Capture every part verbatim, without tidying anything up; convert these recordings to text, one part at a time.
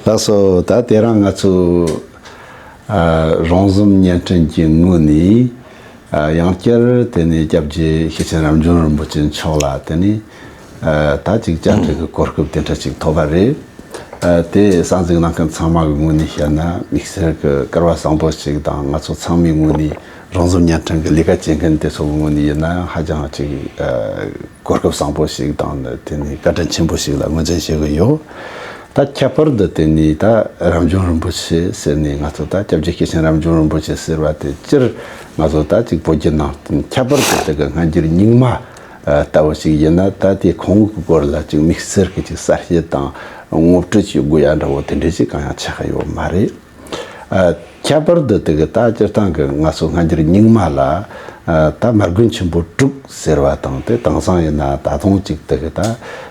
ལགས་སོ། ད་དེ་རིང་ང་ཚོ་ཨ་རོང་ཟོམ་བརྙན་འཕྲིན་གྱི་ངོས་ནས་ཨ་ཡང་བསྐྱར་དེ་ནས་སྐྱབས་རྗེ་ཤེར་ཕྱིན་རབ་འབྱམས་རིན་པོ་ཆེ་མཆོག་ལ་དེ་ནས་ཨ་ད་ཅིག་བཅར་འདྲི་གི་གོ་སྐབས་དེ་འདྲ་ཅིག་ཐོབ་པ་རེད། ཨ་དེ་གསན་གཟིགས་གནང་མཁན་ཚང་མ་གི་ངོས་ནས་བཤད་ན་དམིགས་བསལ་གྱི་སྐལ་བ་བཟང་པོ་ཞིག་དང་། ང་ཚོ་ཚང་མའི་ངོས་ནས། རོང་ཟོམ་བརྙན་འཕྲིན་གྱི་ལས་ཀ་བྱེད་མཁན་དེ་ཚོ་གི་ངོས་ནས་ཡིན་ན་ཡང་ཧ་ཅང་ཅིག་ཨ་གོ་སྐབས་བཟང་པོ་ཞིག་དང་། དེ་ནས་བཀའ་དྲིན་ཆེན་པོ་ཞིག་ལ་ངོས་འཛིན་བྱེད་ཀྱི་ཡོད། ད་ཁྱད་པར་དུ་དེ་ནས་ད་རབ་འབྱམས་རིན་པོ་ཆེ་ཟེར་ནས། ང་ཚོ་ད་སྐྱབས་རྗེ་ཤེར་ཕྱིན་རབ་འབྱམས་རིན་པོ་ཆེ་ཟེར་བ་དེ་སྤྱིར་ང་ཚོ་ད་ཅིག་བོད་བརྒྱུད་ནང་བསྟན་ཁྱད་པར་དུ་དེ་གི་སྔ་འགྱུར་རྙིང་མ་ཨ་ལྟ་བུ་ཞིག་ཡིན་ན། ད་དེ་ཁོང་གི་སྐོར་ལ་ཅིག་དམིགས་བསལ་གྱི་ཅིག་གསལ་བཤད་དང་ངོ་སྤྲོད་བྱེད་དགོས་ཡ་འདྲ་བོ་དེ་འདྲ་ཞིག་གང་ཡང་ཆགས་ཡོད་མ་རེད། ཨ་ཁྱད་པར་དུ་དེ་གི་ད་སྤྱིར་བཏང་གི་ང་ཚོ་སྔ་འགྱུར་རྙིང་མ་ལ་ཨ་ད་མར་དགོན་ཆེན་པོ་དྲུག་ཟེར་བ་དང་། དེ་དེང་སང་ཡིན་ན་ད་དུང་ཅིག་དེ་གི་ད་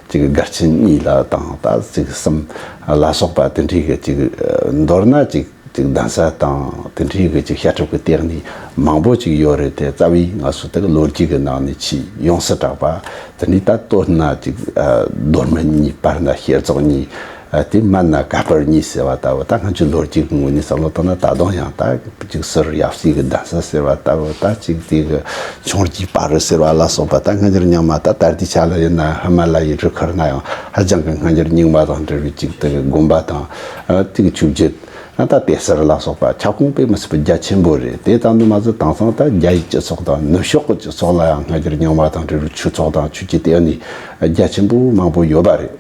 ཅིག་སྒར་ཆེན་གཉིས་ལ་དང་། ད་ཅིག་གསུམ་ལ་སོགས་པ་དེ་འདྲའི་གི་ཅིག་ཨ་མདོར་ན་ཅིག་ཅིག་གདན་ས་དང་དེ་འདྲའི་གི་ཅིག་བཤད་སྒྲུབ་ཀྱི་ལྟེ་གནས་མང་པོ་ཅིག་ཡོད་རེད། དེ་རྩ་བའི་ང་ཚོ་དེ་གི་ལོ་རྒྱུས་ཀྱི་ནང་ནས་ཆེས་ཡོངས་སུ་གྲགས་པ། དེ་ནས་ད་སྟོད་ན་ཅིག་ཨ་མདོ་སྨད་གཉིས། བར་ན་ཤེར་རྫོང་གཉིས། ཨ་དེ་སྨད་ན་ཀ་པར་གཉིས་ཟེར་བ་ལྟ་བུ། ད་སྔ་ཕྱི་ལོ་རྒྱུས་ཀྱི་ངོས་ནས་བསམ་བློ་བཏང་ན། ད་དུང་ཡང་ད་ཅིག་ཟུར་ཡབ་སྲས་ཀྱི་གདན་ས་ཟེར་བ་ལྟ་བུ། ད་ཅིག་དེ་གི་འཕྱོངས་རྒྱས་བར་ཟེར་བ་ལ་སོགས་པ། ད་སྔ་འགྱུར་རྙིང་མ། ད་ད་ལྟའི་ཆ་ལ་ཡིན་ན་ཧི་མ་ལ་ཡའི་རི་ཁུལ་ན་ཡང་ཧ་ཅང་གི་སྔ་འགྱུར་རྙིང་མ་དང་འབྲེལ་བའི་ཅིག་དེ་གི་དགོན་པ་དང་། ཨ་དེ་གི་ཆོས་བརྒྱུད། ཨ་ད་དེ་ཟུར་ལ་སོགས་པ་ཁྱབ་ཁོངས་དཔེ་མི་སྲིད་པའི་རྒྱ་ཆེན་པོ་རེད། དེ་ཙམ་དུ་མ་ཟད། དེང་སང་ད་རྒྱ་ཡི་སྤྱི་ཚོགས་དང་ནུབ་ཕྱོགས་ཀྱི་སྤྱི་ཚོགས་ལ་ཡང་སྔ་འགྱུར་རྙིང་མ་དང་འབྲེལ་བའི་ཆོས་ཚོགས་དང་ཆོས་ཀྱི་ལྟེ་གནས་རྒྱ་ཆེན་པོ་མང་པོ་ཡོད་པ་རེད།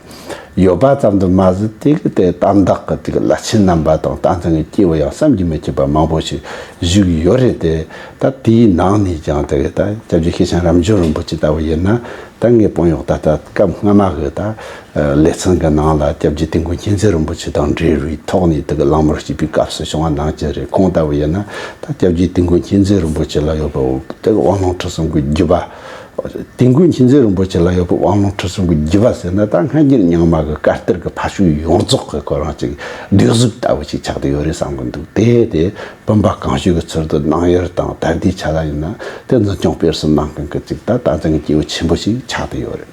ཡོད་པ་ཙམ་དུ་མ་ཟད། དེ་གི་དེ་དམ་བདག་གི་དེ་གི་བླ་ཆེན་རྣམ་པ་དང་། བསྟན་འཛིན་གྱི་སྐྱེས་བུ་ཡང་བསམ་གྱིས་མི་ཁྱབ་པ་མང་པོ་ཞིག་བཞུགས་ཡོད་རེད་དེ། ད་དེའི་ནང་ནས་ཀྱང་དེ་གི་ད་སྐྱབས་རྗེ་ཤེར་ཕྱིན་རབ་འབྱམས་རིན་པོ་ཆེ་ལྟ་བུ་ཡིན་ན། ད་ངས་དཔོན་གཡོག་ད་ལྟ་སྐབས་སྔ་མ་གི་ད་ལེ་ཚན་གི་ནང་ལ་སྐྱབས་རྗེ་དིལ་མགོ་མཁྱེན་བརྩེ་རིན་པོ་ཆེ་དང་འབྲེལ་བའི་ཐོག་ནས་དེ་གི་གླེང་མོལ་བྱས་པའི་སྐབས་སུ་བྱུང་བ་ནང་བཞིན་རེད། ཁོང་ལྟ་བུ་ཡིན་ན་ད་སྐྱབས་རྗེ་དིལ་མགོ་མཁྱེན་བརྩེ་རིན་པོ་ཆེ་ལ་ཡོད་པའི་དེ་གི་དབང་ལུང་ཁྲིད་གསུམ་གྱི་བརྒྱུད་པ། དིལ་མགོ་མཁྱེན་བརྩེ་རིན་པོ་ཆེ་ལ་ཡོད་པའི་དབང་ལུང་ཁྲིད་གསུམ་གྱི་བརྒྱུད་པ་ཟེར་ན། ད་སྔ་འགྱུར་རྙིང་མ་གི་བཀའ་གཏེར་གྱི་ཕ་ཤུལ་ཡོངས་རྫོགས་ཀྱི་ཁོ་རང་ཅིག་སྡེབ་གཟུགས་ལྟ་བུ་ཅིག་ཆགས་བསྡད་ཡོད་རེད་བསམ་གྱི་འདུག། དེ་དེ་བུམ་པ་གང་བྱོའི་ཚུལ་དུ་གནང་ཡུལ་དང་། ད་ལྟའི་ཆ་ལ་ཡིན་ན་དེ་འཛིན་སྐྱོང་སྤེལ་གསུམ་གནང་མཁན་གྱི་ཅིག་ད་བསྟན་འཛིན་གྱི་སྐྱེས་བུ་ཆེན་པོ་ཞིག་ཆགས་བསྡད་ཡོད་རེད།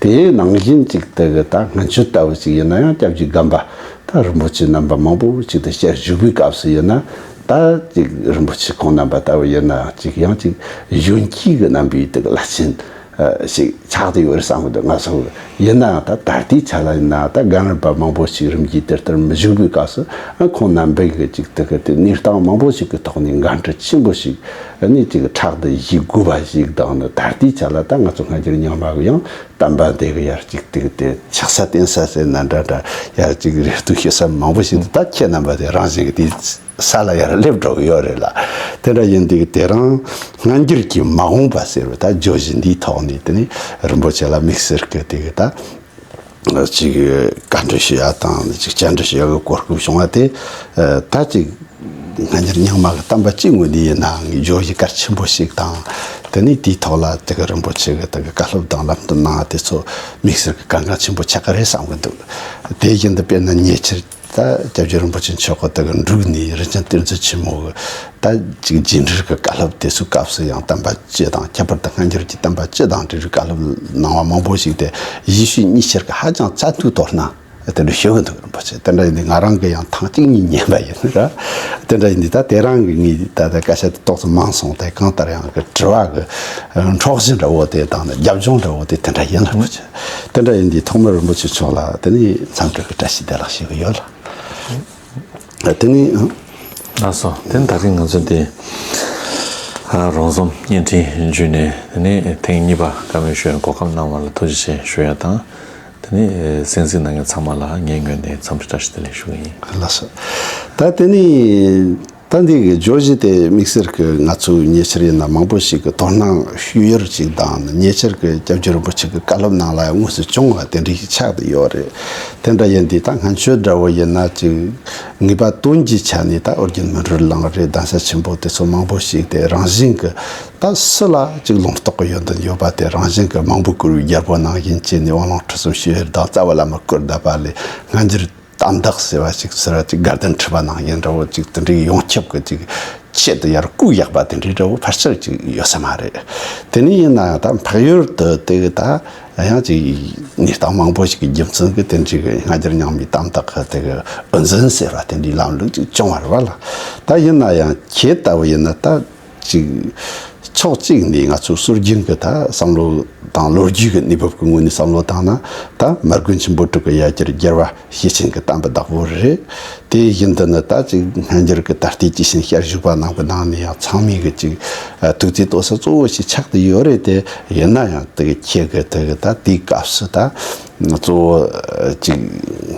དེའི་ནང་བཞིན་ཅིག་དེ་གི་ད་སྔན་ཆད་ལྟ་བུ་ཅིག་ཡིན་ན་ཡང་། སྐྱབས་རྗེ་སྒམ་པ་ད་རིན་པོ་ཆེ་རྣམ་པ་མང་པོ་ཅིག་ཏུ་བཤད་བཞུགས་པའི་སྐབས་སུ་ཡིན་ན། ད་ཅིག་རིན་པོ་ཆེ་ཁོང་རྣམ་པ་ལྟ་བུ་ཡིན་ན་ཅིག་ཡང་ཅིག་གཞོན་སྐྱེས་ཀྱི་རྣམ་པའི་དེ་གི་བླ་ཆེན་ཨ་ཞིག་ཆགས་བསྡད་ཡོད་རེད་བསམ་གྱི་འདུག། ང་ཚོ་ཡིན་ནའང་ད་ད་ལྟའི་ཆ་ལ་ཡིན་ན། ད་རྒན་རབས་པ་མང་པོ་ཞིག་རིམ་གྱིས་དེ་ལྟར་མི་བཞུགས་པའི་སྐབས་སུ། ཨ་ཁོང་རྣམ་པས་གི་ཅིག་དེ་གི་དེ་གནས་སྟངས་མང་པོ་ཞིག་གི་ཐོག་ནས་འགན་འཁྲི་ཆེན་པོ་ཞིག་ཨ་ནི་ཅིག་ཕྲག་ཏུ་བཞེས་དགོས་པ་ཞིག་དང་། ནི་ད་ལྟའི་ཆ་ལ་ད་ང་ཚོ་སྔ་འགྱུར་རྙིང་མ་གི་ཡང་བསྟན་པ་འདི་གི་ཡར་ཅིག་དེ་གི་དེ་ཆགས་ས་བརྟན་ས་ཟེར་ན་འདྲ་འདྲ། ཡར་ཅིག་རེ་ལྟོས་བྱེད་ས་མང་པོ་ཞིག་འདུག། ད་ཁྱེད་རྣམ་པ་དེ་རང་བཞིན་གྱི་དེ་ས་ལ་ཡར་སླེབས་འགྲོ་གི་ཡོད་རེད་ལ། དེ་འདྲ་ཡིན་དུས་དེ་རིང་སྔ་འགྱུར་གྱི་མ་འོངས་པ་ཟེར་བའི་ད་བརྗོད་གཞི་འདིའི་ཐོག་ནས། དེ་ནས་རིན་པོ་ཆེ་ལ་དམིགས་བསལ་གྱི་དེ་གི་ད་ཅིག་བཀའ་འདྲི་ཞུ་ཡ་དང་། ཅིག་བཅར་འདྲི་ཞུ་ཡ་གི་གོ་སྐབས་བྱུང་བ་དེ། ད་ཅིག་སྔ་འགྱུར་རྙིང་མ་གི་བསྟན་པ་སྤྱིའི་ངོས་ནས་ཡིན་ནའང་བརྗོད་གཞི་གལ་ཆེན་པོ་ཞིག་དང་། དེ་ནས་དེའི་ཐོག་ལ་དེ་གི་རིན་པོ་ཆེ་གི་དེ་གི་བཀའ་སློབ་དང་ལམ་སྟོན་གནང་བ་དེ་ཚོ་དམིགས་བསལ་གྱི་གལ་འགངས་ཆེན་པོ་ཆགས་ཀྱི་རེད་བསམ་གྱི་འདུག། དེ་བཞིན་དུ་དཔེར་ན་ཉེ་ཆར་ད་སྐྱབས་རྗེ་རིན་པོ་ཆེ་མཆོག་གི་དེ་གི་འབྲུག་ནས་རིན་ཆེན་གཏེར་མཛོད་ཆེན་མོ་གི་ད་ཅིག་རྗེས་འབྲེལ་གྱི་བཀའ་སློབ་དེ་ཚོའི་སྐབས་སུ་ཡང་བསྟན་པ་སྤྱི་དང་། ཁྱད་པར་དུ་སྔ་འགྱུར་གྱི་བསྟན་པ་སྤྱི་དང་འབྲེལ་བའི་བཀའ་སློབ་གནང་བ་མང་པོ་ཞིག་དེ་གཞིས་བྱེས་གཉིས་ཆར་གྱི་ཧ་ཅང་བཙན་ཐུག་དོ་སྣང་དེ་འདྲ་ཞུ་གི་འདུག། རིན་པོ་ཆེ། དེ་འདྲ་ཡིན་དུས་ང་རང་གི་ཡང་ཐེངས་གཅིག་གཉིས་ཉན་པ་ཡིན་ར། དེ་འདྲ་ཡིན་དུས་ད་དེ་རིང་གི་ངས་ད་ལྟ་སྐད་ཆ་དེ་ཏོག་ཙམ་མང་སོང་སྟེ། གང་ལྟར་ཡང་གི་དྲི་བ་གི་འཕྲོག་བཞིན་འདྲ་བོ་དེ་དང་། ནི་རྒྱབ་ལྗོངས་འདྲ་བོ་དེ་དེ་འདྲ་ཡིན་ལ། རིན་པོ་ཆེ། དེ་འདྲ་ཡིན་དུས་ཐོག་མར་རིན་པོ་ཆེ་མཆོག་ལ་དེ་ནས་འཚམས་འདྲི་གི་བཀྲ་ཤིས་བདེ་ལེགས་ཞུ་གི་ཡོད་ལ། དེ་ནས། ལགས་སོ། དེ་ནི་ད་རིང་ང་ཚོ་འདི་ཨ་རོང་ཟོམ་བརྙན་འཕྲིན་བརྒྱུད་ནས། དེ་ནས་ཐེངས་གཉིས་པ་བཀའ་མོལ་ཞུ་བའི་གོ་སྐབས་གནང་བ་ལ་ཐུགས་རྗེ་ཆེ་ཞུ་ཡ་དང་། དེ་ནས་གསན་གཟིགས་གནང་མཁན་ཚང་མ་ལ་ངའི་ངོས་ནས་འཚམས་འདྲི་བཀྲ་ཤིས་བདེ་ལེགས་ཞུ་གི་ཡིན། ལགས་སོ། ད་དེ་ནས་ད་འདི་གི་བརྗོད་གཞི་དེ་དམིགས་བསལ་གྱི་ང་ཚོའི་ཉེ་ཆར་ཡིན་ན་མང་པོ་ཞིག་གི་དོ་སྣང་ཞུ་ཡུལ་ཅིག་དང་། ཉེ་ཆར་གྱི་སྐྱབས་རྗེ་རིན་པོ་ཆེ་གི་བཀའ་སློབ་ནང་ལ་དངོས་སུ་བྱུང་བ་དེ་འདྲ་ཞིག་ཆགས་བསྡད་ཡོད་རེད། དེ་འདྲ་ཡིན་དུས་ད་སྔ་ཕྱི་འདྲ་བོ་ཡིན་ན་ཅིག་ངེས་པ་དོན་གྱི་ཆ་ནས་ད་ཨོ་རྒྱན་སྨིན་གྲོལ་གླིང་རེད། གདན་ས་ཆེན་པོ་དེ་ཚོ་མང་པོ་ཞིག་དེ་རང་བཞིན་གྱི་ད་སུ་ལ་ཅིག་ལུང་རྟོགས་ཀྱི་ཡོན་ཏན་ཡོད་པ་དེ། རང་བཞིན་གྱི་མང་པོ་བསྐུར་བའི་རྒྱལ་པོ་ནང་བཞིན་བྱས་ནས་དབང་ལུང་ཁྲིད་གསུམ་ཞུ་ཡུལ་དང་། རྩ་བ་བླ་མ་སྐུ་བལྟམས་པ་ལས་སྔ་འགྱུར་དམ་བདག་ཟེར་བ་ཞིག་ཟེར་བ་ཅིག། དགའ་ལྡན་ཁྲི་པ་ནང་བཞིན་འདྲ་བོ་ཅིག། དེ་འདྲའི་ཡོངས་ཁྱབ་ཀྱི་ཅིག་ ཆེད་དུ་ཡར་བཀུག་ཡག་པ་དེ་འདྲའི་འདྲ་བོ་ཕལ་ཆེར་ཅིག་ཡོད་ས་མ་རེད། དེ་ནས་ཡིན་ན་ཡང་ད་འཕགས་ཡུལ་དུ་དེ་གི་ད་ཡང་ཅིག་གནས་སྟངས་མང་པོ་ཞིག་གི་རྒྱུ་མཚན་གྱིས་དེ་འདྲའི་གི་སྔ་འགྱུར་རྙིང་མའི་དམ་བཏགས་གི་དེ་གི་དབུ་འཛིན་ཟེར་བ་དེ་འདྲའི་ལམ་ལུགས་ཅིག་བྱུང་བ་རེད་བ་ལ། ད་ཡིན་ན་ཡང་ཁྱེད་ལྟ་བུ་ཡིན་ན་ད་ཅིག་ཕྱོགས་གཅིག་ནས་ང་ཚོ་སྲོལ་རྒྱུན་གྱི་ད་བསམ་བློ་དང་ལོ་རྒྱུས་ཀྱི་གནས་བབ་ཀྱི་ངོས་ནས་བསམ་བློ་བཏང་ན། ད་མར་དགོན་ཆེན་པོ་དྲུག་གི་ཡ་གྱལ་རྒྱལ་བ་ཤེར་ཕྱིན་གྱི་བསྟན་པའི་བདག་པོ་རེད། དེ་བཞིན་དུ་ནི་ད་ཅིག་སྔ་འགྱུར་གྱི་ད་ལྟའི་སྐྱེས་ཆེན་ཞལ་བཞུགས་པ་རྣམས་ཀྱི་ནང་ནས་ཡང་ཚང་མས་གི་ཅིག་ཐུགས་བརྩེ་གཏོང་ས་གཙོ་བོ་ཞིག་ཆགས་ཏེ་ཡོད་རེད་དེ། ཡིན་ན་ཡང་དེ་གི་ཁྱེད་ཀྱི་དེ་གི་ད་དེའི་སྐབས་སུ་ད་གཙོ་བོ་ཅིག་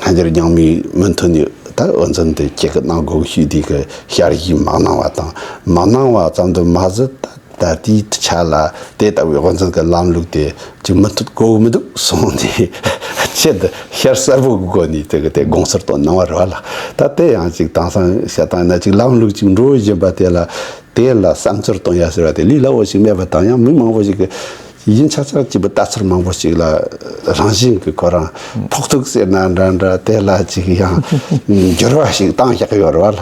སྔ་འགྱུར་རྙིང་མའི་མུ་མཐུད་ནས་ད་དབུ་འཛིན་དེ་ཁྱེད་ཀྱི་གནང་དགོས་ཞུས་དེ་གི་ཞལ་བཞེས་མ་གནང་བ་དང་མ་གནང་བ་ཙམ་དུ་མ་ཟད། ད་ད་ལྟའི་ཆ་ལ་དེ་ལྟ་བུའི་དབུ་འཛིན་གྱི་ལམ་ལུགས་དེ་ཅིག་མུ་མཐུད་དགོས་མི་འདུག་གསུངས་ནས་ཆེད་དུ་ཞལ་གསར་པོ་གི་སྒོ་ནས་དེ་གི་དེ་དགོངས་ཚུལ་བཏོན་གནང་བ་རེད་བ་ལ། ད་དེ་ཡང་ཅིག་དེང་སང་བཤད་སྟངས་ཡིན་ན་ཅིག་ལམ་ལུགས་ཅིག་འགྲོ་བཞིན་པ་དེ་ལ་དེ་ལ་བསམ་ཚུལ་བཏོན་ཡ་ཟེར་བ་དེ་ལས་སླ་བོ་ཞིག་མེད་པ་དང་། ཡང་མི་མང་པོ་ཞིག་གི་ཡིན་ཆ་ཆ་གཅིག་པུ་ལྟ་ཚུལ་མང་པོ་ཞིག་ལ་རང་བཞིན་གྱི་ཁོ་རང་ཕོག་ཐུག་ཟེར་ན་འདྲ་འདྲ། དེ་ལ་ཅིག་ཡང་འགྱུར་བ་ཞིག་བཏང་བཞག་ཡོད་རེད་བ་ལ།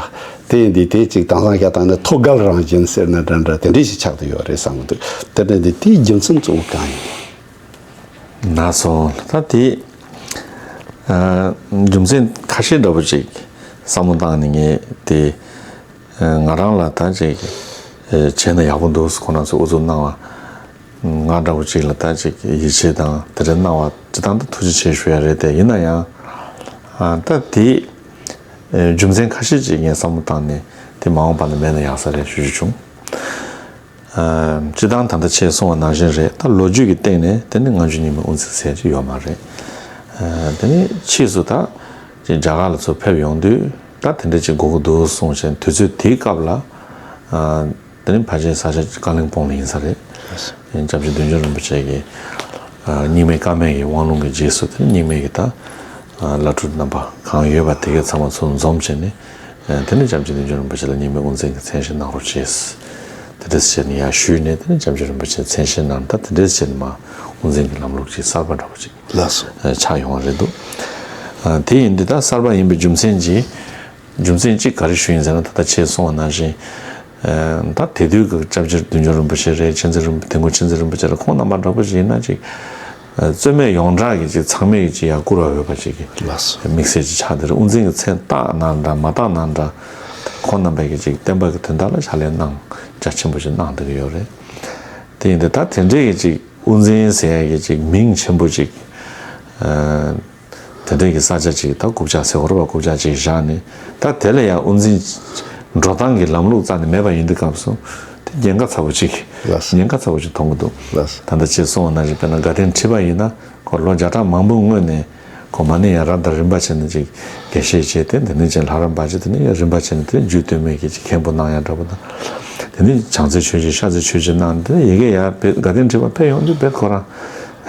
དེ་ཡིན་དུས་དེ་ཅིག་དེང་སང་བཤད་སྟངས་ནི་ཐོད་རྒལ་རང་བཞིན་ཟེར་ན་འདྲ་འདྲ་དེ་འདྲ་ཞིག་ཆགས་བསྡད་ཡོད་རེད་བསམ་གྱི་འདུག་དེ་འདྲ་འདི་དེའི་རྒྱུ་མཚན་གཙོ་བོ་གང་ཡིན། ན་སོང་ད་དེ་ཨ་རྒྱུ་མཚན་ཁ་ཤས་འདྲ་པོ་ཅིག་བསམ་བློ་བཏང་ནས་ངས་དེ་ཨ་ང་རང་ལ་ད་ཅིག་ཨ་བྱས་ན་ཡག་པོ་འདུག་ཁོང་རྣམ་ཚོས་ཨུ་ཚུགས་གནང་བ། ང་འདྲ་བོ་ཅིག་ལ་ད་ཅིག་ཡིད་ཆེས་དང་དེ་འདྲ་གནང་བ་སྤྱིར་བཏང་ད་ཐུགས་རྗེ་ཆེ་ཞུ་ཡ་རེད་དེ། ཡིན་ན་ཡང་ཨ་ད་དེ་ཨ་རྒྱུ་མཚན་ཁ་ཤས་ཅིག་ངས་བསམ་བློ་བཏང་ནས་དེ་མ་འོངས་པ་ན་མེད་ན་ཡག་ས་རེད་ཞུ་རྒྱུ་བྱུང་། ཨ་སྤྱིར་བཏང་ད་ལྟ་ཁྱེད་གསུངས་པ་ནང་བཞིན་རེད། ད་ལོ་རྒྱུས་ཀྱི་སྟེང་ནས་དེ་ནི་ལྔ་བཅུ་ཉིན་མོའི་དབུ་འཛིན་ཟེར་གྱི་ཡོད་མ་རེད། ཨ་དེ་ནི་ཕྱིས་སུ་ད་ཅིག་རྒྱ་གར་ལ་ཚུར་ཕེབས་ཡོང་དུས་ད་དེ་འདྲ་ཅིག་དགོས་ཀྱི་འདུག་གསུངས་བྱས་དུས་ཚོད་དེའི་སྐབས་ལ་ཨ་དེ་ནི་ཕལ་ཆེར་ས་ཆ་ཀ་ལིང་པོང་ལ་ཡིན་ས་རེད། སྐྱབས་རྗེ་བདུད་འཇོམས་རིན་པོ་ཆེ་གི་ཨ་རྙིང་མའི་བཀའ་མའི་གི་དབང་ལུང་གི་རྗེས་སུ་དེ་ནི་རྙིང་མའི་གི་ད་ཨ་བླ་སྤྲུལ་རྣམ་པ་གང་ཡོད་པ་དེ་གའི་ཚང་མ་ཚུར་འཛོམས་བྱས་ནས་ཨ་དེ་ནི་སྐྱབས་རྗེ་བདུད་འཇོམས་རིན་པོ་ཆེ་ལ་རྙིང་མའི་དབུ་འཛིན་གྱི་མཚན་བཞེས་གནང་རོགས་བྱས། དེ་འདྲས་བྱས་ནས་ཡར་ཞུས་ནས་དེ་ནི་སྐྱབས་རྗེ་རིན་པོ་ཆེ་མཚན་བཞེས་གནང་། ད་དེ་འདྲས་བྱས་ནས་མར་དབུ་འཛིན་གྱི་ལམ་ལུགས་ཅིག་གསར་པ་འདྲ་པོ་ཅིག་ལགས་སོ། ཨ་ཆགས་ཡོང་བ་རེད་འདུག་ཨ་དེ་ཡིན་དུས་ད་གསར་པ་ཡིན་པའི་རྒྱུ་མཚན་གྱིས། རྒྱུ་མཚན་གཅིག་ག་རེ་ཞུ་ཡིན་ཟེར་ན། ད་ལྟ་ཁྱེད་གསུངས་པ་ནང་བཞིན་ཨ་ད་དེ་དུས་ཀྱི་སྐྱབས་རྗེ་བདུད་འཇོམས་རིན་པོ་ཆེ་རེད། མཁྱེན་བརྩེ་རིན་པོ་དིལ་མགོ་མཁྱེན་བརྩེ་རིན་པོ་ཆེ་རེད། ཁོང་རྣམ་པ་འདྲ་པོ་ཞིག་ཡིན་ན་ཅིག་ཨ་རྩོད་མེད་ཡོངས་གྲགས་ཀྱི་ཅིག་ཚང་མས་ཅིག་ཡར་བཀུར་བ་འོས་པ་ཅིག་གི་ལགས་སོ། དམིགས་བསལ་ཅིག་ཆགས་བསྡད་རེད། དབུ་འཛིན་གྱི་མཚན་བཏགས་ན་འདྲ་མ་བཏགས་ན་འདྲ། ཁོང་རྣམ་པས་ཀྱི་ཅིག་བསྟན་པ་གི་དོན་དག་ལ་ཕྱག་ལས་གནང་རྒྱ་ཆེན་པོ་ཞིག་གནང་བསྡད་ཀྱི་ཡོད་རེད། དེ་ཡིན་དུས་ད་དེ་འདྲའི་གི་ཅིག་དབུ་འཛིན་ཟེར་ཡ་གི་ཅིག་མིང་ཆེན་པོ་ཅིག་ཨ་དེ་འདྲའི་གི་ས་ཆ་ཅིག་ད་རྐུབ་བཀྱག་ཟེར་དགོས་རེད་པ། རྐུབ་བཀྱག་ཅིག་བཞག་ནས་ད་དེ་ལ་ཡང་དབུ་འཛིན་འགྲོ་སྟངས་ཀྱི་ལམ་ལུགས་རྩ་ནས་མེད་པ་ཡིན་དུས་སྐབས་སུ་དེ་ཉེན་ཁ་ཚ་པོ་ཅིག་ལགས་སོ། ཉེན་ཁ་ཚ་པོ་ཅིག་མཐོང་གི་འདུག་ལགས་སོ། ད་ལྟ་ཁྱེད་གསུངས་པ་ནང་བཞིན་དཔེར་ན་དགའ་ལྡན་ཁྲི་པ་ཡིན་ན་ཁོ་ལོ་བརྒྱ་ཕྲག་མང་པོའི་སྔོན་ནས་ཁོ་མ་ཎི་ཡང་རབ་དང་རིམ་པ་བྱས་ནས་ཅིག་དགེ་བཤེས་བྱས་ཏེ་དེ་ནས་ཅིག་ལྷ་རམས་པ་བྱས། དེ་ནས་ཡང་རིམ་པ་བྱས་ནས་དེ་རྒྱུད་སྟོད་སྨད་ཀྱི་ཅིག་མཁན་པོ་གནང་ཡ་འདྲ་པོ་དང་། དེ་ནས་བྱང་རྩེ་ཆོས་རྗེ་ཤར་རྩེ་ཆོས་རྗེ་གནང་། དེ་ནས་ཡ་གི་ཡར་དཔེ་དགའ་ལྡན་ཁྲི་པ་ཕེབས་ཡོང་དུས་དཔེ་ཁོ་རང་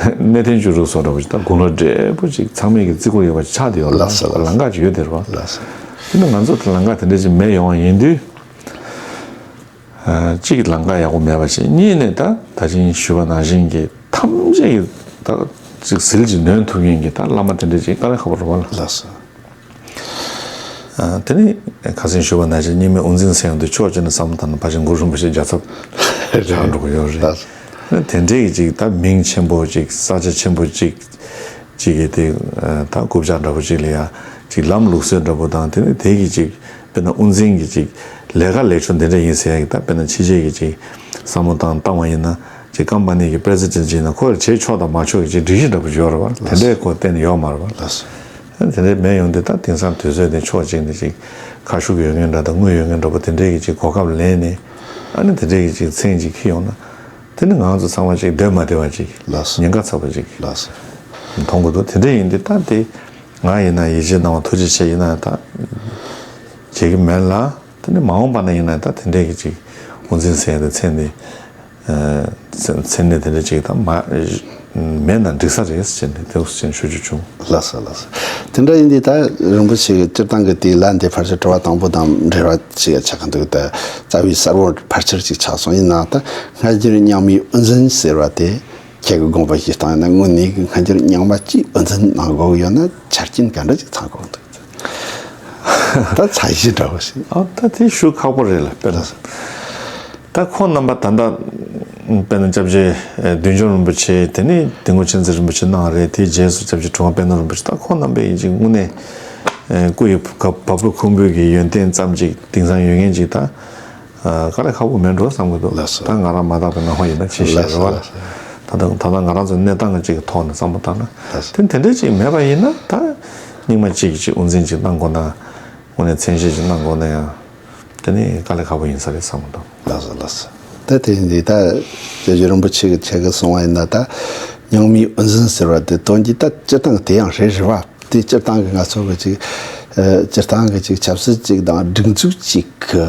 གནས་བརྟན་བཅུ་དྲུག་སོགས་འདྲ་པོ་ཅིག་ད་དགུང་ལོ་བགྲེས་པོ་ཅིག་ཚང་མས་ཀྱི་བརྩི་བཀུར་ཡོད་པ་ཅིག་ཆགས་བསྡད་ཡོད་ལ། ལགས་སོ། ལགས་སོ། ལམ་ཁ་ཅིག་ཡོད་དེ་རེད་པ། ལགས་སོ། དེ་ནས་ང་ཚོ་དེ་ལམ་ཁ་དེ་འདྲ་ཅིག་མེད་ཡོང་བ་ཡིན་དུས། ཨ་གཅིག་ལམ་ཁ་ཡག་པོ་མེད་པ་ཞིག། གཉིས་ནས་ད་ད་ཅིང་ཞུས་པ་ནང་བཞིན་གྱི་ཐམས་ཅད་ཀྱི་ད་ཅིག་ཟིལ་གྱིས་ནོན་ཐུབ་མཁན་གྱི་ད་བླ་མ་དེ་འདྲ་ཅིག་དཀའ་ལས་ཁག་པོ་རེད་པ་ལ། ལགས་སོ། ཨ་དེ་ནས་ཁ་སང་ཞུས་པ་ནང་བཞིན་རྙིང་མའི་དབུ་འཛིན་ཟེར་ཡོང་དུས་ཕྱོགས་གཅིག་ནས་བསམ་བློ་བཏང་ན་ཕལ་ཆེར་གུ་རུ་རིན་པོ་ཆེ་རྒྱལ་ཚབ་ཆགས་འགྲོ་གི་ཡོད་རེད། ལགས་སོ། དེ་འདྲའི་གི་ཅིག་ད་མིང་ཆེན་པོ་ཅིག་ས་ཆ་ཆེན་པོ་ཅིག་ཅིག་གི་དེ་ཨ་ད་རྐུབ་བཀྱག་འདྲ་པོ་ཅིག་ལ་ཡ་ཅིག་ལམ་ལུགས་སྲོལ་འདྲ་པོ་དང་། དེ་ནས་དེ་གི་ཅིག་དཔེར་ན་དབུ་འཛིན་གྱི་ཅིག་ལས་ཀ་ལས་ཆོག་འདི་འདྲ་ཡིན་ཟེར་ཡ་གི་ད་དཔེར་ན་ཕྱི་རྒྱལ་གྱི་ཅིག་བསམ་བློ་བཏང་བཏང་བ་ཡིན་ན་ཅིག་ཀམ་པ་ནི་གི་པི་རེ་སི་ཌེན་ཊི་ཅིག་ཡིན་ན་ཁོ་ལ་བྱེད་ཆོག་དང་མ་ཆོག་གི་ཅིག་སྒྲིག་གཞི་འདྲ་པོ་ཅིག་ཡོད་རེད་པ། དེ་འདྲའི་ཁོ་གཏན་ནས་ཡོད་མ་རེད་པ། ལགས་སོ། དེ་འདྲའི་མེད་ཡོང་དུས་ད་དེང་སང་དུས་ཚོད་དེ་ཕྱོགས་གཅིག་ནས་ཅིག་ཁ་ཤུགས་ཡོད་མཁན་འདྲ་དང་དངུལ་ཡོད་མཁན་འདྲ་པོ་དེ་འདྲའི་གི་ཅིག་གོ་སྐབས་ལེན་ནས་ཨ་ནི་དེ་འདྲའི་གི་ཅིག་མཚན་ཅིག་འཁྱེར་ཡོང་ན། དེ་ནི་ང་ཚོ་ཚང་མ་ཅིག་སྡོད་མ་བདེ་བ་ཅིག་ལགས་སོ། ཉེན་ཁ་ཚ་པོ་ཅིག་ལགས་སོ། མཐོང་གི་འདུག་དེ་འདྲ་ཡིན་དུས་ད་དེ་ང་ཡིན་ན་ཡིད་ཆེས་གནང་བ་ཐུགས་རྗེ་ཆེ་ཡིན་ན་ད་བྱེད་ཀྱི་མེད་ལ། དེ་ནི་མ་འོངས་པ་ན་ཡིན་ན་ད་དེ་འདྲའི་གི་ཅིག་དབུ་འཛིན་ཟེར་ཡ་དེ་མཚན་ནི་མཚན་ནི་དེ་འདྲ་ཅིག་ད་མ་མེད་ན་འགྲིག་ས་རེད་ཟེར་ནས་དེ་འུ་ཟེར་ཞུ་རྒྱུ་བྱུང་། ལགས་སོ། ལགས་སོ། དེ་འདྲ་ཡིན་དུས་ད་རིན་པོ་ཆེ་གི་སྤྱིར་བཏང་གི་དེའི་ལན་དེ་ཕལ་ཆེར་དྲི་བ་དང་པོ་དང་འབྲེལ་བ་ཞིག་ཆགས་ཀྱི་འདུག་ད་རྩ་བའི་གསར་བོ་ཕལ་ཆེར་ཅིག་ཆགས་སོང་། ཡིན་ནའང་ད་སྔ་འགྱུར་རྙིང་མའི་དབུ་འཛིན་ཟེར་བ་དེ་ཁྱེད་ཀྱི་དགོངས་པ་བཞེས་སྟངས་ཡིན་ན་དངོས་གནས་ཀྱི་སྔ་འགྱུར་རྙིང་མ་གཅིག་དབུ་འཛིན་གནང་དགོས་ཀྱི་ཡོད་ན་ཆ་རྐྱེན་ག་འདྲ་ཅིག་ཚང་དགོས་ཀྱི་འདུག་ད་ཚད་གཞི་འདྲ་བོ་ཞིག་ཨ་ད་དེ་ཞུ་ཁག་པོ་རེད་ལ། དཔེར་ན་ད་ཁོང་རྣམ་པ་ད་ལྟ་དཔེར་ན་སྐྱབས་རྗེ་བདུད་འཇོམས་རིན་པོ་ཆེ། དེ་ནས་དིལ་མགོ་མཁྱེན་བརྩེ་རིན་པོ་ཆེ་གནང་རེད། དེའི་རྗེས་སུ་སྐྱབས་རྗེ་གྲུབ་དབང་པད་ནོར་རིན་པོ་ཆེ། ད་ཁོང་རྣམ་པའི་ཅིག་དངོས་གནས་སྐུ་ཡི་བ་བ་སྤུ་ཁུང་བུ་གི་ཡོན་ཏན་ཙམ་ཅིག་དེང་སང་ཡོད་མཁན་ཅིག་ད་དཀའ་ལས་ཁག་པོ་མེད་འགྲོ་བསམ་གི་འདུག་ལགས་སོ། ད་ང་རང་མ་དག་པའི་ངག་དབང་ཡིན་ན་ཅི་ཞིག་རེད་བ་ལ། ད་ད་ད་ལྟ་ང་རང་ཚོ་གནས་སྟངས་ཀྱི་ཅིག་ཐོག་ནས་བསམ་བློ་བཏང་ན། ལགས་སོ། དེ་དེ་འདྲའི་ཅིག་མེད་པ་ཡིན་ན་ད་རྙིང་མ་གཅིག་གིས་ཅིག་དབུ་འཛིན་ཅིག་གནང་དགོས་ན། དངོས་གནས་མཚན་ཤས་ཅིག་གནང་དགོས་ན་ཡང་དེ་ནི་དཀའ་ལས་ཁག་པོ་ཡིན་ས་རེད་བསམ་གི་འདུག་ལགས་སོ་ལགས་སོ། ད་དེ་འདི་ད་སྐྱབས་རྗེ་རིན་པོ་ཆེ་གི་ཆེད་དུ་གསུང་བ་ཡིན་ན། ད་རྙིང་མའི་དབུ་འཛིན་ཟེར་བ་དེ་དོན་གྱི་ད་སྤྱིར་བཏང་དེ་ཡང་རེད་རེད་བ། དེ་སྤྱིར་བཏང་གི་ང་ཚོ་གི་ཅིག་ཨ་སྤྱིར་བཏང་གི་ཅིག་ཆབ་སྲིད་ཅིག་དང་སྒྲིག་འཛུགས་ཅིག་གི་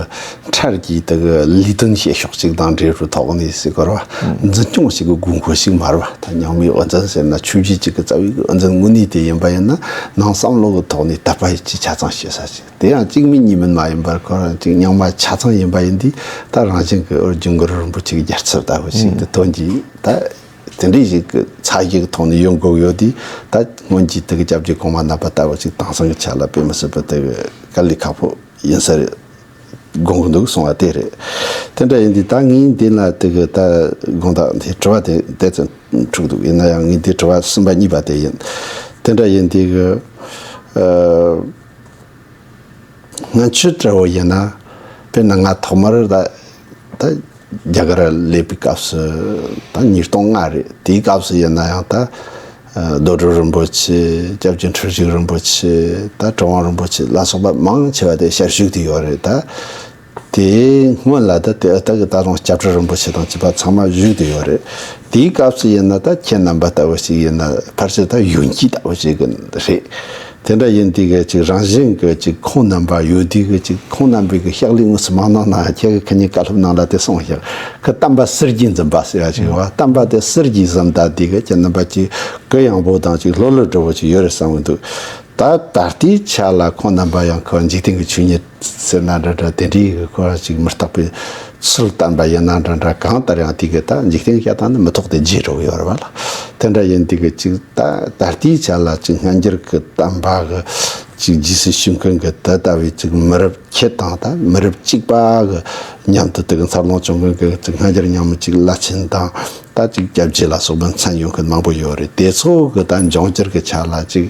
འཕྲལ་གྱི་དེ་གི་ལས་དོན་བྱེད་ཕྱོགས་ཅིག་དང་འབྲེལ་བའི་ཐོག་ནས་ཟེར་དགོས་རེད་བ། འཛིན་སྐྱོང་ཞིག་གི་དགོས་མཁོ་ཞིག་མ་རེད་བ། ད་རྙིང་མའི་དབུ་འཛིན་ཟེར་ན་ཆོས་བརྒྱུད་ཅིག་གི་རྩ་བའི་དབུ་འཛིན་དངོས་གནས་དེ་ཡིན་པ་ཡིན་ན་ནང་བསམ་བློ་གི་ཐོག་ནས་དད་པ་ཡིད་ཆེས་ཆ་ཚང་བྱེད་ས་ཅིག་དེ་ཡང་གཅིག་མིན་གཉིས་མིན་མ་ཡིན་པར་ཁོ་རང་ཅིག་རྙིང་མ་ཆ་ཚང་ཡིན་པ་ཡིན་དུས། ད་རང་བཞིན་གྱི་ཨོ་རྒྱུན་གུ་རུ་རིན་པོ་ཆེ་གི་རྒྱལ་ཚབ་ལྟ་བུ་ཞིག་ཏུ་ཐོན་གྱི་ད་དེ་འདྲའི་ཞིག་གི་ཚད་གཞི་གི་ཐོག་ནས་ཡོང་དགོས་ཡོད་དུས། ད་སྔོན་གྱི་དེ་གི་སྐྱབས་རྗེ་གོང་མ་རྣམ་པ་ལྟ་བུ་ཞིག་དེང་སང་གི་ཆ་ལ་དཔེ་མི་སྲིད་པ་དེ་གི་དཀའ་ལས་ཁག་པོ་ཡིན་ས་རེད་དགོངས་གི་འདུག་གསུང་བ་དེ་རེད། དེ་འདྲ་ཡིན་དུས་ད་ངས་འདི་ལ་དེ་གི་ད་དགོངས་དག་འདི་དྲི་བ་དེ་དེ་ཙམ་འཁྲུག་འདུག་ཡིན་ན་ཡང་ངས་འདི་དྲི་བ་གསུམ་པ་གཉིས་པ་དེ་ཡིན། དེ་འདྲ་ཡིན་དུས་གི་ཨ། སྔོན་ཆད་འདྲ་བོ་ཡིན་ན། དཔེར་ན་ང་ཐོག་མར་ད་ད་རྒྱ་གར་སླེབས་པའི་སྐབས་སུ་ད་ཉིས་སྟོང་ལྔ་རེད། དེའི་སྐབས་སུ་ཡིན་ན་ཡང་ད་རྡོ་གྲུབ་རིན་པོ་ཆེ། སྐྱབས་རྗེ་འཁྲུལ་ཞིག་རིན་པོ་ཆེ། ད་གྲུབ་དབང་རིན་པོ་ཆེ་ལ་སོགས་པ་མང་ཆེ་བ་དེ་ཞལ་བཞུགས་དུ་ཡོད་རེད། ད་དེའི་སྔོན་ལ་ད་དེ་ད་གི་ད་རུང་སྐྱབས་རྗེ་རིན་པོ་ཆེ་དང་བཅས་པ་ཚང་མ་བཞུགས་དུ་ཡོད་རེད། དེའི་སྐབས་སུ་ཡིན་ན་ད་ཁྱེད་རྣམ་པ་ལྟ་བུ་ཞིག་ཡིན་ན་ཕལ་ཆེར་ད་ཡོན་གྱི་ལྟ་བུ་ཞིག་གི་རེད། དེ་འདྲ་ཡིན་དུས་གི་ཅིག་རང་བཞིན་གི་ཅིག་ཁོང་རྣམ་པ་ཡོད་དུས་གི་ཅིག་ཁོང་རྣམ་པའི་གི་ཕྱག་ལས་དངོས་སུ་མ་གནང་ན། ཁྱེད་ཀྱི་ཁ་ཉིན་བཀའ་སློབ་ནང་ལ་དེ་གསུངས་ཤག་གི་བསྟན་པ་གསེར་གྱིས་འཛིན་པ་ཟེར་ཡ་ཅིག་ཡོད་བ། བསྟན་པ་དེ་གསེར་གྱིས་བཟུང་ད་དུས་གི་ཁྱེད་རྣམ་པ་ཅིག་གུ་ཡངས་པོ་དང་ཅིག་ལྷོད་ལྷོད་འདྲ་བོ་ཅིག་ཡོད་རེད་བསམ་གི་འདུག་ད་ད་ལྟའི་ཆ་ལ་ཁོང་རྣམ་པ་ཡང་ཁོ་འཇིག་རྟེན་གྱི་ཆོས་ཉིད་ཟེར་ན་འདྲ་འདྲ་དེ་འདྲའི་གི་ཁོ་རང་ཅིག་མི་རྟག་པའི་ཚུལ་བསྟན་པ་ཡིན་ན་འདྲ་འདྲ། གང་ལྟར་ཡང་དེ་གི་ད་འཇིག་རྟེན་བཤད་སྟངས་ནི་མི་ཐོག་སྟེ་རྗེས་འགྲོ་གི་ཡོད་རེད་བ་ལ། དེ་འདྲ་ཡིན་དུས་གི་ཅིག་ད་ད་ལྟའི་ཆ་ལ་ཅིག་སྔ་འགྱུར་གི་བསྟན་པ་གི་ཅིག་རྗེས་སུ་ཞུགས་མཁན་གི་དེ་ལྟ་བུའི་ཅིག་མི་རབས་ཁྱེད་དང་ད་མི་རབས་གཅིག་པ་གི་མཉམ་དུ་དེ་གི་འཚར་ལོངས་བྱུང་མཁན་གི་ཅིག་སྔ་འགྱུར་རྙིང་མ་ཅིག་བླ་ཆེན་དང་ད་ཅིག་སྐྱབས་རྗེ་ལ་སོགས་པ་མཚན་ཡོད་མཁན་མང་པོ་ཡོད་རེད། དེ་ཚོ་གི་ད་འབྱུང་འགྱུར་གི་ཆ་ལ་ཅིག་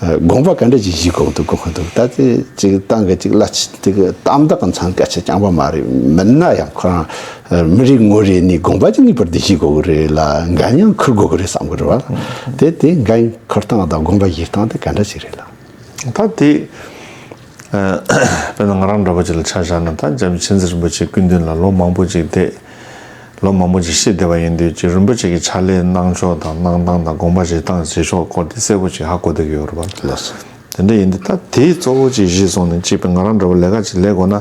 དགོངས་པ་ག་འདྲ་ཅིག་བཞེས་དགོས་འདུག་དགོངས་འདུག་ད་ཅིག་ཅིག་ཏང་གི་ཅིག་བླ་ཆེན་དེ་གི་དམ་བདག་གི་མཚན་སྐད་ཆ་རྐྱང་པ་མ་རེད། མིན་ན་ཡང་ཁོ་རང་མི་རེ་ངོ་རེ་ནས་དགོངས་པ་ཅིག་ངེས་པར་དུ་བཞེས་དགོས་གི་རེད་ལ། འགན་ཡང་འཁུར་དགོས་གི་རེད་བསམ་གི་རེད་བ། དེ་དེ་འགན་འཁུར་སྟངས་དང་དགོངས་པ་བཞེས་སྟངས་དེ་ག་འདྲ་ཞིག་རེད་ལ། ད་དེ་དཔེར་ན་ང་རང་འདྲ་པོ་ཅིག་ལ་ཆ་བཞག་ན། ད་འཇམ་མཆེད་རིན་པོ་ཆེ་སྐུ་མདུན་ལ་ལོ་མང་པོ་ཅིག་བསྡད། ལོ་མང་པོ་ཅིག་བཞུགས་བསྡད་པ་ཡིན་དུས་ཅིག་རིན་པོ་ཆེ་གི་ཕྱག་ལས་གནང་ཕྱོགས་དང་གནང་སྟངས་དང་དགོངས་པ་བཞེས་སྟངས་བྱེད་ཕྱོགས་སྐོར་དེ་གསལ་པོ་ཅིག་ཧ་གོ་བསྡད་ཀྱི་ཡོད་རེད་པ། ལགས་སོ། དེ་འདྲ་ཡིན་དུས་ད་དེའི་གཙོ་བོ་ཅིག་གཞི་བཟུང་ནས་ཅིག་དཔེར་ང་རང་འདྲ་པོ་ལས་ཀ་ཅིག་ལས་དགོས་ན།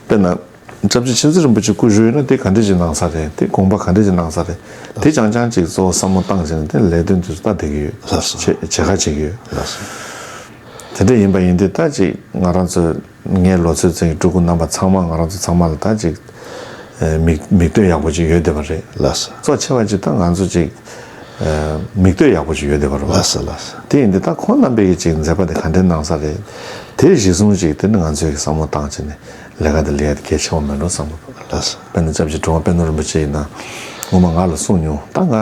དཔེར་ན་སྐྱབས་རྗེ་མཁྱེན་བརྩེ་རིན་པོ་ཆེ་སྐུ་བཞུགས་ཡོད་ན་དེ་ག་འདྲ་ཅིག་གནང་ས་རེད། དེ་དགོངས་པ་ག་འདྲ་ཅིག་གནང་ས་རེད། དེ་རྐྱང་རྐྱང་ཅིག་གཙོ་བོ་བསམ་བློ་བཏང་བྱས་ནས་དེ་ལས་དོན་དེ་ཚོ་ད་བསྡད་ཀྱི་ཡོད། ལགས་སོ། བྱེད་བྱེད་ཁ་བྱེད་ཀྱི་ཡོད། ལགས་སོ། དེ་འདྲ་ཡིན་པ་ཡིན་དུས་ད་ཅིག་ང་རང་ཚོ་ངའི་ལོ་ཚོད་ཅིག་སྤྲུལ་སྐུ་རྣམ་པ་ཚང་མ་ང་རང་ཚོ་ཚང་མ་ལ་ད་ཅིག་ཨ་མིག་མིག་ལྟོས་ཡག་པོ་ཅིག་ཡོད་བསྡད་པ་རེད། ལགས་སོ། གཙོ་ཆེ་བ་ཅིག་ད་ང་ཚོ་ཅིག་ཨ་མིག་ལྟོས་ཡག་པོ་ཅིག་ཡོད་བསྡད་པ་རེད་བ། ལགས་སོ་ལགས་སོ། དེ་ཡིན་དུས་ད་ཁོང་རྣམ་པས་ཀྱི་ཅིག་མཛད་པ་དེ་ག་འདྲའི་གནང་ས་རེད། དེ་གཞི་བཟུང་ཅིག་དེ་ནི་ང་ཚོས་ཀྱི་བསམ་བློ་བཏང་བྱས་ནས་ལས་ཀ་དེ་ལས་ཡ་དེ་གལ་ཆེ་བ་མེད་འགྲོ་བསམ་གི་འདུག། ལགས་སོ། དཔེར་ན་སྐྱབས་རྗེ་གྲུབ་དབང་པད་ནོར་རིན་པོ་ཆེ་ཡིན་ན་སྔོན་མ་ང་ལ་གསུངས་མྱོང་། ད་ང་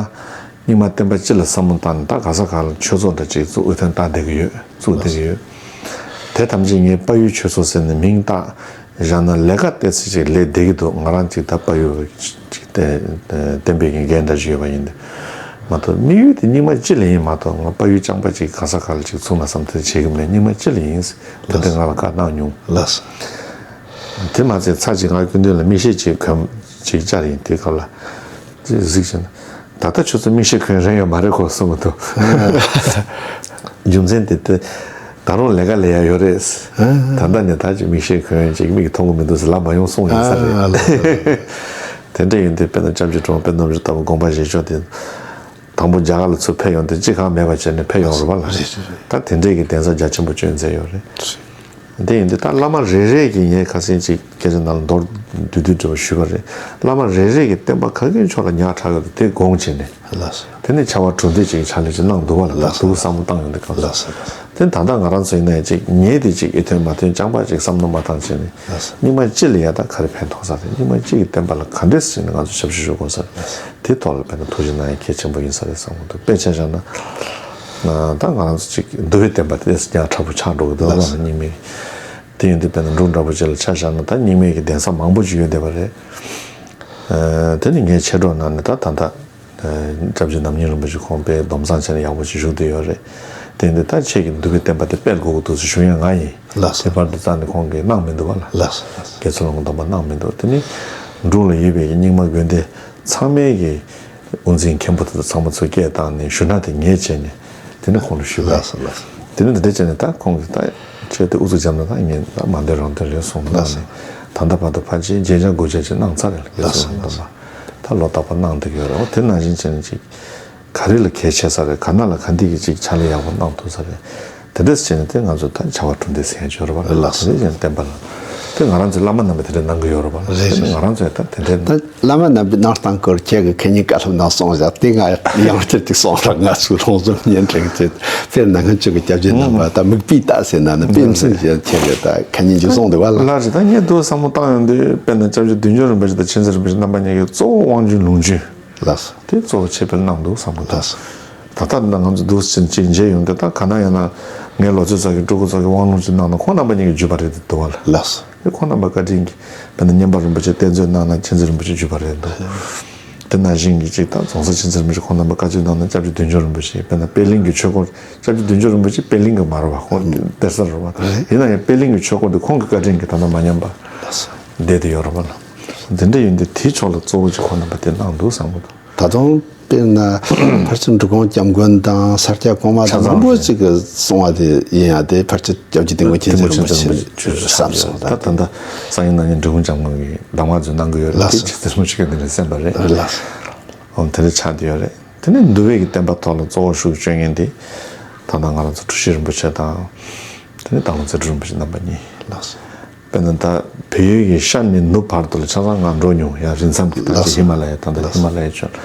རྙིང་མ་བསྟན་པ་སྤྱི་ལ་བསམ་བློ་བཏང་ནས་ད་ག་ས་ག་ལ་ཆོས་ཚོགས་འདྲ་ཅིག་བཙུགས། དབུ་ཐོན་བཏང་བསྡད་ཀྱི་ཡོད། བཙུགས་བསྡད་ཀྱི་ཡོད། དེ་ཐམས་ཅད་ངས་དཔལ་ཡུལ་ཆོས་ཚོགས་ཟེར་ནས་མིང་བཏགས་བཞག་ན་ལས་ཀ་ཏོག་ཙམ་ཅིག་ལས་བསྡད་ཀྱི་འདུག། ང་རང་ཅིག་ད་དཔལ་ཡུལ་ཅིག་བསྟན་བསྟན་པའི་གི་འགན་འདྲ་ཞིག་ཡོད་པ་ཡིན་ཏེ། མ་གཏོགས་དམིགས་ཡུལ་དེ་རྙིང་མ་སྤྱི་ལ་ཡིན་མ་གཏོགས། ང་དཔལ་ཡུལ་རྐྱང་པ་ཅིག་ག་ས་ག་ལ་ཅིག་ཚུགས་ན་བསམ་དེ་བྱེད་ཀྱི་མེད། རྙིང་མ་སྤྱི་ལ་ཡིན། ད་ལྟ་ང་ལ་བཀའ་གནང་མྱོང་། ལགས་སོ། དེ་མ་ཚད་ཚར་གཅིག་ང་སྐུ་མདུན་ལ་མིག་ཤེལ་ཅིག་གོན་ཅིག་བཅར་ཡིན། དེ་སྐབས་ལ་ཅིག་གཟིགས་བྱས་ན། ད་ལྟ་ཁྱོད་ཚོ་མིག་ཤེལ་གོན་རན་ཡོད་མ་རེད་གོ་གསུང་གི་འདུག། རྒྱུ་མཚན་དེ་དེ་ད་རུང་ལས་ཀ་ལས་ཡ་ཡོད་རེད། ད་ལྟ་ནས་ད་ཅིག་མིག་ཤེལ་གོན་ཅིག་མིག་མཐོང་གི་མི་འདུག་ཟེར་ལབ་མ་ཡོང་གསུང་ཡོད་ས་རེད། ཨ་ལགས་སོ། དེ་འདྲ་ཡིན་དུས་དཔེར་ན་སྐྱབས་རྗེ་གྲུབ་དབང་པད་ནོར་རིན་ལྟ་བུ་དགོངས་པ་བཞེས་ཕྱོགས་དེ། དང་པོ་རྒྱ་གར་ལ་ཚུར་ཕེབས་ཡོང་དུས་ཅི་གང་མེད་པ་བྱས་ནས་ཕེབས་ཡོང་རེད་པ་ལ། རེད་རེད་རེད། ད་དེ་འདྲས་ཀྱི་གདན་ས་རྒྱ་ཆེན་པོ་བསྐྱོན་མཛད་ཡོད་རེད། དེ་ཡིན་དུས་ད་བླ་མ་རེ་རེ་གིས་ངས་ཁ་སང་ཅིག་སྐད་ཆ་ནང་ལ་མདོར་བསྡུས་བསྡུས་འདྲ་བོ་ཞུས་པ་རེད། བླ་མ་རེ་རེ་གིས་བསྟན་པ་ག་གི་ཕྱོགས་ལ་ཉག་ཕྲ་གི་འདུག་དེ་དགོངས་བྱས་ནས། ལགས་སོ། དེ་ནས་བྱ་བ་གྲུབ་འབྲས་ཅིག་གི་ཕྱག་ལས་ཅིག་གནང་འདུག་བ་ལ། ད་ལགས་སོ། འདུག་བསམ་བློ་བཏང་ཡོང་དུས་སྐབས་སུ། ལགས་སོ། ལགས་སོ། དེ་ད་ལྟ་ང་རང་ཚོ་ཡིན་ན་ཡང་ཅིག་ངས་དེ་ཅིག་ཨེ་ཐོན་མ་ཐོན་རྐྱང་པ་ཅིག་བསམ་བློ་མ་བཏང་བྱས་ནས། ལགས་སོ། རྙིང་མ་སྤྱི་ལ་ཡ་ད་ག་རེ་ཕན་ཐོགས་ས་རེད། རྙིང་མ་སྤྱི་གི་བསྟན་པ་ལ་ག་འདྲས་བྱས་ནས་ང་ཚོ་ཞབས་ཞུ་ཞུ་དགོས་ས་རེད། དེ་ཐོག་ལ་དཔེར་ན་ཐུགས་རྗེ་གནང་ཡ་གལ་ཆེན་པོ་ཡིན་ས་རེད་བསམ་གྱི་འདུག་དཔེ་ཆ་བཞག་ན། ད་ང་རང་ཚོ་ཅིག་འདུལ་བའི་བསྟན་པ་དེ་ཉག་ཕྲ་པོ་ཆགས་འགྲོ་གི་འདུག་ལགས་སོ། རྙིང་མའི། དེ་ཡིན་དུས་དཔེར་ན་འབྲུག་འདྲ་པོ་ཅིག་ལ་ཆ་བཞག་ན་ད་རྙིང་མའི་གི་གདན་ས་མང་པོ་ཅིག་ཡོད་བསྡད་པ་རེད། ཨ། དེ་ནི་ངས་མཆེད་གྲོགས་ནང་ནས་ད་ད་ལྟ་སྐྱབས་རྗེ་ནམ་མཁའི་རིན་པོ་ཆེ་ཁོང་དཔེ་སྡོམ་བཟང་བྱས་ནས་ཡག་པོ་ཞིག་བཞུགས་བསྡད་ཡོད་རེད། དེ་ཡིན་དུས་ད་ཁྱེད་ཀྱིས་འདུལ་བའི་བསྟན་པ་དེ་སྤེལ་དགོས་ཀྱི་འདུག་ཟེར་ཞུ་མཁན་ང་ཡིན། ལགས་སོ། དེ་བར་དུ་རྩ་ནས་ཁོང་གིས་གནང་མི་འདུག་བ་ལ། ལགས་སོ། ལགས་སོ། དགེ་ཚུལ་སློང་གི་སྡོམ་པ་གནང་མི་འདུག་དེ་ནི་འབྲུག་ལ་ཡོད་པའི་རྙིང་མ་དགོན་སྡེ་ཚང་མའི་གི་དབུ་འཛིན་མཁན་པོ་དེ་ཚོ་ཚང་མ་ཚུར་སྐད་བཏང་ནས་ཞུ་སྣ་དེ་ངས་བྱས་ནས། དེ་ནས་ཁོང་ལ་ཞུས་པ་རེད། ལགས་སོ། ལགས་སོ། དེ་ནས་འདི་འདྲ་བྱས་ནས་ད་ཁོང་གིས་ད་ཁྱོད་དེ་ཨུ་ཚུགས་བརྒྱབ་ན་ད་ངས་ད་མ་འདོད་རང་འདོད་རེད་གསུངས། ལགས་སོ། ད་ནས་ད་ལྟ་བར་དུ་ཕལ་ཆེར་བརྒྱད་བརྒྱ་དགུ་བརྒྱ་ཅིག་གནང་ཚར་རེད་ལ། དགེ་ཚུལ་སློང་གི་སྡོམ་པ། ད་ལོ་རྟག་པར་གནང་བསྡད་ཀྱི་ཡོད་རེད། འོ་དེ་ནང་བཞིན་བྱས་ནས་ཅིག་ག་རེ་ལ་གལ་ཆེ་ས་རེད། ག་ན་ལ་ག་འདི་གི་ཅིག་ཕྱག་ལས་ཡག་པོ་གནང་ཐུབ་ས་རེད། དེ་འདྲས་བྱས་ནས་དེ་ང་ཚོ་ད་བྱ་བ་གྲུབ་འབྲས་ཟེར་ཡ་ཅིག་ཡོད་རེད་པ། ལགས་སོ། དེ་འདྲས་བྱས་ནས་བསྟན་པ་ལ་དེ་ང་རང་ཚོའི་བླ་མ་རྣམ་པས་དེ་འདྲས་གནང་གི་ཡོད་རེད་པ། རེད། རེད། ང་རང་ཚོས་ད་དེ་འདྲས། ད་བླ་མ་རྣམ་པས་གནང་སྟངས་སྐོར་ཁྱེད་ཀྱིས་ཁ་ཉིན་བཀའ་སློབ་ནང་གསུངས་བཞག་དེ་ང་ཡང་བསྐྱར་ཅིག་གསུངས་རོགས། ང་ཚོའི་སློབ་སྦྱོང་བརྙན་འཕྲིན་ཅིག་དཔེར་ན་སྔོན་ཆད་ཀྱི་སྐྱབས་རྗེ་རྣམ་པ་དང་མིག་དཔེ་ལྟ་ཟེར་ན་ནི་དཔེ་མཚོན་བཞིན་ཁྱེད་ཀྱིས་ད་ཁ་ཉིན་ཅིག་གསུངས་འདུག་བ་ལ། ལགས་རེད། ད་ངས་འདུག་བསམ་བློ་བཏང་ཡོང་དུས་དཔེར་ན་སྐྱབས་རྗེ་བདུད་འཇོམས་རིན་པོ་ཆེ་དང་མཁྱེན་བརྩེ་རིན་པོ་ཆེ་རྣམ་པ་གཉིས་ཀྱིས་གཙོ་བོ་དབང་སྒྱུར་ལུང་སྦྱོང་། ལགས་སོ། དེ་གཙོ་བོ་ཆེ་བེད་གནང་འདུག་བསམ་གྱི་འདུག་ལགས་སོ། ད་ལྟ་ང་ཚོ་འདུག་ཕྱིན་ཅིག་མཇལ་ཡོང་དུས་ད་ག་ན་ཡང་ན་ངའི་ལོ་ཚོད་ཚོ་གི་སྤྲུལ་སྐུ་ཚོ་གི་དབང་ལུང་ཅིག་གནང་ན་ཁོང་རྣམ་པ་གཉིས་ཀྱིས་བརྒྱུད་པ་རེད་འདུག་བ་ལ། ལགས་སོ། དེ་ཁོང་རྣམ་པ་བཀའ་དྲིན་གྱིས་དཔེར་ན་སྙན་པ་རིན་པོ་ཆེ་གཏེར་མཛོད་གནང་ན་མཁྱེན་བརྩེ་རིན་པོ་ཆེ་བརྒྱུད་པ་རེད་འདུག་དེ་ནང་བཞིན་གྱི་ཅིག་ད་རྫོང་གསར་མཁྱེན་བརྩེ་རིན་པོ་ཆེ་ཁོང་རྣམ་པ་བཀའ་དྲིན་གནང་ན་སྐྱབས་རྗེ་བདུད་འཇོམས་རིན་པོ་ཆེ། དཔེར་ན་པད་གླིང་གི་ཆོས་སྐོར་སྐྱབས་རྗེ་བདུད་འཇོམས་རིན་པོ་ཆེ་པད་གླིང་གི་མ་རེད་བ། ཁོང་གཏེར་གསར་རེད་བ། ཡིན་ན་ཡང་པད་གླིང་གི་ཆོས་སྐོར་དེ་ཁོང་གི་བཀའ་དྲིན་གྱིས་ད་ལྟ་མ་ཉམས་པ་བསྡད་དེ་ཡོད་རེད་བ་ལ། དེ་འདྲ་ཡིན་དུས་དེའི་ཕྱོགས་ལ་གཙོ་བོ་ཅིག་ཁོང་རྣམ་པ་དེ་གནང་འདུག་བསམ་གྱི་འདུག་ད་དུང་དཔེར་ན་ཕལ་ཆེར་འབྲི་གུང་སྐྱབས་མགོན་དང་ས་སྐྱ་གོང་མ་དང་མང་པོ་ཅིག་གིས་གསུངས་པ་དེ་ཡིན་ཡང་དེ་ཕལ་ཆེར་སྐྱབས་རྗེ་དིལ་མགོ་མཁྱེན་བརྩེ་རིན་པོ་ཆེ་བསམ་སོང་། ད་ད་ལྟ་སང་ཉིན་གནངས་ཉིན་འབྲི་གུང་སྐྱབས་མགོན་གྱིས་གདམས་ངག་ཚོ་གནང་གི་ཡོད་རེད། ལགས་སོ། དེ་མཁྱེན་བརྩེ་རིན་པོ་ཆེ་སྐྱོན་དེ་འདྲ་གསན་པ་རེད། ལགས་སོ། འོ་དེ་འདྲ་ཆགས་བསྡད་ཡོད་རེད། དེ་ནས་འདུལ་བའི་གི་བསྟན་པ་ཐོག་ལ་གཙོ་བོ་ཤུགས་བསྐྱོན་མཁན་དེ་ད་ལྟ་ང་རང་ཚོ་འཁྲུལ་ཞིག་རིན་པོ་ཆེ་དང་། དེ་ནས་སྟག་ལུང་རྩེ་སྤྲུལ་རིན་པོ་ཆེ་རྣམ་པ་གཉིས། ལགས་སོ། དཔེར་ན་ད་བལ་ཡུལ་གྱི་ཤར་ནས་ནུབ་བར་དུ་ལ་ཆ་ཚང་ང་འགྲོ་མྱོང་ཡ། རི་མཚམས་ཀྱི་ད་ལགས་ཅིག་སོ། ཧི་མ་ལ་ཡའི་ད་ལྟ་ལགས་ཧི་སོ། མ་ལ་ཡའི་ཕྱོགས།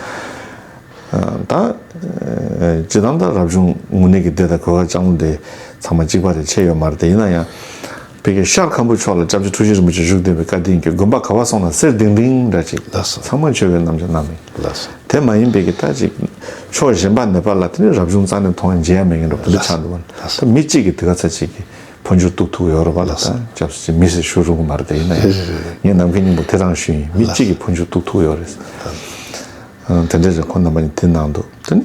ད་སྤྱིར་བཏང་ད་རབ་བྱུང་དངོས་གནས་ཀྱི་སྡེ་དང་གོས་དཀར་ལྕང་ལོ་དེ་ཚང་མ་གཅིག་པ་རེད། ཆད་ཡོད་མ་རེད། དེ་ཡིན་ན་ཡང་བོད་ཀྱི་ཤར་ཁམ་བུ་ཕྱོགས་ལ་སྐྱབས་རྗེ་འཁྲུལ་ཞིག་རིན་པོ་ཆེ་བཞུགས་བསྡད་པའི་བཀའ་དྲིན་གྱིས་དགོན་པ་ག་བ་སོང་ན་སེར་ལྡིང་ལྡིང་འདྲ་ཅིག་ལགས་སོ། ཚང་མ་མཆོད་པའི་རྣམ་འགྱུར་གནང་མི། ལགས་སོ། དེ་མ་ཡིན་པའི་གི་ད་ཅིག་ཕྱོགས་གཞན་པ་ནེ་པ་ལ་དེ་ནི་རབ་བྱུང་རྩ་ནས་མཐོང་ཡ་མཇལ་ཡ་མེད་མཁན་འདྲ་པོ་དེ་འདྲ་ཆགས་འདུག་བ། ད་མི་གཅིག་གིས་དེ་ག་ཚད་ཅིག་གི་འཕོ་འགྱུར་གཏུག་ཐུབ་ཡོད་རེད་བ་ལ། ད་སྐྱབས་སུ་མཆི་མི་ཟེར་ཞུ་རུང་གི་མ་རེད། དེ་ཡིན་ན་ཡང་ངས་ནམ་མཁའི་སྙིང་པོ་དེ་རང་ཞུས་ཡིན། མི་གཅིག་གིས་འཕོ་འགྱུར་གཏུག་ཐུབ་ཡོད་རེད། དེ་འདྲ་རེད། ཁོང་རྣམ་པ་གཉིས་དེ་གནང་འདུག་དེ་ནི་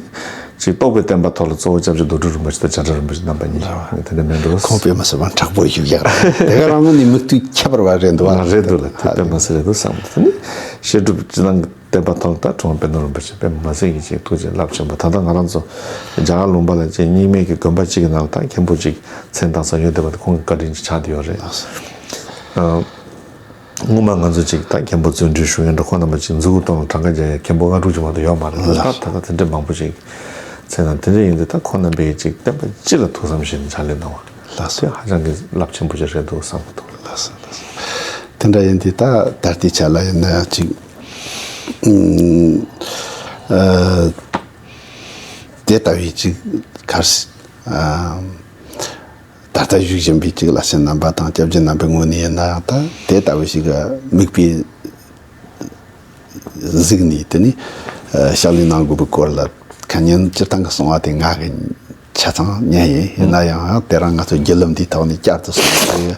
ཅིག་རྟོགས་པའི་བསྟན་པ་ཐོག་ལ་གཙོ་བོ་སྐྱབས་རྗེ་རྡོ་གྲུབ་རིན་པོ་ཆེ་དང་བྱ་བྲལ་རིན་པོ་ཆེ་རྣམ་པ་གཉིས་དེ་འདྲ་མིན་འགྲོ། ཁོང་དཔེ་མི་སྲིད་པ་མཁྲེགས་པོ་ཞིག་ཡག་རེད། དེ་ག་རང་ནི་མིག་ལྟོས་ཁྱད་པར་བ་རེད་འདུག་བ། རེད་འདུག་ལ། དེ་དཔེ་མི་སྲིད་རེད་འདུག་བསམ། དེ་ནི་བཤད་སྒྲུབ་སྤྱི་དང་བསྟན་པ་ཐོག་ལ་ད་དྲུང་པ་པད་ནོར་རིན་པོ་ཆེ་དཔེ་མི་སྲིད་ཀྱི་ཅིག་ཐུགས་རྗེ་རླབས་ཆེན་པོ། ད་ལྟ་ང་རང་ཚོ་རྒྱ་གར་ལུང་པ་ལ་ཅིག་རྙིང་མའི་གི་དགོན་པ་གཅིག་གི་ནང་ལ་ད་མཁན་པོ་ཅིག་མཚན་བཏགས་ས་ཡོད་བསྡད་པ་དེ་ཁོང་གི་བཀའ་དྲིན་ཅིག་ཆགས་བསྡད་ཡོད་རེད། ཨ། སྔོན་མ་ང་ཚོ་ཅིག་ད་མཁན་པོ་བརྩོན་འགྲུས་ཞུ་མཁན་འདྲ་ཁོང་རྣམ་པ་ཅིག་མཛུ་གུ་སྟོང་ལ་གྲངས་ཀ་རྒྱག་ཡ་མཁན་པོ་ལྔ་དྲུག་ཅིག་མ་གཏོགས་ཡོད་མ་རེད། ད་ད་ལྟ་དེ་འདྲའི་མང་པོ་ཅིག་མཚན་ན། དེ་འདྲ་ཡིན་དུས་ད་ཁོང་རྣམ་པས་ཅིག་བསྟན་པ་སྤྱི་ལ་ཐུགས་བསམ་བཞེས་ནས་ཕྱག་ལས་གནང་བ། ལགས་སོ། དེ་ཧ་ཅང་གི་རླབས་ཆེན་པོ་ཅིག་རེད་འདུག་བསམ་གྱི་འདུག་ལགས་སོ། ལགས་སོ། དེ་འདྲ་ཡིན་དུས་ད་ད་ལྟའི་ཆ་ལ་ཡིན་ན་ཡང་ཅིག་ཨ། དེ་ལྟ་བུའི་ཅིག་གར་ཨ། ད་ལྟ་བཞུགས་བཞིན་པའི་ཅིག་བླ་ཆེན་རྣམ་པ་དང་སྐྱབས་རྗེ་རྣམ་པའི་ངོས་ནས་ཡིན་ན་ཡང་ད་དེ་ལྟ་བུ་ཞིག་གི་མིག་དཔེ་གཟིགས་ནས་དེ་ནས་ཕྱག་ལས་གནང་དགོས་པའི་སྐོར་ལ་ཁ་ཉིན་སྤྱིར་བཏང་གི་གསུང་བ་དེ་ང་གི་ཆ་ཚང་ཉན་ཡིན། ཡིན་ན་ཡང་དེ་རིང་ང་ཚོ་བརྒྱུད་ལམ་འདིའི་ཐོག་ནས་བསྐྱར་དུ་གསུང་བ་དེ་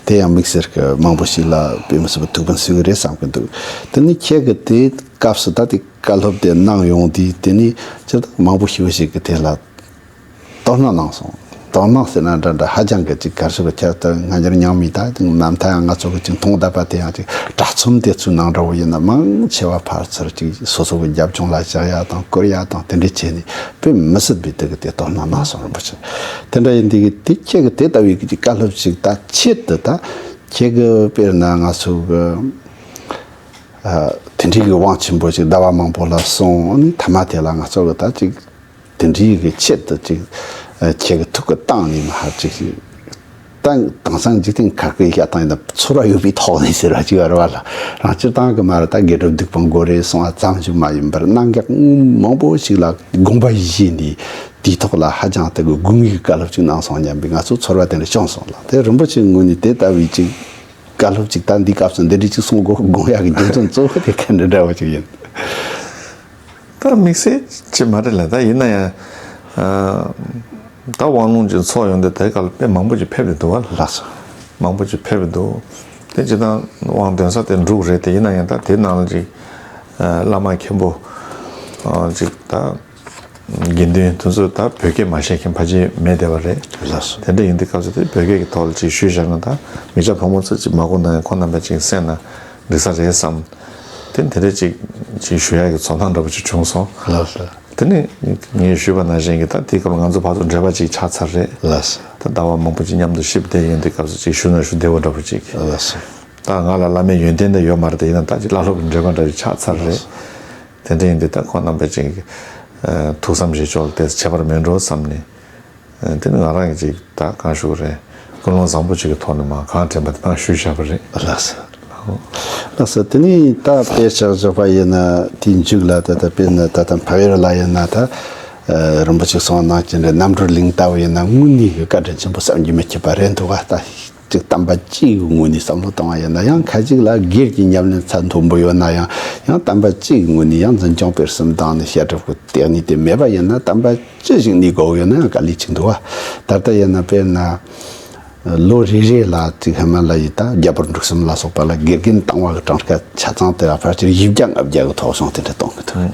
དེ་ཡང་དམིགས་བསལ་གྱི་མང་པོ་ཞིག་ལ་དཔེ་མི་སྲིད་པའི་ཐུགས་ཕན་གསོས་ཀྱི་རེད་བསམ་གྱི་འདུག་དེ་ནས་ཁྱེད་ཀྱི་དེ་སྐབས་སུ་ད་དེ་བཀའ་སློབ་དེ་གནང་ཡོང་དུས་དེ་ནས་སྤྱིར་བཏང་མང་པོ་ཞིག་ཞིག་གིས་དེ་ལ་དོ་སྣང་གནང་སོང་། དོ་སྣང་ཟེར་ན་འདྲ་འདྲ་ཧ་ཅང་གི་ཅིག་ག་རེ་ཞུ་དགོས། ཁྱེད་ལྟར་སྔ་འགྱུར་རྙིང་མའི་ད་ཅིག་རྣམ་ཐར་ཡང་ང་ཚོ་གི་ཅིག་མཐོང་བསྡད་པ་དེ་ཡང་ཅིག་གྲྭ་ཚོམས་དེ་ཚོའི་ནང་འདྲ་བོ་ཡིན་ན་མང་ཆེ་བ་ཕར་ཚུར་ཅིག་སོ་སོ་གི་རྒྱབ་ལྗོངས་ལ་བཞག་ཡ་དང་བསྐུར་ཡ་དང་དེ་འདྲ་བྱས་ནས་དཔེ་མི་སྲིད་པའི་དེ་གི་དེ་དོ་སྣང་གནང་སོང་རིན་པོ་ཆེ། དེ་འདྲ་ཡིན་དེ་གི་དེ་ཁྱེད་གི་དེ་ལྟ་བུའི་གི་ཅིག་བཀའ་སློབ་ཅིག་ད་ཆེད་དུ་ད་ཁྱེད་གི་དཔེར་ན་ང་ཚོ་གི་ཨ། དེ་འདྲའི་གི་དབང་ཆེན་པོ་ཅིག་ཟླ་བ་མང་པོ་ལ་སོང་ནས་མཐའ་མ་དེ་ལ་ང་ཚོ་གི་ད་ཅིག་དེ་འདྲའི་གི་ཆེད་དུ་ཅིག་ཨ། ཁྱེད་ཀྱི་ཐུགས་ཀྱི་སྟེང་ནས་མ་ཧར་ཅིག་ ད་དེང་སང་འཇིག་རྟེན་ཁ་སྐད་བཤད་སྟངས་ཡིན་ན་ཚོར་བ་ཡོད་པའི་ཐོག་ནས་ཟེར་བ་ཅིག་ཡོད་རེད་བ་ལ། རང་སྤྱིར་བཏང་གི་མ་རེད། ད་དགེ་སྒྲུབ་སྡིག་སྤོང་དགོས་རེད་གསུང་བ་ཙམ་ཞིག་མ་ཡིན་པར་གནད་འགག་མང་པོ་ཞིག་ལ་དགོངས་པ་བཞེས་ནས་དེའི་ཐོག་ལ་ཧ་ཅང་དེ་གི་དགོངས་ཡིག་བཀའ་སློབ་ཅིག་གནང་སོང་སྙམ་པའི་ང་ཚོ་ཚོར་བ་དེ་འདྲ་བྱུང་སོང་ལ། དེ་རིན་པོ་ཆེ་ངོས་ནས་དེ་ལྟ་བུའི་ཅིག་བཀའ་སློབ་ཅིག་ད་འདི་སྐབས་སུ་འདི་འདྲ་ཅིག་གསུང་དགོས་དགོངས་ཡག་གི་རྒྱུ་མཚན་གཙོ་བོ་དེ་ག་འདྲ་འདྲ་བོ་ཅིག་ཡིན། ད་དམིགས་བསལ་ཅིག་མ་རེད་ལ། ད་ཡིན་ན་ཡང་ཨ། ད་དབང་ལུང་ཅིག་ཚོགས་ཡོང་དུས་དེ་ག་ལ་དཔེ་མང་པོ་ཅིག་ཕེབས་ཏེ་འདུག་བ། ལགས་སོ། མང་པོ་ཅིག་ཕེབས་ཏེ་འདུག་དེ་ཅི་ལྟར་དབང་འདོན་ས་དེ་འབྲུག་རེད། དེ་ཡིན་ན་ཡང་ད་དེ་ནང་ལ་ཅིག་ཨ། བླ་མ་མཁན་པོ་ཨ། ཅིག་ད་དགེ་འདུན་དེ་ཚོ་ད་བོད་སྐད་མ་ཤེས་མཁན་ཕལ་ཆེར་མེད་བསྡད་པ་རེད། ལགས་སོ། དེ་འདྲ་ཡིན་དུས་སྐབས་སུ་དེ་བོད་སྐད་ཀྱི་ཐོག་ལ་ཅིག་ཞུས་བཞག་ན་ད་མི་སྐྱ་ཕོ་མོ་ཚོ་ཅིག་མ་གོ་ན་ཡང་ཁོང་རྣམ་པས་ཅིག་གསན་ན་འགྲིག་ས་རེད་བསམ། དེ་དེ་འདྲ་ཅིག་ཅིག་ཞུ་ཡག་གི་ཚོར་སྣང་འདྲ་པོ་ཅིག་བྱུང་སོང་། ལགས་སོ། དེ་ནི་ངས་ཞུས་པ་ནང་བཞིན་གྱི་ད་དེའི་སྐབས་ལ་ང་ཚོ་ཕར་ཚུར་འབྲེལ་བ་ཅིག་ཆགས་ཚར་རེད། ལགས་སོ། ད་ཟླ་བ་མང་པོ་ཅིག་མཉམ་དུ་གཤིབ་བསྡད་ཡོང་དུས་སྐབས་སུ་ཅིག་ཞུ་ན་ཞུ་བདེ་བོ་འདྲ་པོ་ཅིག་ལགས་སོ། ད་ང་ལ་བླ་མའི་ཡོན་ཏན་དེ་ཡོད་མ་རེད། དེ་ཡིན་ན་ད་ཅིག་བླ་སློབ་ཀྱི་འབྲེལ་བ་འདྲ་ཅིག་ཆགས་ཚར་རེད། དེ་འདྲ་ཡིན་དུས་ད་ཁོང་རྣམ་པས་ཅིག་ཐུགས་བསམ་བཞེས་ཕྱོགས་ལ་ཏོག་ཙམ་ཁྱད་པར་མེད་འགྲོ་བསམ་ནས། དེ་ནི་ང་རང་གིས་ཅིག་ད་གང་ཞུ་དགོས་རེད། ཀུན་སློང་བཟང་པོ་ཅིག་གི་ཐོག་ནས་མར་གང་དྲན་པ་དེ་མར་ཞུས་བཞག་པ་རེད། ལགས་སོ། ལགས་སོ། དེ་ནས་ད་དཔེ་ཆ་བཞག་པ་ཡིན་ན་དེའི་མཇུག་ལ་ད་ལྟ་དཔེར་ན་ད་ལྟ་འཕགས་ཡུལ་ལ་ཡིན་ན་ད་རིན་པོ་ཆེ་གསུངས་ནང་བཞིན་རེད། རྣམ་གྲོལ་གླིང་ལྟ་བུ་ཡིན་ན་དངོས་གནས་ཀྱི་བཀའ་དྲིན་ཆེན་པོ་བསམ་གྱིས་མི་ཁྱབ་པ་རེད་འདུག་བ། ད་ཅིག་བསྟན་པ་སྤྱི་ཡི་ངོས་ནས་བསམ་བློ་བཏང་བ་ཡིན་ན་ཡང་ཁ་ཅིག་ལ་སྒེར་གྱི་ཉམས་ལེན་ཚད་མཐོན་པོ་ཡོད་ན་ཡང་ཡང་བསྟན་པ་སྤྱི་ཡི་ངོས་ནས་ཡང་འཛིན་སྐྱོང་སྤེལ་གསུམ་བཏང་ནས་བཤད་གྲྭ་ཁུལ་དེ་གཉིས་དེ་མེད་པ་ཡིན་ན་བསྟན་པ་ཅི་ཞིག་གནས་དགོས་ཡོད་ན་ཡང་དཀའ་ལས་ཆེ་འདུག་བ། ད་ལྟ་ཡིན་ན་དཔེར་ན་ལོ་རེ་རེ་ལ་ཅིག་ཧི་མ་ལ་ཡི་ད་རྒྱ་བོད་འབྲུག་གསུམ་ལ་སོགས་པ་ལ་དགེ་རྒན་བཏང་བ་གི་གྲངས་ཀ་ཆ་ཚང་དེ་ལ་ཕལ་ཆེར་བཞི་བརྒྱ་ལྔ་བརྒྱ་གི་ཐོག་སོང་དེ་འདྲ་གཏོང་གི་འདུག་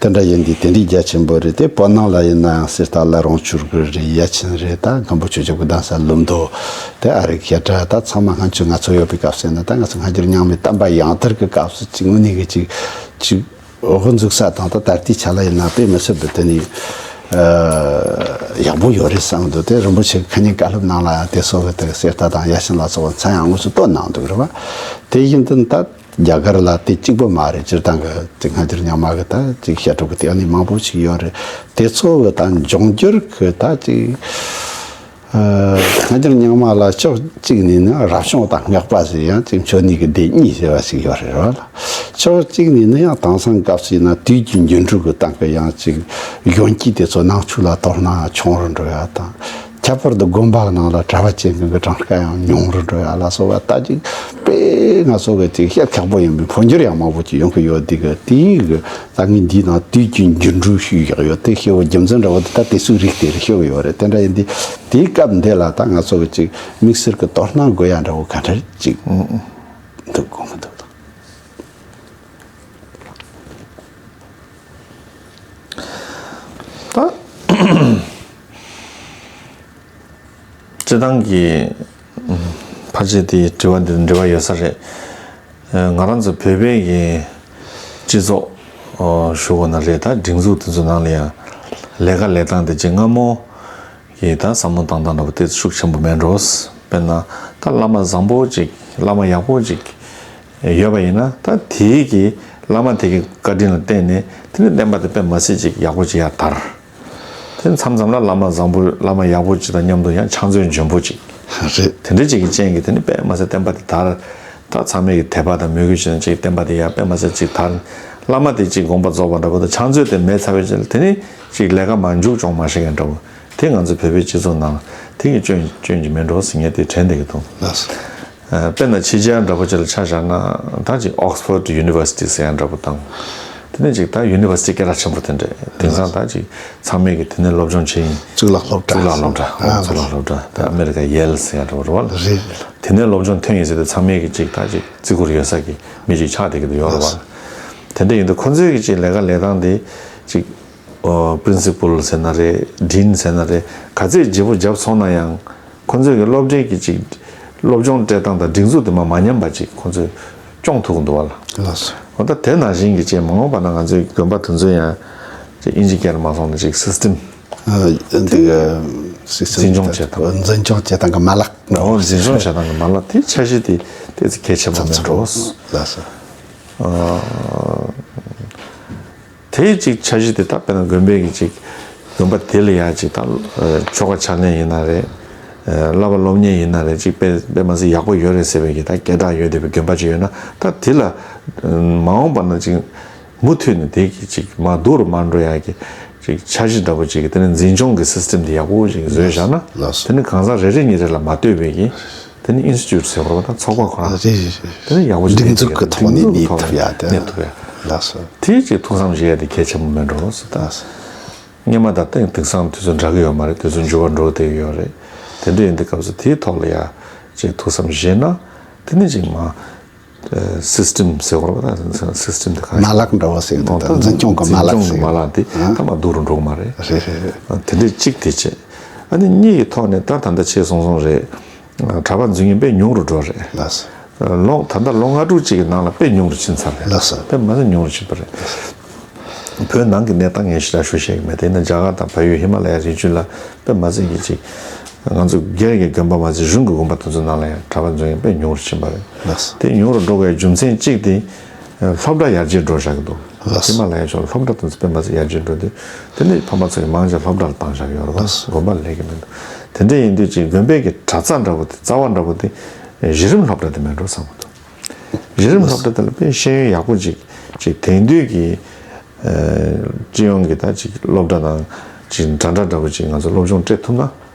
དེ་འདྲ་ཡིན་དུས་དེ་འདྲའི་རྒྱ་ཆེན་པོ་རེད། དེ་བོད་ནང་ལ་ཡིན་ན་ཡང་གསེར་རྟ་བླ་རུང་ཆོས་སྒར་རེད། ཡ་ཆེན་རེད། ད་མཁན་པོ་ཆོས་རྗེ་གི་གདན་ས་ལྷུན་རྡོ་དེ་ཨ་རིག་བཤད་གྲྭ་ད་ཚང་མ་སྔ་ཕྱི་ང་ཚོ་ཡོད་པའི་སྐབས་སུ་ཡིན་ན་ད་ང་ཚོ་སྔ་འགྱུར་རྙིང་མའི་བསྟན་པ་ཡང་དར་གི་སྐབས་སུ་ཅིག་དངོས་གནས་གི་ཅིག་ཅིག་དབུ་འཛུགས་ས་དང་ད་ད་ལྟའི་ཆ་ལ་ཡིན་ན་དཔེ་མི་སྲིད་པའི་དེ་ནི་ཡག་པོ་ཡོད་རེད་བསམ་འདུག་དེ་རིན་པོ་ཆེ་ཁ་ཉིན་བཀའ་སློབ་ནང་ལ་ཡང་དེ་སོགས་ཀྱི་དེ་གསེར་རྟ་དང་ཡ་ཆེན་ལ་སོགས་པ་མཚན་ཡང་དངོས་སུ་བཏོན་གནང་འདུག་རེད་བ། དེ་བཞིན་དུ་ད་རྒྱ་གར་ལ་དེ་གཅིག་པུ་མ་རེད། སྤྱིར་བཏང་གི་དེ་སྔ་འགྱུར་རྙིང་མ་གི་ད་ཅིག་བཤད་སྒྲུབ་ཀྱི་དེ་ནི་མང་པོ་ཞིག་ཡོད་རེད། དེ་ཚོ་གི་ད་འབྱུང་འགྱུར་གི་ད་ཅིག་སྔ་འགྱུར་རྙིང་མ་ལ་ཕྱོགས་གཅིག་ནས་ནི་རབ་བྱུང་དང་སྔགས་པ་ཟེར་ཡང་ཅིག་མཆོད་གནས་ཀྱི་སྡེ་གཉིས་ཟེར་བ་ཞིག་ཡོད་རེད་བ་ལ། ཕྱོགས་གཅིག་ནས་ནི་ཡང་དེང་སང་སྐབས་སུ་ཡིན་ན་དུས་ཀྱི་འགྱུར་འགྲོས་ཀྱི་སྟེང་གི་ཡང་ཅིག་གཞོན་སྐྱེས་དེ་ཚོ་ནང་ཆོས་ལ་དོ་སྣང་ཆུང་རུ་འགྲོ་ཡ་དང་། ཁྱད་པར་དུ་དགོན་པ་ནང་ལ་གྲྭ་པ་བྱེད་མཁན་གྱི་གྲངས་ཀ་ཡང་ཉུང་རུ་འགྲོ་ཡ་ལ་སོགས་པ་ད་ཅིག་དཔེ་ང་ཚོ་གི་ཅིག་བཤད་ཁག་པོ་ཡིན་པའི་འཕོ་འགྱུར་ཡང་མང་པོ་ཅིག་ཡོང་གི་ཡོད་དེ་གི་དེའི་གི་ད་ངས་འདིའི་ནང་དུས་ཀྱི་འགྱུར་འགྲོས་ཞུས་ཡག་ཡོད་དེ། ཤེས་བོ་རྒྱུ་མཚན་འདྲ་བོ་དེ་ད་དེ་ཚོའི་རིགས་དེ་རེད་ཤོད་གི་ཡོད་རེད། དེ་འདྲ་ཡིན་དུས་དེའི་སྐབས་འདི་ལ་ད་ང་ཚོ་གི་ཅིག་དམིགས་བསལ་གི་དོ་སྣང་དགོས་ཡ་འདྲ་བོ་ག་འདྲ་ཅིག་འདུག་དགོངས་གི་འདུག་ད། སྤྱི་བཏང་གི་ཕལ་ཆེར་དེའི་དྲི་བ་འདི་འབྲེལ་བ་ཡོད་ས་རེད། ང་རང་ཚོ་བོད་པའི་གི་སྤྱི་ཚོགས་ཞུ་བ་ན་རེད། ད་སྒྲིག་འཛུགས་དེ་ཚོ་ནང་ལ་ཡང་ལས་ཀ་ལས་སྟངས་དེ་ཅིག་སྔ་མོ་གི་ད་བསམ་བློ་བཏང་སྟངས་འདྲ་པོ་དེ་ཤུགས་ཆེན་པོ་མེད་འགྲོ། དཔེར་ན་ད་བླ་མ་བཟང་པོ་ཅིག་བླ་མ་ཡག་པོ་ཅིག་ཡོད་པ་ཡིན་ན་ད་དེའི་གི་བླ་མ་དེ་གི་བཀའ་དྲིན་ལ་བརྟེན་ནས་དེ་ནི་བསྟན་པ་དེ་དཔེ་མ་སྲིད་ཅིག་ཡག་པོ་ཅིག་ཡར་དར། དེ་མཚམས་མཚམས་ལ་བླ་མ་བཟང་པོ་བླ་མ་ཡག་པོ་ཅིག་དང་མཉམ་དུ་ཡང་ཕྱག་མཛོད་འཇོན་པོ་ཅིག་རེད། དེ་འདྲ་ཅིག་གི་རྐྱེན་གྱིས་དེ་ནི་དཔེ་མ་སྲིད་བསྟན་པ་དེ་དར། ད་ཚང་མས་ཀྱི་དད་པ་དང་མོས་གུས་བྱས་ནས་ཅིག་བསྟན་པ་དེ་ཡར་དཔེ་མ་སྲིད་ཅིག་དར། བླ་མ་དེ་ཅིག་དགོངས་པ་རྫོགས་པ་འདྲ་པོ་དང་ཕྱག་མཛོད་དེ་མེད་ཚར་བའི་རྗེས་ལ་དེ་ནི་ཅིག་ལས་ཀ་མར་མཇུག་སྐྱོང་མ་ཤེས་མཁན་འདྲ་པོ་དེ་ང་ཚོའི་བོད་པའི་སྤྱི་ཚོགས་ནང་དེ་གི་སྐྱོན་སྐྱོན་གྱི་མེད་འགྲོ་ཟེར་ངས་དེ་དྲན་བསྡད་ཀྱི་འདུག་ལགས་སོ། དཔེར་ན་ཕྱི་རྒྱལ་འདྲ་པོ་ཅིག་ལ་ཆ་བཞག་ན་ད་ཅིག་Oxford University ཟེར་ཡ་འདྲ་པོ་དང་། དེ་ནས་ཅིག་ད་University སྐད་གྲགས་ཆེན་པོ་དེ་འདྲ་དེང་སང་ད་ཅིག་ཚང་མས་ཀྱི་དེ་ནས་སློབ་སྦྱོང་བྱེད་ཡིན། གཙུག་ལག་སློབ་གྲྭ། གཙུག་ལག་སློབ་གྲྭ། ཨ་གཙུག་ལག་སློབ་གྲྭ་ད་ཨ་མེ་རི་ཀ་Yale ཟེར་ཡ་འདྲ་པོ་རེད་བ། རེད། དེ་ནས་སློབ་སྦྱོང་ཐོན་ཡིན་ཟེར་ཏེ་ཚང་མས་ཀྱི་ཅིག་ད་ཅིག་བརྩི་བཀུར་ཡོད་ས་ཀྱི་མི་ཅིག་ཆགས་བསྡད་ཀྱི་འདུག་ཡོད་རེད་བ། དེ་འདྲ་ཡིན་དུས་ཁོ་ཚོས་ཀྱི་ཅིག་ལས་ཀ་ལས་སྟངས་དེ་ཅིག་Principal ཟེར་ན་རེད། Dean ཟེར་ན་རེད། ག་ཚོད་བརྗེ་པོ་བརྒྱབ་སོང་ན་ཡང་། ཁོ་ཚོས་ཀྱི་སློབ་གྲྭའི་གི་ཅིག་སློབ་སྦྱོང་སྤྲད་སྟངས་དང་སྒྲིག་འཛུགས་དེ་མ་མ་ཉམས་པ་ཅིག་ཁོ་ཚོས་སྐྱོང་ཐུབ་ཀྱི་འདུག་བ་ལ། ལགས་སོ། འོ་ད་དེ་ནང་བཞིན་གྱི་ཅིག་མ་འོངས་པ་ན་ང་ཚོའི་དགོན་པ་དེ་ཚོ་ཡང་ཅིག་དབྱིན་ཇི་སྐད་ལ་མ་སོང་ན་ཅིག་System ཨ་འདི་ག་System འཛིན་སྐྱོང་བྱེད་སྟངས། འཛིན་སྐྱོང་བྱེད་སྟངས་ཀྱི་མ་ལག་འོ་འཛིན་སྐྱོང་བྱེད་སྟངས་ཀྱི་མ་ལག་དེ་འཆར་གཞི་དེ་ཏོག་ཙམ་གལ་ཆེན་པོ་མིན་འགྲོ། ལགས་སོ། ཨ། དེའི་ཅིག་འཆར་གཞི་དེ་ད་དཔེར་ན་དགོན་པའི་གི་ཅིག་དགོན་པ་དེ་ལ་ཡང་ཅིག་ད་ཆོ་ག་ཕྱག་ལེན་ཡིན་ན་རེད། བསླབ་པ་སློབ་གཉེར་ཡིན་ན་རེད། ཅིག་དཔེ་དཔེ་མ་སྲིད་ཡག་པོ་ཡོད་རེད་ཟེར་བའི་གི་ད་སྐད་གྲགས་ཡོད་བསྡད་པའི་དགོན་པ་ཅིག་ཡོད་ན། ད་དེ་ལ་མ་འོངས་པ་ན་ཅིག་མུ་མཐུད་ནས་དེ་གི་ཅིག་མར་སྡུག་རུ་མ་འགྲོ་ཡག་གི་ཅིག་འཆར་གཞི་འདྲ་པོ་ཅིག་གི་དེ་ནས་འཛིན་སྐྱོང་གི་སི་སི་ཊེམ་དེ་ཡག་པོ་ཅིག་བཟོས་བཞག་ན། ལགས་སོ། དེ་ནས་གང་ཟག་རེ་རེ་གཉིས་རེ་ལ་མ་ལྟོས་པའི་གི་དེ་ནས་ཨིན་སི་ཊི་ཊུཊ་ཟེར་བ་དང་ཚོགས་པ་ཁོ་རང་རེད་རེད་རེད། དེ་ནས་ཡག་པོ་ཅིག་སྒྲིག་འཛུགས་ཀྱི་ཐོག་ནས་གནས་ཐུབ་ཡ་དེ། གནས་ཐུབ་ཡ། ལགས་སོ། དེ་ཅིག་ཐུགས་བསམ་བཞེས་ཡ་དེ་གལ་ཆེན་པོ་མེད་འགྲོ་ཟེར་ད། ལགས་སོ། སྔོན་མ་དང་ཏན་དེང་སང་དུས་ཚོད་འདྲ་གི་ཡོད་མ་རེད། དུས་ཚོད་འགྱུར་བ་འགྲོ་བསྡད་ཡོད་རེད། དེ་འདྲ་ཡིན་དུས་སྐབས་སུ་དེའི་ཐོག་ལ་ཡ་ཅིག་ཐུགས་བསམ་བཞེས་ན། དེ་ནས་ཅིག་མ་སི་སི་ཊེམ་ཟེར་བ་རེད་པ། སི་སི་ཊེམ་དེ་ག་མ་ལག་འདྲ་བོ་ཟེར་གི་འདུག་ད་འཛིན་སྐྱོང་གི་མ་ལག་ཟེར་གི་འདུག་མ་ལག་དེ་ཨ་ད་མར་སྡུག་རུ་འགྲོ་གི་མ་རེད། རེད་རེད་རེད། དེ་འདྲ་གཅིག་དེ་བྱས། ཨ་ནི་གཉིས་ཀྱི་ཐོག་ནས་ད་ད་ལྟ་ཆེད་སོང་སོང་རེད། གྲྭ་པ་འཛུལ་མཁན་དཔེ་ཉུང་རུ་འགྲོ་རེད། ལགས་སོ། ལོ་ད་ལྟ་ལོ་ལྔ་དྲུག་ཅིག་གི་ནང་ལ་དཔེ་ཉུང་རུ་ཕྱིན་ཚར་རེད། ལགས་སོ། དཔེ་མ་ཟད་ཉུང་རུ་ཕྱིན་པ་རེད། བོད་ནང་གི་གནས་སྟངས་ངས་ཞེ་དྲག་ཞུ་ཤེས་ཀྱི་མེད། དེ་ཡིན་ན་རྒྱ་གར་དང་བལ་ཡུལ་ཧི་མ་ལ་ཡའི་རི་རྒྱུད་ལ་དཔེ་མ་ཟད་ཀྱི་ཅིག་ང་ཚོ་སྒེར་གྱི་དགོན་པ་མ་ཟད་གཞུང་གི་དགོན་པ་དེ་ཚོ་ནང་ལ་ཡང་གྲྭ་པ་འཛུལ་མཁན་དཔེ་ཉུང་རུ་ཕྱིན་པ་རེད། ལགས་སོ། དེ་ཉུང་རུ་འགྲོ་དགོས་རྒྱུ་མཚན་གཅིག་དེ་སློབ་གྲྭ་ཡར་རྒྱས་འགྲོ་བཞག་གི་འདུག་ལགས་སོ། ཧི་མ་ལ་ཡའི་ཕྱོགས་ལ་སློབ་གྲྭ་དེ་ཚོ་དཔེ་མ་ཟད་ཡར་རྒྱས་འགྲོ་དུས། དེ་ནས་ཕ་མ་ཚོ་གི་མང་ཆེ་སློབ་གྲྭ་ལ་བཏང་བཞག་ཡོད་རེད་པ། ལགས་སོ། དགོན་པ་ལས་ཀྱི་མི་འདུག་དེ་འདྲ་ཡིན་དུས་ཅིག་དགོན་པའི་གི་གྲྭ་ཚང་འདྲ་པོ་དེ་རྩ་བ་འདྲ་པོ་དེ་གཞི་རིམ་སློབ་གྲྭ་དེ་མེད་འགྲོ་བསམ་གི་འདུག་གཞི་རིམ་སློབ་གྲྭ་དེ་ལ་དཔེ་ཤེས་ཡོན་ཡག་པོ་ཅིག་ཅིག་དེང་དུས་ཀྱི་ཨ་སྤྱི་ཡོངས་ཀྱི་ད་ཅིག་སློབ་གྲྭ་དང་ཅིག་འདྲ་འདྲ་འདྲ་པོ་ཅིག་ང་ཚོ་སློབ་སྦྱོང་སྤྲད་ཐུབ་ན།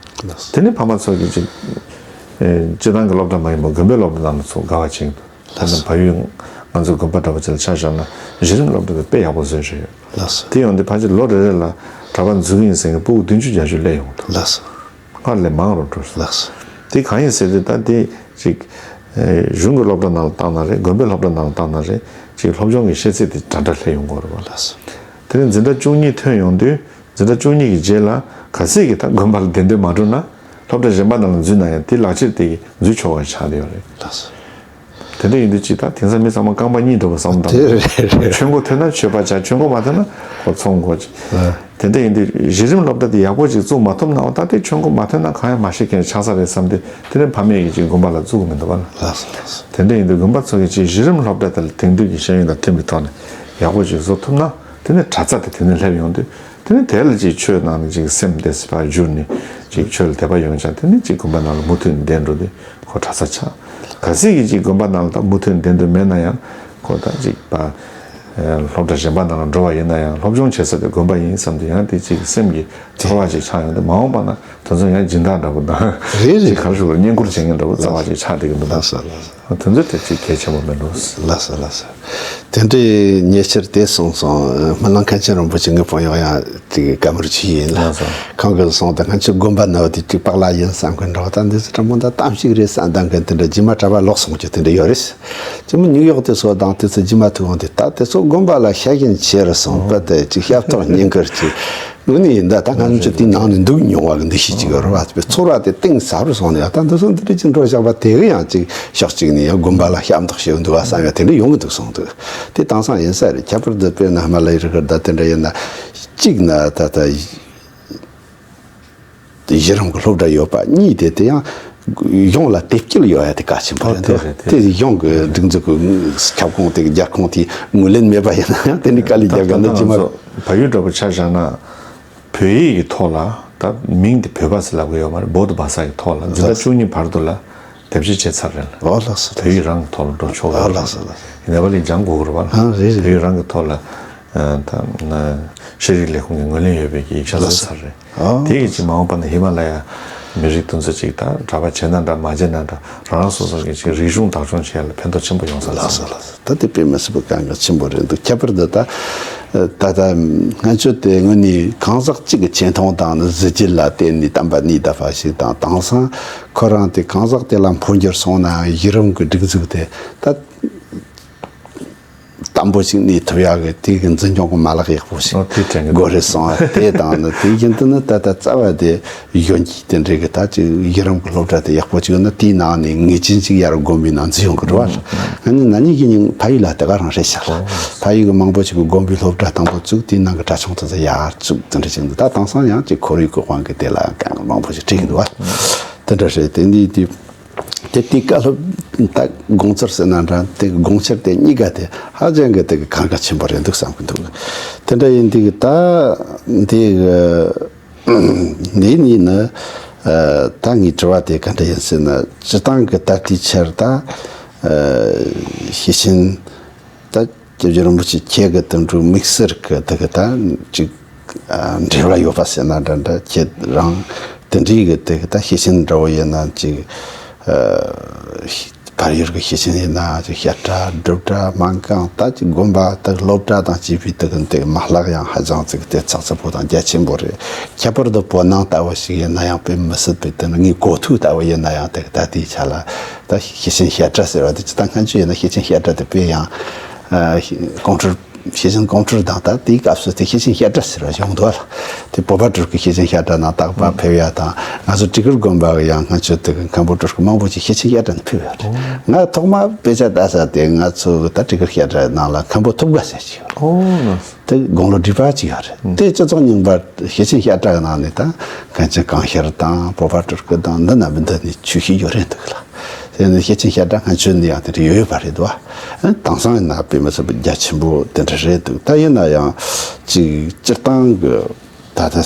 ལགས་སོ། དེ་ནས་ཕ་མ་ཚོ་གི་ཅིག་ཨ་སྤྱི་བཏང་གི་སློབ་གྲྭ་མ་ཡིན་པར་དགོན་པའི་སློབ་གྲྭ་ནང་ལ་ཚུར་དགའ་བ་བྱེད་ཀྱི་འདུག་ལགས་སོ། ད་ནི་བལ་ཡུལ་ང་ཚོའི་དགོན་པ་འདྲ་པོ་ཅིག་ལ་ཆ་བཞག་ན་གཞི་རིམ་སློབ་གྲྭ་དེ་དཔེ་ཡག་པོ་བཟོས་བཞག་ཡོད། ལགས་སོ། དེ་ཡོང་དུས་ཕལ་ཆེར་ལོ་རེ་རེ་ལ་གྲྭ་པ་འཛུལ་གི་ཡིན་ཟེར་མཁན་སྤུ་གུ་བདུན་ཅུ་བརྒྱད་ཅུ་སླེབས་ཡོང་གི་འདུག་ལགས་སོ། སྔར་ལས་མང་རུ་འགྲོ། ལགས་སོ། དེ་གང་ཡིན་ཟེར་དུས་ད་དེ་ཅིག་ཨ་གཞུང་གི་སློབ་གྲྭ་ནང་ལ་བཏང་ན་རེད། དགོན་པའི་སློབ་གྲྭ་ནང་ལ་བཏང་ན་རེད། ཅིག་སློབ་སྦྱོང་གི་ཤེས་ཚད་དེ་འདྲ་འདྲ་སླེབས་ཡོང་གི་རེད་པ། ལགས་སོ། དེ་ནས་འཛིན་གྲྭ་བཅུ་གཉིས་ཐོན་ཡོང་དུས། འཛིན་གྲྭ་བཅུ་གཉིས་ཀྱི་རྗེས་ལ་གལ་སྲིད་ཀྱི་ད་དགོན་པ་ལ་གདན་འདྲེན་མ་འགྲོ་ན་སློབ་གྲྭ་གཞན་པ་ནང་ལ་འཛུལ་ན་ཡང་དེ་ལག་ཁྱེར་དེ་གིས་འཛུལ་ཆོག་པ་ཆགས་བསྡད་ཡོད་རེད། ལགས་སོ། དེ་འདྲ་ཡིན་དུས་ཅིག་ད་དེང་སང་མི་ཚང་མ་རྐང་པ་གཉིས་འགྲོ་བ་བསམ་བློ་བཏང་། དེ་རེད་རེད། ཆོས་མགོ་ཐོན་ན་ཆོས་པ་བྱ། ཆོས་མགོ་མ་ཐོན་ན་ཁོ་ཚོང་མགོ་ཅིག་ཨ། དེ་འདྲ་ཡིན་དུས་གཞི་རིམ་སློབ་གྲྭ་དེ་ཡག་པོ་ཅིག་བཙུགས་མ་ཐུབ་ན། འོ་ད་དེ་ཆོས་མགོ་མ་ཐོན་ན་གང་ཡང་མ་ཤེས་མཁན་ཆགས་ས་རེད་བསམ་སྟེ་དེ་ནས་ཕ་མས་ཀྱིས་ཅིག་དགོན་པ་ལ་བཙུགས་གི་མི་འདུག་པ་ལ། ལགས་སོ་ལགས་སོ། དེ་འདྲ་ཡིན་དུས་དགོན་པ་ཚོ་གིས་ཅིག་གཞི་རིམ་སློབ་གྲྭ་དེ་ལ་དེང་དུས་ཀྱི་ཤེས་ཡོན་དང་མཐུན་པའི་ཐོག་ནས་ཡག་པོ་ཅིག་བཟོ་ཐུབ་ན། དེ་ནས་གྲྭ་ཚང་དེ་དེ་ནས་སླེབས་ཡོང་དུས། དེ་ནས་དེ་ལ་ཅིག་ཆོས་ནང་ནས་ཅིག་སེམས་དེ་ཕར་བསྒྱུར་ནས་ཅིག་ཆོས་ལ་དད་པ་ཡོང་ཆ། དེ་ནས་ཅིག་དགོན་པ་ནང་ལ་མུ་མཐུད་ནས་བསྡད་འགྲོ་དུས་ཁོ་གྲྭ་ཚང་ཆགས། གལ་སྲིད་ཀྱི་ཅིག་དགོན་པ་ནང་ལ་ད་མུ་མཐུད་ནས་བསྡད་འདོད་མེད་ན་ཡང་ཁོ་ད་ཅིག་པ་སློབ་གྲྭ་གཞན་པ་ནང་ལ་འགྲོ་བ་ཡིན་ན་ཡང་སློབ་སྦྱོང་བྱེད་ས་དེ་དགོན་པ་ཡིན་བསམ་དུས་ཡང་དེ་ཅིག་སེམས་ཀྱི་ཚོར་བ་ཅིག་ཆགས་ཡོང་དུས། མ་འོངས་པ་ན་དེ་ཚོ་ཡང་སྦྱིན་བདག་འདྲ་པོ་དང་། རེད་རེད། ཅིག་ག་རེ་ཞུ་དགོས་རེད། བསྙེན་བཀུར་བྱེད་མཁན་འདྲ་པོ་རྩ་བ་ཅིག་ཆགས་བསྡད་ཀྱི་འདུག་ལགས་སོ་ལགས་སོ། དེ་ཚོ་དེ་ཅིག་གལ་ཆེན་པོ་མིན་འགྲོ། ལགས་སོ་ལགས་སོ། དེ་འདྲའི་ཉེ་ཆར་དེ་སོང་སོང་། སྨོན་ལམ་མཁན་ཆེན་རིན་པོ་ཆེ་ངའི་དཔོན་གཡོག་ཡང་ཅིག་བཀའ་མོལ་ཅིག་ཡིན་ལ། ལགས་སོ། ཁོང་གིས་གསུངས་ཏེ་ང་ཚོའི་དགོན་པ་ནང་དེ་ཅིག་པག་ལག་ཡིན་བསམ་མཁན་འདྲ་བོ། ད་འདི་ཚོ་དྲང་མོ་ད་གཏམ་ཞིག་རེད་བསམ་བསྡད་མཁན་དེ་འདྲ། རྗེས་མ་གྲྭ་པ་ལོག་སོང་རྒྱུ་དེ་འདྲ་ཡོད་རེད། རྗེས་མ་ནིའུ་ཡོག་དེ་ཚོ་དང་དེ་ཚོ་རྗེས་མ་ཐུག་འོང་དེ་ད་དེ་ཚོ་དགོན་པ་ལ་ཤ་ཞེན་ཆེ་རུ་སོང་པ། དེ་ཅིག་ཞབས་ཏོག་བསྙེན་བཀུར་ཅིག་དངོས་གནས་ཡིན་ད། ད་ང་ཚོ་དེའི་ནང་ནས་འདུག་མྱོང་བ་གི་འདུ་ཤེས་ཅིག་ཡོད་རེད་བ། ཚོར་བ་དེ་གཏིང་ཟབ་རུ་སོང་ནས། ད་འདི་ཚོ་འདི་འདྲ་ཅིག་འགྲོ་བཞག་པ་དེ་གི་ཡང་ཅིག་ཕྱོགས་གཅིག་ནས་ཡང་དགོན་པ་ལ་ཞབས་འདེགས་ཞུ་འདུག་བ་བསམ་ཡ་དེ་འདྲ་ཡོང་གི་འདུག་གསུངས་འདུག་དེ་དེང་སང་ཡིན་ས་རེད། ཁྱད་པར་དུ་དཔེར་ན་ཧི་མ་ལ་ཡའི་རི་ཁུལ་ད་དེ་འདྲ་ཡིན་ན། གཅིག་ན་ད་ལྟ་གཞི་རིམ་གྱི་སློབ་གྲྭ་ཡོད་པ། གཉིས་དེ་དེ་ཡང་གཞུང་ལ་དེབ་སྐྱེལ་ཡོད་ཡ་དེ་གལ་ཆེན་པོ་རེད་འདུག་དེ་རེད། དེ་དེ་གཞུང་གི་སྒྲིག་འཛུགས་ཀྱི་ཁྱབ་ཁོངས་དེ་གི་རྒྱལ་ཁོངས་དེ་ངོས་ལེན་མེད་པ་ཡིན་ན་ཡང་དེ་འདྲའི་དཀའ་ལས་རྒྱག་ག་ད་ལྟ་ང་ཚོ་བལ་ཡུལ་འདྲ་པོ་ཆ་བཞག་ན། བོད་ཡིག་གི་ཐོག་ལ་ད་མིང་དེ་བོད་པ་ཟེར་ལབ་གི་ཡོད་མ་རེད། བོད་བྷ་ས་གི་ཐོག་ལ་འཛིན་གྲྭ་བཅུ་གཉིས་བར་དུ་ལ་དེབ་སྐྱེལ་བྱས་ཚར་རེད་ལ། ཨོ་ལགས་སོ། བོད་ཡིག་རང་གི་ཐོག་ལ་འགྲོ་ཆོག་གི་ཨོ་ཡོད་ལགས་སོ་ལགས། ནེ་པ་ལི་སྦྱང་དགོས་ཀྱི་རེད་པ། ཨ་རེད་རེད། བོད་ཡིག་རང་གི་ཐོག་ལ་ཨ་ད་ཤེས་རིག་ལས་ཁུངས་ཀྱི་ངོས་ལེན་ཡོད་པའི་གི་ཡིག་ཆ་ལགས་བཟོས་སོ། ཚར་རེད། ཨོ། དེ་ཡི་ཅིག་མ་འོངས་པ་ན་ཧི་མ་ལ་ཡ་མི་རིགས་དེ་ཚོ་ཅིག་ད་གྲྭ་པ་བྱས་ན་འདྲ་མ་བྱས་ན་འདྲ་རང་རང་སོ་སོ་གི་ཅིག་རིག་གཞུང་བདག་སྐྱོང་བྱེད་ཡ་ལ་ཕན་ཐོགས་ཆེན་པོ་ཡོང་ས་རེད། ལགས་སོ་ལགས་སོ། ད་དེ་དཔེ་མི་སྲིད་པའི་དཀའ་ངལ་ཆེན་པོ་རེད་འདུག་ཁྱད་པར་དུ་ད་ད་ལྟ་ང་ཚོ་དེ་དངོས་གནས་གང་ཟག་གཅིག་གི་ཆེ་མཐོང་དང་ནི་གཟི་བརྗིད་ལ་བརྟེན་ནས་བསྟན་པ་གནས་བསྡད་པ་ཞིག་དང་། དེང་སང་ཁོ་རང་དེ་གང་ཟག་དེ་ལ་འཕོ་འགྱུར་སོང་ནའང་གཞི་རིམ་གྱི་སྒྲིག་འཛུགས་དེ་ད་དམ་པོ་ཞིག་གནས་ཐུབ་ཡག་གི་དེ་གི་འཛིན་སྐྱོང་གི་མ་ལག་ཡག་པོ་ཞིག་ཨོ་དེ་དྲན་གི་འདུག་དགོས་རེད་གསུངས། དེ་དང་ནི་དེ་བཞིན་དུ་ནི་ད་ལྟ་རྩ་བ་དེ་གཞོན་སྐྱེས་དེ་འདྲའི་གི་ད་ཅིག་གཞི་རིམ་གྱི་སློབ་གྲྭ་དེ་ཡག་པོ་ཅིག་ཡོད་ན་དེའི་ནང་ནས་ངེས་ཅན་ཅིག་ཡར་དགོན་པའི་ནང་འཛུལ་ཡོང་གི་རེད་བ། ཨ་ནི་ན་ནིང་གི་ཉིན་ཕ་ཡུལ་ལ་དེ་ག་རང་རེད་ཤག་ཕ་ཡུལ་གི་མང་པོ་ཞིག་གི་དགོན་པའི་སློབ་གྲྭ་དང་པོ་བཙུགས། དེའི་ནང་གི་གྲྭ་ཆུང་དེ་ཚོ་ཡར་བཙུགས། དེ་འདྲ་ཅིག་འདུག་ད་དེང་སང་ཡང་ཅིག་ཁོར་ཡུག་གི་དབང་གིས་དེ་ལ་དཀའ་ངལ་མང་པོ་ཞིག་འཕྲད་ཀྱི་འདུག་བ། དེ་འདྲ་རེད། དེ་འདི་དེ་དེ་དེའི་བཀའ་སློབ་ད་དགོངས་ཚུལ་ཟེར་ན་འདྲ། དེ་དགོངས་འཆར་དེ་གཉིས་ཀ་དེ་ཧ་ཅང་གི་དེ་གི་གལ་འགངས་ཆེན་པོ་རེད་འདུག་བསམ་གི་འདུག་དེ་འདྲ་ཡིན་དུས་ད་འདི་གི་འདི་ནི་ནི་ནི་ ཨ། ད་ངའི་དྲི་བ་དེ་ག་འདྲ་ཡིན་ཟེར་ན། སྤྱིར་བཏང་གི་ད་ལྟའི་ཆར་ད། ཨ། ཤེར་ཕྱིན་ད་སྐྱབས་རྗེ་རིན་པོ་ཆེ་ཁྱེད་ཀྱི་དོན་གྲུབ་དམིགས་བསལ་གྱི་དེ་གི་ད་ཅིག་ཨ། འབྲེལ་བ་ཡོད་པ་ཟེར་ན་འདྲ་འདྲ། ཁྱེད་རང་དེ་འདྲའི་གི་དེ་གི་ད་ཤེར་ཕྱིན་འདྲ་བོ་ཡིན་ན་ཅིག་ཨ། བལ་ཡུལ་གྱི་ཤེར་ཕྱིན་ཡིན་ན་ཅིག་བཤད་གྲྭ་སྒྲུབ་གྲྭ་སྨན་ཁང་ད་ཅིག་དགོན་པ་དང་སློབ་གྲྭ་དང་བཅས་པའི་དེ་གི་དེ་མ་ལག་ཡང་ཧ་ཅང་ཅིག་དེ་ཚགས་ཚུད་པོ་དང་རྒྱ་ཆེན་པོ་རེད། ཁྱད་པར་དུ་བོད་ནང་ལྟ་བུ་ཞིག་ཡིན་ན་ཡང་དཔེ་མི་སྲིད་པའི་དེ་ནི་ངའི་གོ་ཐོས་ལྟ་བུ་ཡིན་ན་ཡང་དེ་གི་ད་ལྟའི་ཆ་ལ་ད་ཤེར་ཕྱིན་བཤད་གྲྭ་ཟེར་བ་དེ་ཅི་ད་སྔ་ཆད་ཡིན་ན་ཤེར་ཕྱིན་བཤད་གྲྭ་དེ་དཔེ་ཡང་ཨ། ཀོང་སྤྲུལ། ཤེར་ཕྱིན་ཀོང་སྤྲུལ་དང་ད་དེའི་སྐབས་སུ་དེ་ཤེར་ཕྱིན་བཤད་གྲྭ་ཟེར་བ་ཡོང་འདུག་ལ། དེ་བོད་པ་སྤྲུལ་སྐུ་ཤེར་ཕྱིན་བཤད་གྲྭ་ནང་རྟག་པར་ཕེབས་ཡ་དང་། ང་ཚོ་སྤྲུལ་སྐུ་དགོན་པ་གི་ཡང་སྔ་ཆད་དེ་གི་མཁན་པོ་སྤྲུལ་སྐུ་མང་པོ་ཅིག་ཤེར་ཕྱིན་བཤད་གྲྭ་ནས་ཕེབས་ཡོད་རེད། ང་ཐོག་མ་དཔེ་ཆ་ལྟ་ས་དེ་ང་ཚོ་གི་ད་སྤྲུལ་སྐུ་བཤད་གྲྭ་ནང་ལ་མཁན་པོ་ཐུབ་དགའ་ཟེར་ཅིག་ཡོད་རེད། དེ་དགུང་ལོ་བགྲེས་པ་ཅིག་ཡོད་རེད། དེ་སྤྱི་ཚོགས་རྙིང་པ་ཤེར་ཕྱིན་བཤད་གྲྭ་གི་ནང་ནས་ད་མཁན་ཆེན་གང་ཤར་དང་བོད་པ་སྤྲུལ་སྐུ་དང་འདི་ན་མི་འདི་ནས་ཆོས་ཤིག་ཡོད་རེད་འདུག་ལ། དེ་ནི་ཤེར་ཕྱིན་བཤད་གྲྭ་སྔ་ཆད་ནས་ཡང་དེ་འདྲ་ཡོད་ཡོད་པ་རེད་འདུག་བ། དེང་སང་ཡིན་ན་དཔེ་མི་སྲིད་པའི་རྒྱ་ཆེན་པོ་དེ་འདྲ་རེད་འདུག་ད་ཡིན་ན་ཡང་ཅིག་སྤྱིར་བཏང་གི་ད་ལྟ་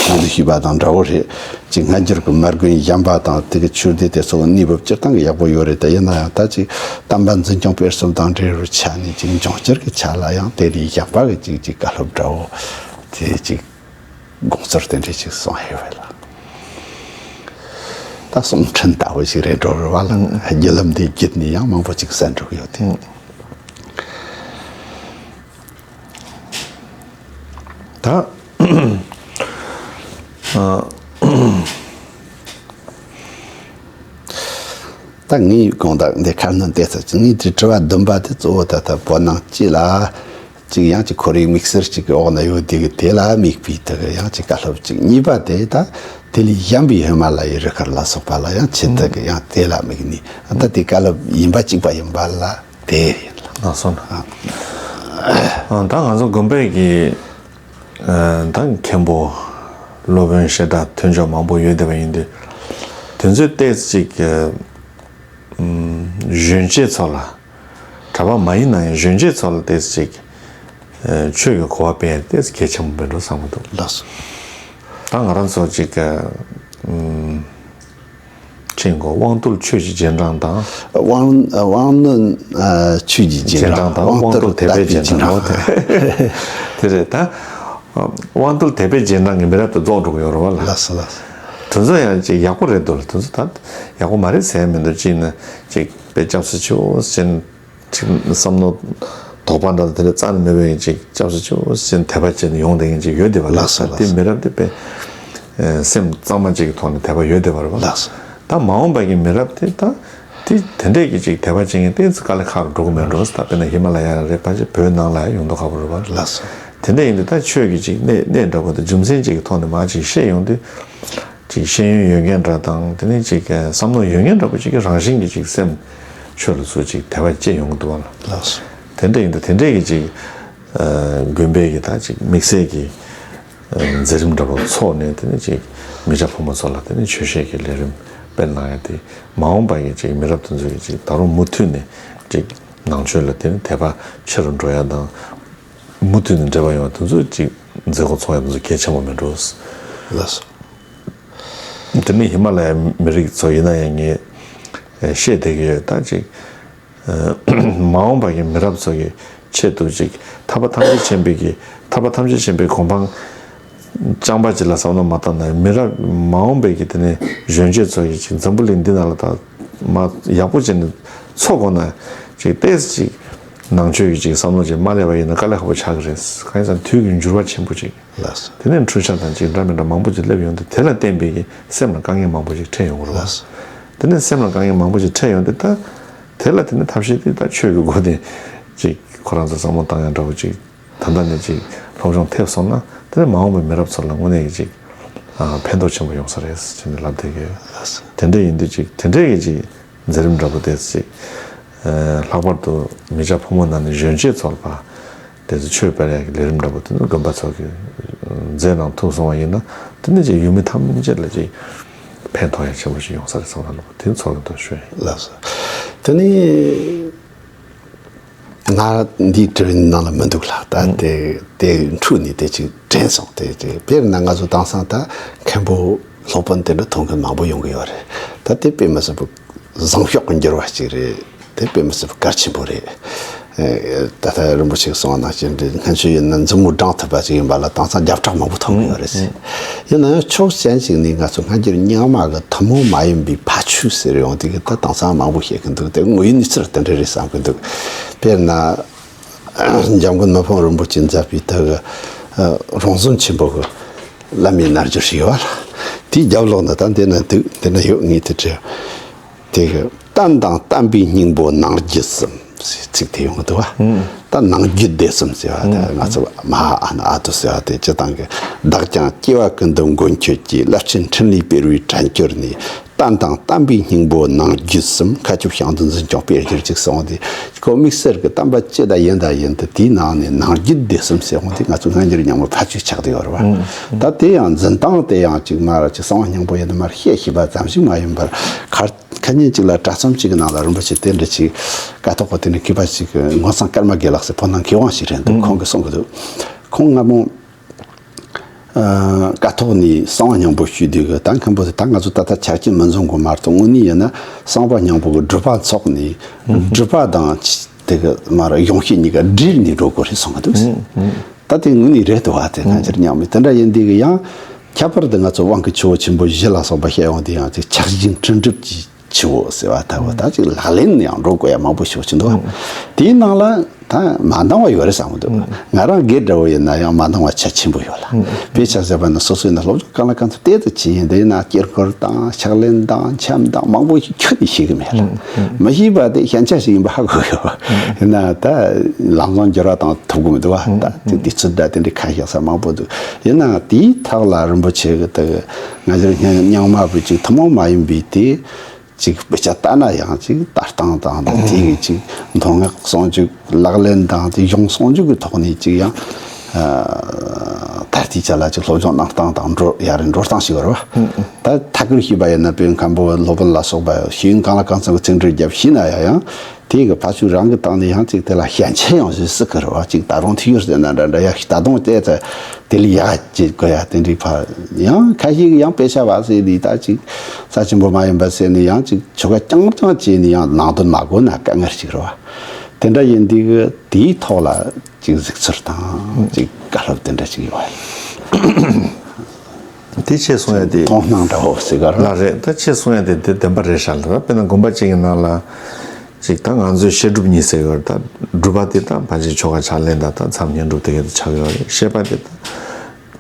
ཁོང་ཚོས་ཞུས་པ་དང་འདྲ་བོ་རེད། ཅིག་སྔ་འགྱུར་གྱི་མ་དགོན་གཞན་པ་དང་དེ་གི་ཆོས་སྡེ་དེ་ཚོ་གནས་བབ་སྤྱིར་བཏང་གི་ཡག་པོ་ཡོད་རེད། ད་ཡིན་ན་ཡང་ད་ཅིག་བསྟན་པ་འཛིན་སྐྱོང་སྤེལ་གསུམ་དང་འབྲེལ་བའི་ཆ་ནས་ཅིག་འབྱུང་འགྱུར་གྱི་ཆ་ལ་ཡང་དེ་ལས་གཞན་པ་གི་ཅིག་ཅིག་བཀའ་སློབ་འདྲ་བོ་དེ་ཅིག་དགོངས་ཚུལ་དེ་འདྲས་ཅིག་གསུང་ཧེ་བས་ལ། ད་གསུང་འཕྲིན་ལྟ་བུ་ཞིག་རེད་འགྲོ་རེད་བ་ལ། བརྒྱུད་ལམ་འདི་བརྒྱུད་ནས་ཡང་མང་པོ་ཅིག་གསན་འགྲོ་གི་ཡོད་དེ། ད་ཨ། ད་ངའི་དགོངས་དག་འདི་ཁ་སྣོན་བལྟས་ཚར་ཅིག་ངའི་དྲི་དྲི་བ་བདུན་པ་དེ་གཙོ་བོ་ད་ལྟ་བོད་ནང་སྤྱི་ལ་ཅིག་ཡང་ཅིག་ཁོར་ཡུག་དམིགས་བསལ་ཅིག་གི་འོག་ན་ཡོད་དེ་གི་དེ་ལ་དམིགས་པའི་དེ་གི་ཡང་ཅིག་བཀའ་སློབ་ཅིག་གཉིས་པ་དེ་ད་དེ་ལས་གཞན་པའི་ཧི་མ་ལ་ཡའི་རི་ཁར་ལ་སོགས་པ་ལ་ཡང་ཆེད་དུ་གི་ཡང་དེ་ལ་དམིགས་ནས་ད་དེ་བཀའ་སློབ་ཡིན་པ་གཅིག་པ་ཡིན་པ་ལ་དེ་ཡིན་ལ། ལགས་སོ། ཨ། ད་ང་ཚོ་དགོན་པའི་གི་ཨ། ད་མཁན་པོ་སློབ་དཔོན་བཤད་གྲྭ་མཐུན་ཕྱོགས་མང་པོ་ཡོད་བསྡད་པ་ཡིན་དུས། དེ་ཚོའི་ཏོག་ཙམ་ཅིག་ཨ། གཞོན་སྐྱེས་ཚོ་ལ། གྲྭ་པ་མ་ཡིན་ན་ཡང་གཞོན་སྐྱེས་ཚོ་ལ་ཏོག་ཙམ་ཅིག་ཨ། ཆོས་ཀྱི་གོ་བ་སྤེལ་ཡ་ཏོག་ཙམ་གལ་ཆེན་པོ་མེད་འགྲོ་བསམ་གྱི་འདུག་ལགས་སོ། ད་ང་རང་ཚོ་ཅིག་ཨ། ཕྲེང་སྐོར་དབང་རྟུལ་ཆོས་ཀྱི་རྗེས་འབྲང་དང་། དབང་དབང་རྣོན་ཆོས་ཀྱི་རྗེས་འབྲང་དང་། དབང་རྟུལ་དད་པའི་རྗེས་འབྲང་། དེ་རེད་ད། དབང་རྟུལ་དད་པའི་རྗེས་འབྲང་གི་མི་རབས་དེ་རྫོགས་འགྲོ་གི་ཡོད་རེད་བ་ལ། ལགས་སོ་ལགས་སོ། དེ་ཚོ་ཡང་ཅིག་ཡག་པོ་རེད་འདུག་ལ། དེ་ཚོ་ད་ཡག་པོ་མ་རེད་ཟེར་ཡ་མི་འདུག་གཅིག་ནི་ཅིག་དཔེ་སྐྱབས་སུ་མཆིའོ་ཟེར་ཅིག་བསམ་མནོ་དོགས་པ་འདྲ་དེ་འདྲ་རྩ་ནས་མེད་པའི་ཅིག་སྐྱབས་སུ་མཆིའོ་ཟེར་དད་པ་བྱས་ནས་ཡོང་བསྡད་མཁན་ཅིག་ཡོད་བསྡད་པ་ལ། ལགས་སོ་ལགས་སོ། དེ་མི་རབས་དེ་དཔེ་སེམས་གཙང་མ་ཅིག་གི་ཐོག་ནས་དད་པ་ཡོད་བསྡད་པ་རེད་བ། ལགས་སོ། ད་མ་འོངས་པ་གི་མི་རབས་དེ་ད་དེ་དེ་འདྲས་ཀྱི་ཅིག་དད་པ་བྱེད་མཁན་ཏོག་ཙམ་དཀའ་ལས་ཁག་རུ་འགྲོ་གི་མེད་འགྲོ། ད་དཔེར་ན་ཧི་མ་ལ་ཡ་རེད་པ་ཅིག་བོད་ནང་ལ་ཡང་ཡོང་མདོག་ཁ་པོ་རེད་བ། ལགས་སོ། དེ་འདྲས་ཡིན་དུས་ད་ཆོས་ཀྱི་ཅིག་གནས་གནས་འདྲ་པོ་དང་རྒྱུ་མཚན་ཅིག་གི་ཐོག་ནས་མར་ཅིག་བཤད་ཡོང་དུས། ཅིག་ཤེས་ཡོན་ཡོད་མཁན་འདྲ་དང་། དེ་ནས་ཅིག་བསམ་བློ་ཡོད་མཁན་འདྲ་པོ་ཅིག་གིས་རང་བཞིན་གྱིས་ཅིག་སེམས་ཆོས་ལ་ཚུར་ཅིག་དད་པ་སྐྱེ་ཡོང་གི་འདུག་བ་ལ། ལགས་སོ། དེ་འདྲ་ཡིན་དུས་དེ་འདྲས་ཀྱི་ཅིག་ཨ། དགོན་པའི་གི་ད་ཅིག་དམིགས་བསལ་གྱི་ཨ། མཛད་རིམ་འདྲ་པོ་ཚོགས་ནས། དེ་ནས་ཅིག་མི་སྐྱ་ཕོ་མོ་ཚོ་ལ་དེ་ནས་ཆོས་བཤད་ཀྱི་ལས་རིམ་སྤེལ་གནང་ཡ་དེ། མ་འོངས་པ་གི་ཅིག་མི་རབས་དེ་ཚོ་གི་ཅིག་ད་རུང་མུ་མཐུད་ནས་ཅིག་ནང་ཆོས་ལ་དེ་ནས་དད་པ་ཆེ་རུ་འགྲོ་ཡ་དང་། མུ་མཐུད་ནས་འབྲེལ་བ་ཡོང་བ་དེ་ཚོ་ཅིག་མཛད་སྒོ་ཚོགས་ཡ་དེ་ཚོ་གལ་ཆེན་པོ་མེད་འགྲོ། ལགས་སོ། དེ་ནས་ཧི་མ་ལ་ཡའི་མི་རིགས་ཚོ་ཡིན་ན་ཡང་ངས་བཤད་བསྡད་ཀྱི་ཡོད། ད་ཅིག་མ་འོངས་པ་གི་མི་རབས་ཚོ་གི་ཆེད་དུ་ཅིག་ཐར་པ་ཐམས་ཅད་མཁྱེན་པའི་གི་ཐར་པ་ཐམས་ཅད་མཁྱེན་པའི་གོ་འཕང་རྐྱང་པ་ཅིག་ལ་བསམ་བློ་མ་བཏང་ན། མི་རབས་མ་འོངས་པའི་གི་དེ་ནས་གཞོན་སྐྱེས་ཚོ་གི་ཅིག་འཛམ་བུ་གླིང་འདི་ནང་ལ་ད་མ་ཡག་པོ་བྱས་ནས་འཚོ་དགོས་ན་ཅིག་ཏོག་ཙམ་ཅིག་ནང་ཆོས་ཀྱི་ཅིག་བསམ་བློ་ཅིག་མ་སླེབས་པ་ཡིན་ན་དཀའ་ལས་ཁག་པོ་ཆགས་ཀྱི་རེད། གང་ཡིན་ཟེར་ན་དུས་ཀྱི་འགྱུར་བ་ཆེན་པོ་ཅིག། ལགས་སོ། དེ་ནས་འཕྲུལ་ཆས་དང་ཅིག་འདྲ་མི་འདྲ་མང་པོ་ཅིག་སླེབས་ཡོང་དུས། དེ་ལ་བརྟེན་པའི་གི་སེམས་ལ་དཀའ་ངལ་མང་པོ་ཅིག་འཕྲད་ཡོང་གི་རེད། ལགས་སོ། དེ་ནས་སེམས་ལ་དཀའ་ངལ་མང་པོ་ཅིག་འཕྲད་ཡོང་དུས། ད་དེ་ལ་དེ་ནས་ཐབས་ཤེས་དེ་ད་ཆོས་ཀྱི་སྒོ་ནས་ཅིག་ཁོ་རང་ཚོ་བསམ་བློ་བཏང་ཡ་འདྲ་བོ་ཅིག་ད་ལྟ་ནས་ཅིག་སློབ་སྦྱོང་ཐེབས་སོང་ན། དེ་ནས་མ་འོངས་པའི་མི་རབས་ཚོ་ལ་དངོས་གནས་ཀྱི་ཅིག་ཨ། ཕན་ཐོགས་ཆེན་པོ་ཡོང་ས་རེད་ཟེར་ནས་ལབ་བསྡད་ཀྱི་ཡོད། ལགས་སོ། དེ་འདྲ་ཡིན་དུས་ཅིག་དེ་འདྲའི་གི་ཅིག་མཛད་རིམ་འདྲ་པོ་དེ་ཅིག་ཨ། ལྷག་པར་དུ་མི་སྐྱ་ཕོ་མོ་ནང་ནས་གཞོན་སྐྱེས་ཚོ་ལ་ཕར་དེ་ཚོ་ཆོས་སྤེལ་ཡག་གི་ལས་རིམ་འདྲ་པོ་དེ་ཚོ་དགོན་པ་ཚོ་གིས་མཛད་གནང་ཐུབ་སོང་བ་ཡིན་ན། དེ་ནས་ཅིག་ཡུལ་མི་ཐམས་ཅད་ལ་ཅིག་ཕན་ཐོགས་ཡག་ཆེན་པོ་ཞིག་ཡོང་ས་རེད་བསམ་ལབ་པ་དེ་ཚོར་གི་འདུག་ཞུ་ཡིན། ལགས་སོ། དེ་ནས། ང་འདིའི་དྲི་བའི་ནང་ལ་མི་འདུག་ལ། ད་དེ་དེ་འཕྲོས་ནས་དེ་ཅིག་དྲན་སོང་། དེ་དེ་དཔེར་ན་ང་ཚོ་དེང་སང་ད་མཁན་པོ་ སློབ་དཔོན་དེ་འདྲ་ཐོན་མཁན་མང་པོ་ཡོང་གི་ཡོད་རེད། ད་དེ་དཔེ་མི་སྲིད་པའི་བཟང་ཕྱོགས་ཀྱི་འགྱུར་བ་ཅིག་རེད། དེ་དཔེ་མི་སྲིད་པའི་གལ་ཆེན་པོ་རེད། ཨེ། ད་ལྟ་རིན་པོ་ཆེས་གསུངས་པ་ནང་བཞིན་རེད། སྔོན་ཆད་ཡིན་ན་མཛུབ་མོ་བགྲངས་ཐུབ་པ་ཅིག་ཡིན་པ་ལ་དེང་སང་བརྒྱ་ཕྲག་མང་པོ་ཐོན་གི་ཡོད་རེད་ཟེར། ཡིན་ན་ཡང་ཕྱོགས་གཞན་ཞིག་ནས་ང་ཚོ་སྔ་འགྱུར་རྙིང་མ་གི་ཐུན་མོང་མ་ཡིན་པའི་ཕ་ཆོས་ཟེར་ཡོང་དུས་ཀྱི་ད་དེང་སང་མང་པོ་བཤད་གི་འདུག་དེ་དངོས་ཡོད་གནས་ཚུལ་དེ་འདྲ་རེད་བསམ་གི་འདུག་དཔེར་ན། འཇམ་མགོན་མི་ཕམ་རིན་པོ་ཆེས་མཛད་པའི་ད་གི་རོང་ཟོམ་ཆེན་པོ་གི་བླ་མའི་རྣལ་འབྱོར་ཞིག་ཡོད་པ་ལ། དེའི་རྒྱབ་ལོགས་ན་ད་འདི་ན་འདུག་འདི་ན་ཡོད། ངས་དེ་བྲིས། དེ་གི་བསྟན་དང་བསྟན་པའི་སྙིང་པོ་ནང་རྒྱུད་གསུམ་ཟེར་ཚིག་དེ་ཡོང་གི་འདུག་བ། ད་ནང་རྒྱུད་སྡེ་གསུམ་ཟེར་བ་ད་ང་ཚོ་མ་ཧཱ་ཨ་ན་ཨ་ཏུ་ཟེར་བ་དེ་སྤྱི་བཏང་གི། བདག་ཀྱང་སྐྱེ་བ་ཀུན་ཏུ་མགོན་ཁྱོད་ཀྱི། བླ་ཆེན་འཕྲིན་ལས་སྤེལ་བའི་དྲན་གྱུར་ནས། བསྟན་དང་བསྟན་པའི་སྙིང་པོ་ནང་རྒྱུད་གསུམ། མཁའ་ཁྱབ་ཞིང་དུ་འཛིན་སྐྱོང་སྤེལ་གྱུར་ཅིག་གསུངས་ཏེ། ཁོ་དམིགས་བསལ་གྱི་བསྟན་པ་སྤྱི་དང་ཡིན་དང་ཡིན་ཏེ་དེའི་ནང་ནས་ནང་རྒྱུད་སྡེ་གསུམ་ཟེར་འོང་དེ་ང་ཚོ་སྔ་འགྱུར་རྙིང་མའི་ཕ་ཆོས་ཆགས་བསྡད་ཡོད་རེད་བ། ད་དེ་ཡང་འཛིན་སྟངས་དེ་ཡང་ཅིག་མར་ཅིག་གསང་བ་སྙིང་པོ་ཡིན་ན་མར་བཤད་ཤེས་པ་ཙམ་ཞིག་མ་ཡིན་པར། ཁ་ཁ་ཉིན་ཅིག་ལ་དྲ་ཚོམས་ཅིག་གི་ནང་ལ་རིན་པོ་ཆེ་དེ་འདྲ་ཅིག་ཀཿཐོག་གི་དེ་ནས་མཁས་པ་ཅིག་ངོ་ཚང་ཀརྨ་དགེ་ལགས་ཟེར་ཕོ་ནང་མཁས་དབང་ཞིག་རེད་འདུག་ཁོང་གིས་གསུང་གི་འདུག་ཁོང་སྔ་མོ། ཀཿཐོག་ནས་གསང་བ་སྙིང་པོ་ཞུས་དུས་གི་ད་མཁན་པོ་དེ་ད་ང་ཚོ་ད་ལྟ་ཆ་རྐྱེན་མི་འཛོམས་གོ་མ་གཏོགས་དངོས་གནས་ཡིན་ན་གསང་བ་སྙིང་པོ་གི་སྒྲུབ་པ་འཚོགས་ནས་སྒྲུབ་པ་དང་དེ་གི་མར་གཞུང་བཤད་གཉིས་ཀ་སྒྲིལ་ནས་འགྲོ་དགོས་རེད་གསུང་གི་འདུག་ད་དེ་དངོས་གནས་རེད་འདུག་བ། དེ་སྔ་འགྱུར་རྙིང་མའི་དེ་འདྲ་ཡིན་དུས་གི་ཡང་ཁྱད་པར་དུ་ང་ཚོ་དབང་གི་ཆུ་བོ་ཆེན་པོ་བཞི་ལ་སོགས་པ་བཤད་ཡོང་དུས་ཡང་དེ་ཆགས་ཞེན་འཁྲུལ་སྒྲིབ་ཀྱི་ཆུ་བོ་ཟེར་བ་ལྟ་བུ་ད་ཅིག་ལག་ལེན་ཡང་འགྲོ་དགོས་ཡ་མང་པོ་ཞིག་ཕྱིན་འདུག་དེའི་ནང་ལ་ད་མ་འདང་བ་ཡོད་རེད་བསམ་གི་འདུག་ང་རང་སྒེར་འདྲ་བོ་ཡིན་ན་ཡང་མ་འདང་བ་ཆ་ཆེན་པོ་ཡོད་ལ། དཔེ་ཆ་བཞག་པ་ན་སོ་སོ་ཡིན་ན་སློབ་སྦྱོང་གང་ལ་གང་འཚམ་ཏོག་ཙམ་བྱས་ཡིན་དེ་ཡིན་ན་དཀྱིལ་འཁོར་དང་ཕྱག་ལེན་དང་འཆམ་དང་མང་པོ་ཞིག་ཁྱོན་ནས་ཤེས་གི་མེད་ལ། མི་ཤེས་པ་དེ་ཞན་ཆ་ཞིག་ཡིན་པ་ཧ་གོ་ཡོད། ཡིན་ན་ད་ལམ་སང་འགྱུར་བ་བཏང་ཐུབ་གི་མི་འདུག་བ། ད་དེ་འདི་ཚོ་འདྲ་དེ་འདྲའི་ཁ་བཤད་ས་མང་པོ་འདུག་ཡིན་ན་དེའི་ཐོག་ལ་རིན་པོ་ཆེ་གི་ད་ང་ཚོའི་སྙིང་མ་བུ་ཅིག་ཐུན་མོང་མ་ཡིན་པའི་དེ། ཅིག་དཔེ་ཆ་ལྟ་ན་ཡང་ཅིག་ལྟ་སྟངས་དང་དེ་གི་ཅིག་མདོ་སྔགས་ཟུང་འཇུག་ལག་ལེན་དང་དེ་གཞུང་ཟུང་འཇུག་གི་ཐོག་ནས་ཅིག་ཡང་ད་ལྟའི་ཆ་ལ་ཅིག་སློབ་སྦྱོང་གནང་སྟངས་དང་འགྲོ་ཡ་རེད་འགྲོ་སྟངས་ཤིག་ཡོད་རེད་བ། ད་ཐད་ཀར་ཤེས་པ་ཡིན་ན་དཔེ་མཁན་པོ་སློབ་དཔོན་ལ་སོགས་པ་ཤེས་ཡོན་གང་ལ་གང་འཚམ་གྱི་ཚིག་འགྲེལ་རྒྱབ་ཤེས་ན་ཡང་ཡང་དེ་གི་ཕ་ཆོས་རང་གི་སྟེང་ནས་ཡང་ཅིག་དེ་ལ་ཞན་ཆ་ཡོང་ཞིག་སྲིད་ཀྱི་རེད་བ། ཅིག་ད་རུང་ཐིག་ཡོར་ཟེར་ན་འདྲ་འདྲ་ཡ་ཞིག་ད་དུང་བལྟས་ཚེ། དེ་ལས་ཡག་བྱེད་དགོས་ཡ་དེ་འདྲའི་ཕ། ཡང་ཁ་ཤས་ཀྱིས་ཡང་དཔེ་ཆ་བ་ཟེར་ནས་ད་ཅིག་རྩ་ཆེན་པོ་མ་ཡིན་པ་ཟེར་ནས་ཡང་ཅིག་ཆོ་ག་རྐྱང་རྐྱང་བྱས་ནས་ཡང་ནང་དོན་མ་གོ་ན་དཀའ་ངལ་ཅིག་རེད་བ། དེ་འདྲ་ཡིན་དུས་གི་དེའི་ཐོག་ལ་ཅིག་གཟིགས་ཚུལ་དང་ཅིག་བཀའ་སློབ་དེ་འདྲ་ཅིག་ཡོད་བ། དེ་ཆེ་སོང་ཡ་དེ་མཐོང་སྣང་འདྲ་བོ་ཟེར་ག་རེད། ལ་རེད། ད་ཆེ་སོང་ཡ་དེ་དེ་བདེན་པ་རེད་ཤག་ལ། དཔེར་ན་དགོན་པ་གཅིག་གི་ནང་ལ། ཅིག་ད་ང་ཚོའི་བཤད་སྒྲུབ་གཉིས་ཟེར་ཡོད་རེད། ད་སྒྲུབ་པ་དེ་ད་ཕལ་ཆེར་ཆོ་ག་ཕྱག་ལེན་དང་ད་མཚམས་བསྙེན་སྒྲུབ་དེ་ག་དེ་ཆགས་ཡོད་རེད། བཤད་པ་དེ་ད་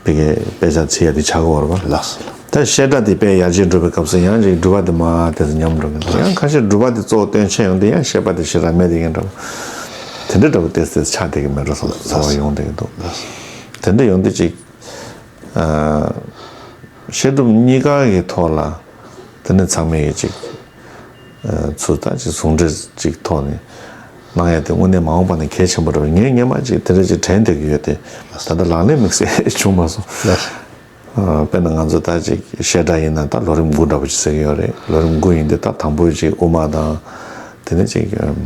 དེ་གའི་དཔེ་ཆ་ཚིག་ཡ་དེ་ཆགས་ཡོད་རེད་པ། ལགས་སོ། ད་བཤད་གྲྭ་དེ་དཔེ་ཡར་རྒྱས་འགྲོ་བའི་སྐབས་སུ་ཡང་ཅིག་སྒྲུབ་པ་དེ་མར་དེ་ཚོ་ཉམས་འགྲོ་གི་འདུག་ཡང་ཁ་ཤས་སྒྲུབ་པ་དེ་གཙོ་བོ་སྟོན་ཆེན་ཡོང་དུས་ཡང་བཤད་པ་དེ་ཞེ་དྲག་མེད་དེ་གའི་འདྲ་བོ་དེ་འདྲ་འདྲ་བོ་ཏོག་ཙམ་ཆགས་བསྡད་ཀྱི་མེད་འགྲོ་བསམ་ཚོར་བ་ཡོང་བསྡད་ཀྱི་འདུག་དེ་འདྲ་ཡོང་དུས་ཅིག་ཨ། བཤད་སྒྲུབ་གཉིས་ཀ་གི་ཐོག་ལ་དེ་ནས་ཚང་མས་ཀྱི་ཅིག་ཨ། ཚུར་ད་ཅིག་ཟུང་འབྲེལ་ཅིག་ཐོག་ནས་གནང་ཡ་དེ་དངོས་གནས་མ་འོངས་པ་ནས་གལ་ཆེན་པོ་རེད། ངས་སྔོན་མ་ཅིག་དེ་འདྲ་ཅིག་དྲན་བསྡད་ཀྱི་ཡོད་དེ། ད་ལྟ་ལག་ལེན་དམིགས་བསལ་བྱུང་མ་སོང་། ཨ། དཔེར་ན་ང་ཚོ་ད་ཅིག་བཤད་གྲྭ་ཡིན་ན་ད་ལོ་རིམ་དགུ་འདྲ་པོ་ཅིག་ཟེར་གྱི་ཡོད་རེད། ལོ་རིམ་དགུ་ཡིན་དུས་ད་དང་པོ་ཅིག་དབུ་མ་དང་དེ་ནས་ཅིག་ཨ།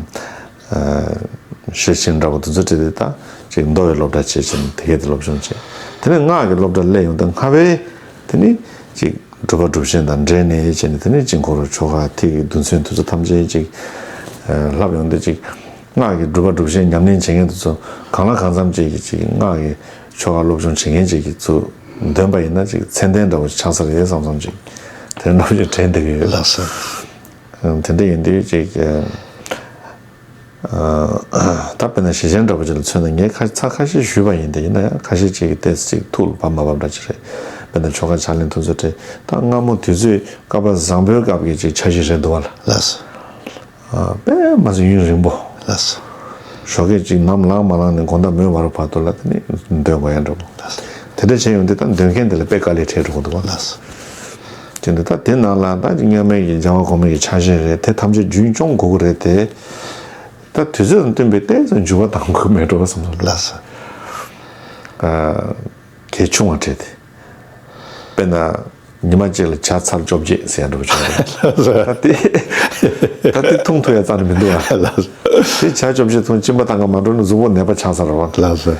ཤེར་ཕྱིན་འདྲ་པོ་དེ་ཚོ་བྲིས་ཏེ་ད་ཅིག་མདོ་ཡི་སློབ་གྲྭ་བྱས་བྱས་ནས་དེ་གས་དེ་སློབ་སྦྱོང་བྱས། དེ་ནས་སྔགས་ཀྱི་སློབ་གྲྭ་སླེབས་ཡོང་དུས་སྔ་བས་དེ་ནས་ཅིག་སྒྲུབ་པ་སྒྲུབ་ཆེན་དང་འབྲེལ་ནས་བྱས་ནས་དེ་ནས་དཀྱིལ་འཁོར་ཆོ་ག་ཐིག་གི་རྡུལ་ཚོན་དེ་ཚོ་ཐམས་ཅད་ཅིག་ལྷབ་ཡོང་དུས་ཅིག་སྔགས་ཀྱི་སྒྲུབ་པ་སྒྲུབ་ཆེན་ཉམས་ལེན་བྱེད་མཁན་དེ་ཚོ་གང་ལ་གང་འཚམ་ཅིག་གིས་ཅིག་སྔགས་ཀྱི་ཆོ་ག་སློབ་སྦྱོང་བྱེད་མཁན་ཅིག་གིས་ཚུར་འདོན་པ་ཡིན་ན་ཅིག་མཚན་ལྡན་འདྲ་བོ་ཆགས་ས་རེད་བསམ་བསམ་ཅིག་དེ་འདྲ་བོ་ཅིག་དྲན་བསྡད་ཀྱི་ཡོད། ལགས་སོ། དེ་འདྲ་ཡིན་དུས་ཅིག་ད་དཔེར་ན་ཞེ་ཆེན་འདྲ་པོ་ཅིག་ལ་མཚོན་ན་ངས་ཁ་ཚ་ཁ་ཤས་ཞུས་པ་ཡིན་ཏེ། ཡིན་ན་ཡང་ཁ་ཤས་ཅིག་གིས་ཏོག་ཙམ་ཅིག་ཐུགས་ལ་བབ་མ་བབ་འདྲ་ཅིག་རེད། དཔེར་ན་ཆོ་ག་ཕྱག་ལེན་དེ་ཚོ་རེད། ད་སྔ་མོ་དུས་ཚོད་བསྐལ་པ་བཟང་པོའི་སྐབས་ཀྱི་ཅིག་འཆར་གཞི་རེད་འདུག་བ་ལ། ལགས་སོ། དཔེ་མ་ཚད་ཡུན་རིང་པོ། ལགས་སོ། ཞོགས་ཀས་ཅིག་ནམ་ལངས་མ་ལངས་ནས་དགོང་དག་མོན་བར་བར་དུ་ལ་དེ་ནས་འདོན་དགོས་ཡ་འདྲ་པོ། ལགས་སོ། དེ་འདྲ་བྱས་ཡོང་དུས་ད་འདོན་མཁན་དེ་ལ་དཔེ་དཀའ་ལས་འཕྲད་འགྲོ་གི་འདུག་བ། ལགས་སོ། དེ་འདྲ་ད་དེ་ནང་ལ་ད་ཅིག་མཉམ་མེད་ཀྱི་སྦྱང་བ་གོང་མའི་གི་ཕྱག་བཞེས་རེད། དེ་ཐམས་ཅད་རྒྱུན་སྐྱོང་དགོས་ཀྱི་རེད་དེ། ད་དུས་ཚོད་དང་བསྟུན་པའི་ཏོག་ཙམ་འགྱུར་བ་གཏང་དགོས་མེད་འགྲོ་བསམ་སོང་། ལགས་སོ། ཨ། གལ་ཆུང་བ་འཕྲད་དེ། དཔེར་ན་ཉི་མ་གཅིག་ལ་ཇ་ཚར་བཅོ་བརྒྱད་ཟེར་ཡ་འདྲ་པོ་བྱུང་རེད། ལགས་སོ། ད་དེ་ད་དེ་འཐུང་ཐུབ་ཡ་རྩ་ནས་མི་འདུག་ཨ། ལགས་སོ། དེ་ཇ་བཅོ་བརྒྱད་འཐུང་གཅིན་པ་གཏང་ག་མ་འགྲོ་ན་གཟུགས་པོ་ནད་པ་ཆགས་ས་རེད་བ། ལགས་སོ།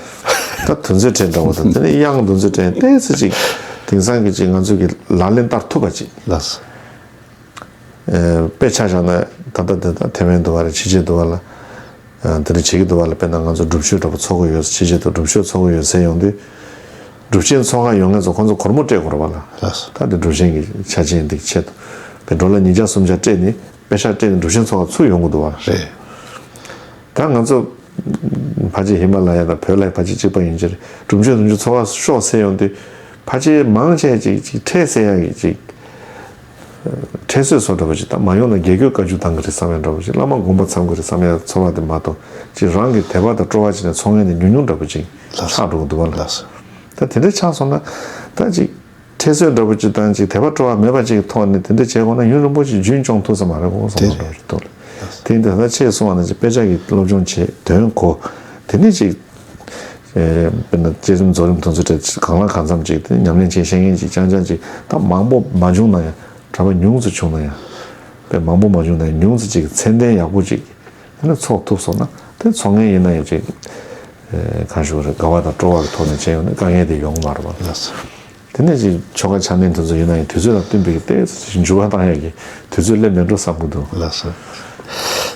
ད་དུས་ཚོད་འཕྲད་འདྲ་པོ་དང་དེ་ནས་དབྱངས་དུས་ཚོད་འཕྲད་ཏོག་ཙམ་ཅིག་དེ་ དེང་སང་གི་ཅིག་ང་ཚོས་ཀྱི་ལག་ལེན་བསྟར་ཐུབ་པ་ཅིག་ལགས་སོ། དཔེ་ཆ་བཞག་ན་ད་ལྟ་དེ་དང་ཐེ་ཝན་དུ་བ་ལ་ཕྱི་རྒྱལ་དུ་བ་ལ་དེ་འདྲ་བྱེད་ཀྱི་འདུག་བ་ལ། དཔེར་ན་ང་ཚོ་སྒྲུབ་མཆོད་འདྲ་པོ་འཚོགས་ཀྱི་ཡོད། ཕྱི་རྒྱལ་དུ་སྒྲུབ་མཆོད་འཚོགས་ཀྱི་ཡོད་ཟེར་ཡོང་དུས། སྒྲུབ་ཆེན་ཚོགས་ཁང་ཡོད་མཁན་ཚོ་ཁོང་ཚོ་སྒོར་མོ་སྤྲད་དགོས་རེད་བ་ལ། ལགས་སོ། ད་དེ་སྒྲུབ་ཆེན་གྱི་ཆ་རྐྱེན་འདི་ཆེད་དུ་པའི་ཌོ་ལར་ཉིས་བརྒྱ་སུམ་བརྒྱ་སྤྲད་ནས་པེ་ཤག་སྤྲད་ནས་སྒྲུབ་ཆེན་ཚོགས་ཁང་ཚུགས་ཡོང་གི་འདུག་བ། རེད། ད་ང་ཚོ་ཕལ་ཆེར་ཧི་མ་ལ་ཡ་དང་བོད་ལ་ཕལ་ཆེར་གཅིག་པ་ཡིན་གྱི་རེད། སྒྲུབ་མཆོད་སྒྲུབ་མཆོད་ཚོགས་ཁང་ཤོག་ཟེར་ཡོང་དུས་ཕལ་ཆེར་མང་ཆེ་ཅིག་ཅིག་ཁྲལ་སེལ་ཡག་གི་ཅིག་ཁྲལ་གསོད་བཟོ་འདྲ་པོ་ཅིག་ད་མ་ཡོང་ན་རྒྱལ་སྐྱོང་བཀའ་བཀྱོན་བཏང་གི་རེད་བསམ་ཡག་འདྲ་པོ་ཅིག་བླ་མ་དགོངས་པ་འཚམ་གི་རེད་བསམ་ཡག་ཚོར་བ་དེ་མ་གཏོགས་ཅིག་རང་གི་དད་པ་དང་སྤྲོ་བ་བྱས་ནས་ཚོགས་མཁན་དེ་ཉུང་ཉུང་འདྲ་པོ་ཅིག་ཆགས་འགྲོ་གི་འདུག་བ་ལ། ལགས་སོ། ད་དེ་འདྲ་ཆགས་སོང་ན་ད་ཅིག་ཁྲལ་གསོད་འདྲ་པོ་ཅིག་དང་ཅིག་དད་པ་སྤྲོ་བ་མེད་པ་ཅིག་གི་ཐོག་ནས་དེ་འདྲ་བྱས་དགོས་ན་ཡུན་རིང་པོ་ཞིག་རྒྱུན་སྐྱོང་ཐུབ་ས་མ་རེད་གོ་བསམ་དེ་གི་འདྲ་རེད། པོ་ཅིག་འདུག་ལ། དེ་ཡིན་དུས་ད་ཆེས་གསུངས་པ་ནང་བཞིན་དཔེ་ཆ་གི་སློབ་སྦྱོང་བྱེད་དོན་གོ་དེ་ནས་ཅིག་ཨེ། དཔེར་ན་བསྐྱེད་རིམ་རྫོགས་རིམ་དེ་ཚོ་གྲས་གང་ལ་གང་འཚམ་ཅིག་དེ་ཉམས་ལེན་བྱེད་ཤེས་མཁན་ཅིག་རྐྱང་རྐྱང་ཅིག་ད་མང་པོ་མ་བྱུང་ན་ཡང་གྲྭ་པ་ཉུང་ཙམ་བྱུང་ན་ཡང་། དཔེ་མང་པོ་མ་བྱུང་ན་ཡང་ཉུང་ཙམ་ཅིག་མཚན་ལྡན་ཡག་པོ་ཅིག་དེ་ནས་ཚོགས་ཐུབ་སོང་ན་དེ་ཚོགས་མཁན་ཡིན་ན་ཡང་ཅིག་ཨེ། གང་ཞུ་དགོས་རེད། དགའ་བ་དང་སྤྲོ་བ་གི་ཐོག་ནས་བྱས་ཡོང་ན་དཀའ་ངལ་དེ་ཡོང་གི་མ་རེད་པ། ལགས་སོ། དེ་ནས་ཅིག་ཆོ་ག་ཕྱག་ལེན་དེ་ཚོ་ཡིན་ན་ཡང་དུས་ཚོད་དང་བསྟུན་པའི་ཏོག་ཙམ་ཅིག་འགྱུར་བ་བཏང་ཡག་གི་དུས་ཚོད་སླེབས་མེད་འགྲོ་བསམ་གི་འདུག་ལགས་སོ།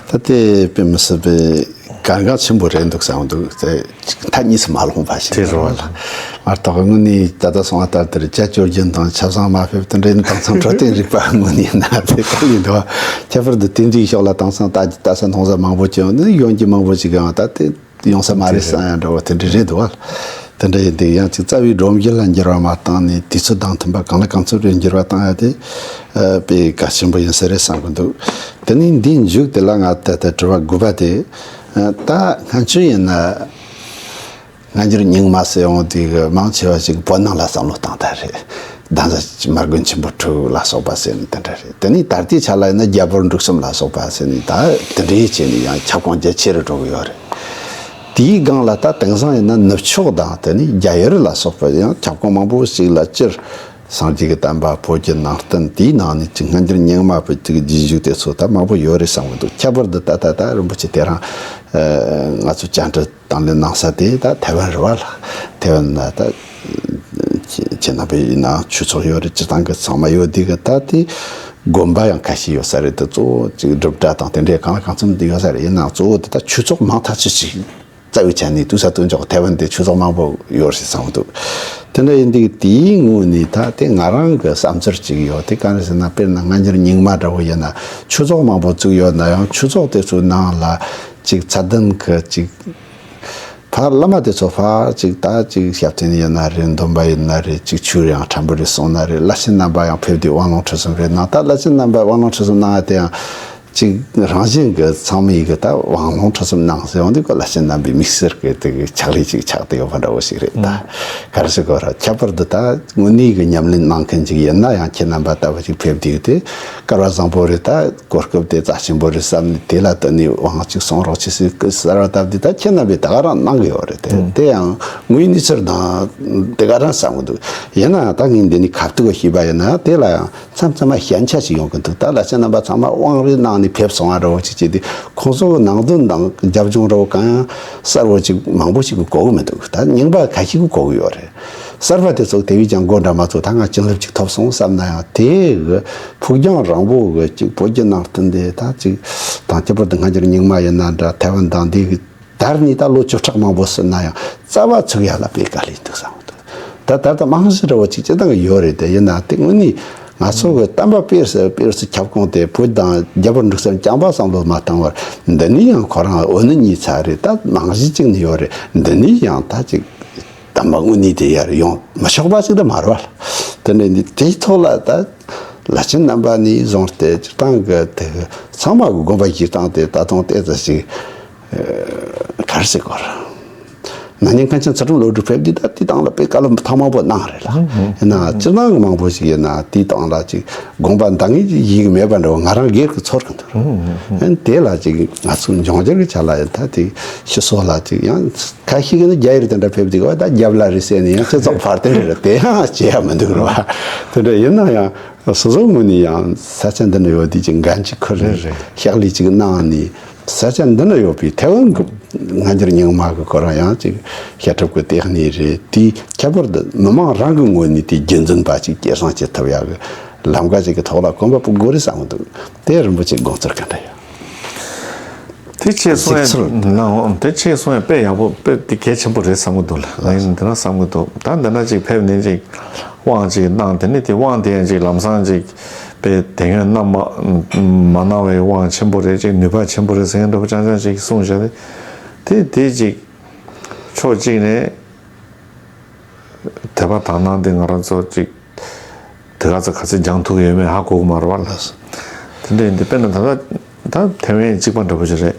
ད་ལྟའི་དཔེ་མི་སྲིད་པའི་གལ་འགངས་ཆེན་པོ་རེད་འདུག་བསམ་འདུག་དེ་མཐའ་གཉིས་སུ་མ་ལྷུང་བ་ཞིག་དེ་རེད་བ་ལ། མ་གཏོགས་དངོས་གནས་ད་ལྟ་སོང་བ་ལྟར་དེར་ཇ་སྐྱོར་རྒྱུ་དང་ཆབ་གསང་མ་ཕེབས་དེ་འདྲའི་དེང་སང་འཕྲོད་བསྟེན་རིག་པ་དངོས་གནས་ན་དཔེ་དཀའ་ལས་འདུག་ཁྱད་པར་དུ་དེ་འདྲའི་ཕྱོགས་ལ་དེང་སང་ལྟ་ལྟ་ས་མཐོང་ས་མང་པོ་ཅིག་ཡོང་ནི་ཡོང་གི་མང་པོ་ཞིག་ཡང་ད་དེ་ཡོང་ས་མ་རེད་བསམ་ཡ་འདྲ་བོ་དེ་འདྲ་རེད་འདུག་བ། དེ་འདྲ་ཡིན་དུས་ཡང་ཅིག་རྩ་བའི་སྒྲོམ་གཞི་ལ་འགྱུར་བ་མ་བཏང་ནས་དུས་ཚོད་དང་མཐུན་པ་གང་ལ་གང་འཚམ་རེ་འགྱུར་བ་བཏང་ཡ་དེ་དཔེ་གལ་ཆེན་པོ་ཡིན་ས་རེད་བསམ་གི་འདུག་དེ་ནས་འདིའི་མཇུག་དེ་ལ་ང་ད་ལྟ་དྲི་བ་དགུ་པ་དེ། ད་སྔ་ཕྱི་ཡིན་ན་སྔ་འགྱུར་རྙིང་མ་ཟེར་ཡོང་དུས་གི་མང་ཆེ་བ་ཞིག་བོད་ནང་ལ་བསམ་བློ་བཏང་ད་རེད། གདན་ས་མར་དགོན་ཆེན་པོ་དྲུག་ལ་སོགས་པ་ཟེར་ནས་དེ་འདྲ་རེད། དེ་ནས་ད་ལྟའི་ཆ་ལ་ཡིན་ན་རྒྱ་བོད་འབྲུག་གསུམ་ལ་སོགས་པ་ཟེར་ནས་ད་དེ་འདྲའི་བྱས་ནས་ཡང་ཁྱབ་ཁོངས་རྒྱ་ཆེ་རུ་འགྲོ་གི་ཡོད་རེད། དེའི་སྒང་ལ་ད་དེང་སང་ཡིན་ན་ནུབ་ཕྱོགས་དང་དེ་ནས་རྒྱ་ཡུལ་ལ་སོགས་པ་ཡང་ཁྱབ་ཁོངས་མང་པོ་ཞིག་ལ་སྤྱིར་སངས་རྒྱས་ཀྱི་བསྟན་པ་བོད་ཀྱི་ནང་བསྟན་དེའི་ནང་ནས་ཅིག་སྔ་འགྱུར་རྙིང་མ་བོད་ཀྱི་རྗེས་འཇུག་དེ་ཚོ་ད་མང་པོ་ཡོད་རེད་བསམ་གི་འདུག་ཁྱད་པར་དུ་ད་ད་ད་རིན་པོ་ཆེ་དེ་རང་ང་ཚོ་བཅར་འདྲི་དང་ལེན་གནང་ས་དེ་ད་ཐའེ་ཝན་རེད་བ་ལ། ཐའེ་ཝན་ན་ད་ཁྱེད་རྣམ་པའི་ནང་ཆོས་ཚོགས་ཡོད་རེད། སྤྱིར་བཏང་གི་ཚང་མ་ཡོད་དེ་གི་ད་དེ་དགོན་པ་ཡང་ཁ་ཤས་ཡོད་ས་རེད། དེ་གཙོ་བོ་ཅིག་སྒྲུབ་གྲྭ་དང་དེ་འདྲའི་གང་ལ་གང་འཚམ་དེ་ཡོད་ས་རེད། ཡིན་ནའང་གཙོ་བོ་དེ་ད་ཆོས་ཚོགས་མང་ཐག་ཆོད་ཅིག་རྩ་བའི་ཆ་ནས་དུས་ས་དོན་འཇོག་ཐའེ་ཝན་དེ་ཆོས་ཚོགས་མང་པོ་ཡོད་རེད་བསམ་འདུག་དེ་འདྲ་ཡིན་དུས་དེའི་ངོས་ནས་ད་དེ་ང་རང་གི་བསམ་ཚུལ་ཅིག་ཡོད། དེ་ག་རེ་ཟེར་ན་དཔེར་ན་སྔ་འགྱུར་རྙིང་མ་འདྲ་བོ་ཡིན་ན་ཆོས་ཚོགས་མང་པོ་བཙུགས་ཡོད་ན་ཡང་ཆོས་ཚོགས་དེ་ཚོའི་ནང་ལ་ཅིག་ཚད་ལྡན་གི་ཅིག་ཕར་བླ་མ་དེ་ཚོ་ཕར་ཅིག་ད་ཅིག་ཞབས་བརྟན་ཡིན་ན་རེད། འདོན་པ་ཡིན་ན་རེད། ཅིག་ཆོས་ཡང་ཕྲན་བུ་རེ་གསུངས་ན་རེད། བླ་ཆེན་རྣམ་པ་ཡང་ཕེབས་དུས་དབང་ལུང་ཁྲིད་གསུམ་རེ་གནང་། ད་བླ་ཆེན་རྣམ་པ་དབང་ལུང་ཁྲིད་གསུམ་གནང་ཡ་དེ་ཡང་ཅིག་རང་བཞིན་གྱི་ཚང་མ་ཡི་གི་ད་དབང་ལུང་ཁྲིད་གསུམ་གནང་ཟེར་ཡོང་དུས་ཀོ་བླ་ཆེན་རྣམ་པའི་དམིགས་བསལ་གྱི་དེ་གི་ཕྱག་ལས་ཅིག་ཆགས་བསྡད་ཡོད་པ་འདྲ་བོ་ཞིག་རེད། ད་ག་རེ་ཟེར་དགོས་ར། ཁྱད་པར་དུ་ད་དངོས་གནས་ཀྱི་ཉམས་ལེན་གནང་མཁན་ཅིག་ཡིན་ན་ཡང་ཁྱེད་རྣམ་པ་ལྟ་བུ་ཅིག་ཕེབས་དུས་དེ་སྐལ་བ་བཟང་པོ་རེད། ད་གོ་སྐབས་དེ་རྩ་ཆེན་པོ་རེད་བསམ་ནས་དེ་ལ་བསྟུན་ནས་དབང་ཅིག་གསུང་རོགས་བྱེད་ཟེར་གསལ་བ་བཏབ་དུས་ད་ཁྱེད་རྣམ་པས་ད་ག་རང་གནང་གི་ཡོད་རེད། དེ་དེ་ཡང་དངོས་ཡོད་གནས་ཚུལ་དང་དེ་ག་རང་བསམ་གི་འདུག་ཡིན་ནའང་ད་ངས་འདི་ནས་ཁ་ཐུག་གི་ཤེས་པ་ཡིན་ན་དེ་ལ་ཡང་མཚམས་མཚམས་མ་ཞན་ཆ་ཞིག་ཡོང་གི་འདུག་ད་བླ་ཆེན་རྣམ་པ་ཚང་མ་དབང་རེ་གནང་ནས་ཕེབས་སོང་བ་འདྲ་བོ་ཅིག་བྱས་ཏེ་ཁོང་ཚོ་གི་ནང་དོན་དང་རྒྱབ་ལྗོངས་འདྲ་བོ་གང་ཡང་གསལ་བོ་ཅིག་མང་པོ་ཞིག་གིས་གོ་གི་མི་འདུག་ད་རྙིང་པ་ཁ་ཤས་ཀྱིས་གོ་གི་ཡོད་རེད། གསར་པ་དེ་ཚོ་དེ་བས་ཀྱང་མགོ་འདྲ་མ་ཚོ་ད་ང་བྱིན་རླབས་ཅིག་ཐོབ་སོང་བསམ་ན་ཡང་དེ་གི་ཕུགས་རྒྱང་རིང་པོ་གི་ཅིག་བོད་ཀྱི་ནང་བསྟན་དེ་ད་ཅིག་དང་ཁྱད་པར་དུ་སྔ་འགྱུར་རྙིང་མ་ཡིན་ན་འདྲ་ཐའེ་ཝན་དང་འདི་གི་དར་ནས་ད་ལོ་བཅུ་ཕྲག་མང་པོ་ཟིན་ན་ཡང་རྩ་བ་ཚུགས་ཡ་ལ་དཔེ་དཀའ་ལས་འདུག་བསམ་གི་འདུག་ད་ད་ལྟ་རྨང་གཞི་འདྲ་བོ་ཅིག་སྤྱིར་བཏང་གི་ཡོད་རེད། དེ་ཡིན་ན་དེ་དངོས་གནས་ང་ཚོ་གི་བསྟན་པ་དཔེ་སྲིད་དཔེ་སྲིད་ཁྱབ་ཁོངས་དེ་བོད་དང་རྒྱ་བོད་འབྲུག་གསུམ་རྐྱང་པ་བསམ་བློ་མ་བཏང་བར་འདི་ནས་ཡང་ཁོ་རང་འོ་ན་གཉིས་ཚར་རེད། ད་རྨང་གཞི་གཅིག་ནས་ཡོད་རེད། འདི་ནས་ཡང་ད་ཅིག་དམ་པ་དངོས་གནས་དེ་ཡར་ཡོང་མི་ཆོག་པ་ཞིག་ཏུ་མ་རེད་བ། དེ་འདྲ་ནི་དེའི་ཐོག་ལ་ད་བླ་ཆེན་རྣམ་པ་ནས་བཟུང་སྟེ་སྤྱིར་བཏང་གི་དེ་ཚང་མ་གི་དགོངས་པ་བཞེས་སྟངས་དེ་ད་དུང་ཏོག་ཙམ་ཞིག་ག་རེ་ཟེར་དགོས་རེད། ན་ནིང་མཁན་ཆེན་ཚུལ་ཁྲིམས་བློ་གྲོས་ཕེབས་དུས་ད་དེ་དང་ལ་དཔེ་བཀའ་སློབ་ཐེངས་མང་པོ་གནང་རེད་ལ། ཡིན་ནའང་སྤྱིར་བཏང་གི་མང་པོ་ཞིག་ཡིན་ན་དེ་དང་ལ་ཅིག་དགོངས་པ་འདང་ངེས་ཀྱི་ཡིག་མེད་པ་འདྲ་བོ་ང་རང་སྒེར་གྱི་ཚོར་གི་འདུག་ཨ་ནི་དེ་ལ་ཅིག་ང་ཚོ་འབྱུང་འགྱུར་གྱི་ཆ་ལ་ཡང་ད་དེ་ཕྱི་སོགས་ལ་ཅིག་ཡང་ཁ་ཤས་ཀྱིས་ནི་རྒྱ་ཡིར་དེ་འདྲ་ཕེབས་དུས་ད་རྒྱབ་ལ་རེད་ཟེར་ནས་ཡང་སྤྱི་ཚོགས་ཕར་དེ་རེད་དེ་ཡང་བྱེད་ཡ་མི་འདུག་རེད་བ། དེ་འདྲ་ཡིན་ན་ཡང་སོ་སོའི་ངོས་ནས་ཡང་ས་ཆ་འདི་འདྲ་ཡོད་དུས་ཀྱི་འགན་ཅིག་ཁུར་ནས་ཕྱག་ལས་ཅིག་གནང་ནས་ ས་ཆ་འདི་ན་ཡོད་པའི་ཐའེ་ཝན་གྱི་སྔ་འགྱུར་རྙིང་མ་གི་ཁོ་རང་ཡང་ཅིག་བཤད་ཁྲིད་ཀྱི་ལྟེ་གནས་རེད། དེའི་ཁྱད་པར་དུ་མི་མང་རང་གི་ངོས་ནས་དེའི་རྒྱུན་འཛིན་པ་ཅིག་སྐྱེད་སྲིང་བྱེད་ཐུབ་ཡག་གི་ལམ་ཁ་ཅིག་གི་ཐོག་ལ་གོམ་པ་སྤོ་དགོས་རེད་བསམ་གི་འདུག་དེ་རིན་པོ་ཆེ་དགོངས་ཚུལ་ག་འདྲ་ཡོད། དེ་ཆེད་གསུང་ཡ་གཟིགས་ཚུལ། ལའང་དེ་ཆེད་གསུང་ཡ་དཔེ་ཡག་པོ་དཔེ་དེ་གལ་ཆེན་པོ་རེད་བསམ་གི་འདུག་ལ། ང་ཡིན་འདི་འདྲ་བསམ་གི་འདུག་ད་འདི་འདྲ་ཅིག་ཕེབས་ནས་ཅིག་དབང་ཅིག་གནང་། དེ་ནས་དེ་དབང་དེ་ཡང་ཅིག་ལམ་སང་ཅིག་དཔེ་དེ་སྔོན་གནང་མ་མ་གནང་བའི་དབང་ཆེན་པོ་རེད། ཅིག་ནུས་པ་ཆེན་པོ་རེད་ཟེར་མཁན་འདྲ་པོ་ཅང་ཅང་ཅིག་གསུངས་བཞག་དེ། དེ་དེ་ཅིག་ཕྱོགས་གཅིག་ནས་དད་པ་དག་སྣང་དེ་ང་རང་ཚོ་ཅིག་དེ་ག་ཚོད་ག་ཚོད་སྦྱང་ཐུབ་ཡོད་མེད་ཧ་གོ་གི་མ་རེད་བ་ལ། དེ་འདྲ་ཡིན་དུས་དཔེར་ན་ད་ལྟ་ད་ཐེ་ཝན་གཅིག་པ་འདྲ་པོ་ཞིག་རེད།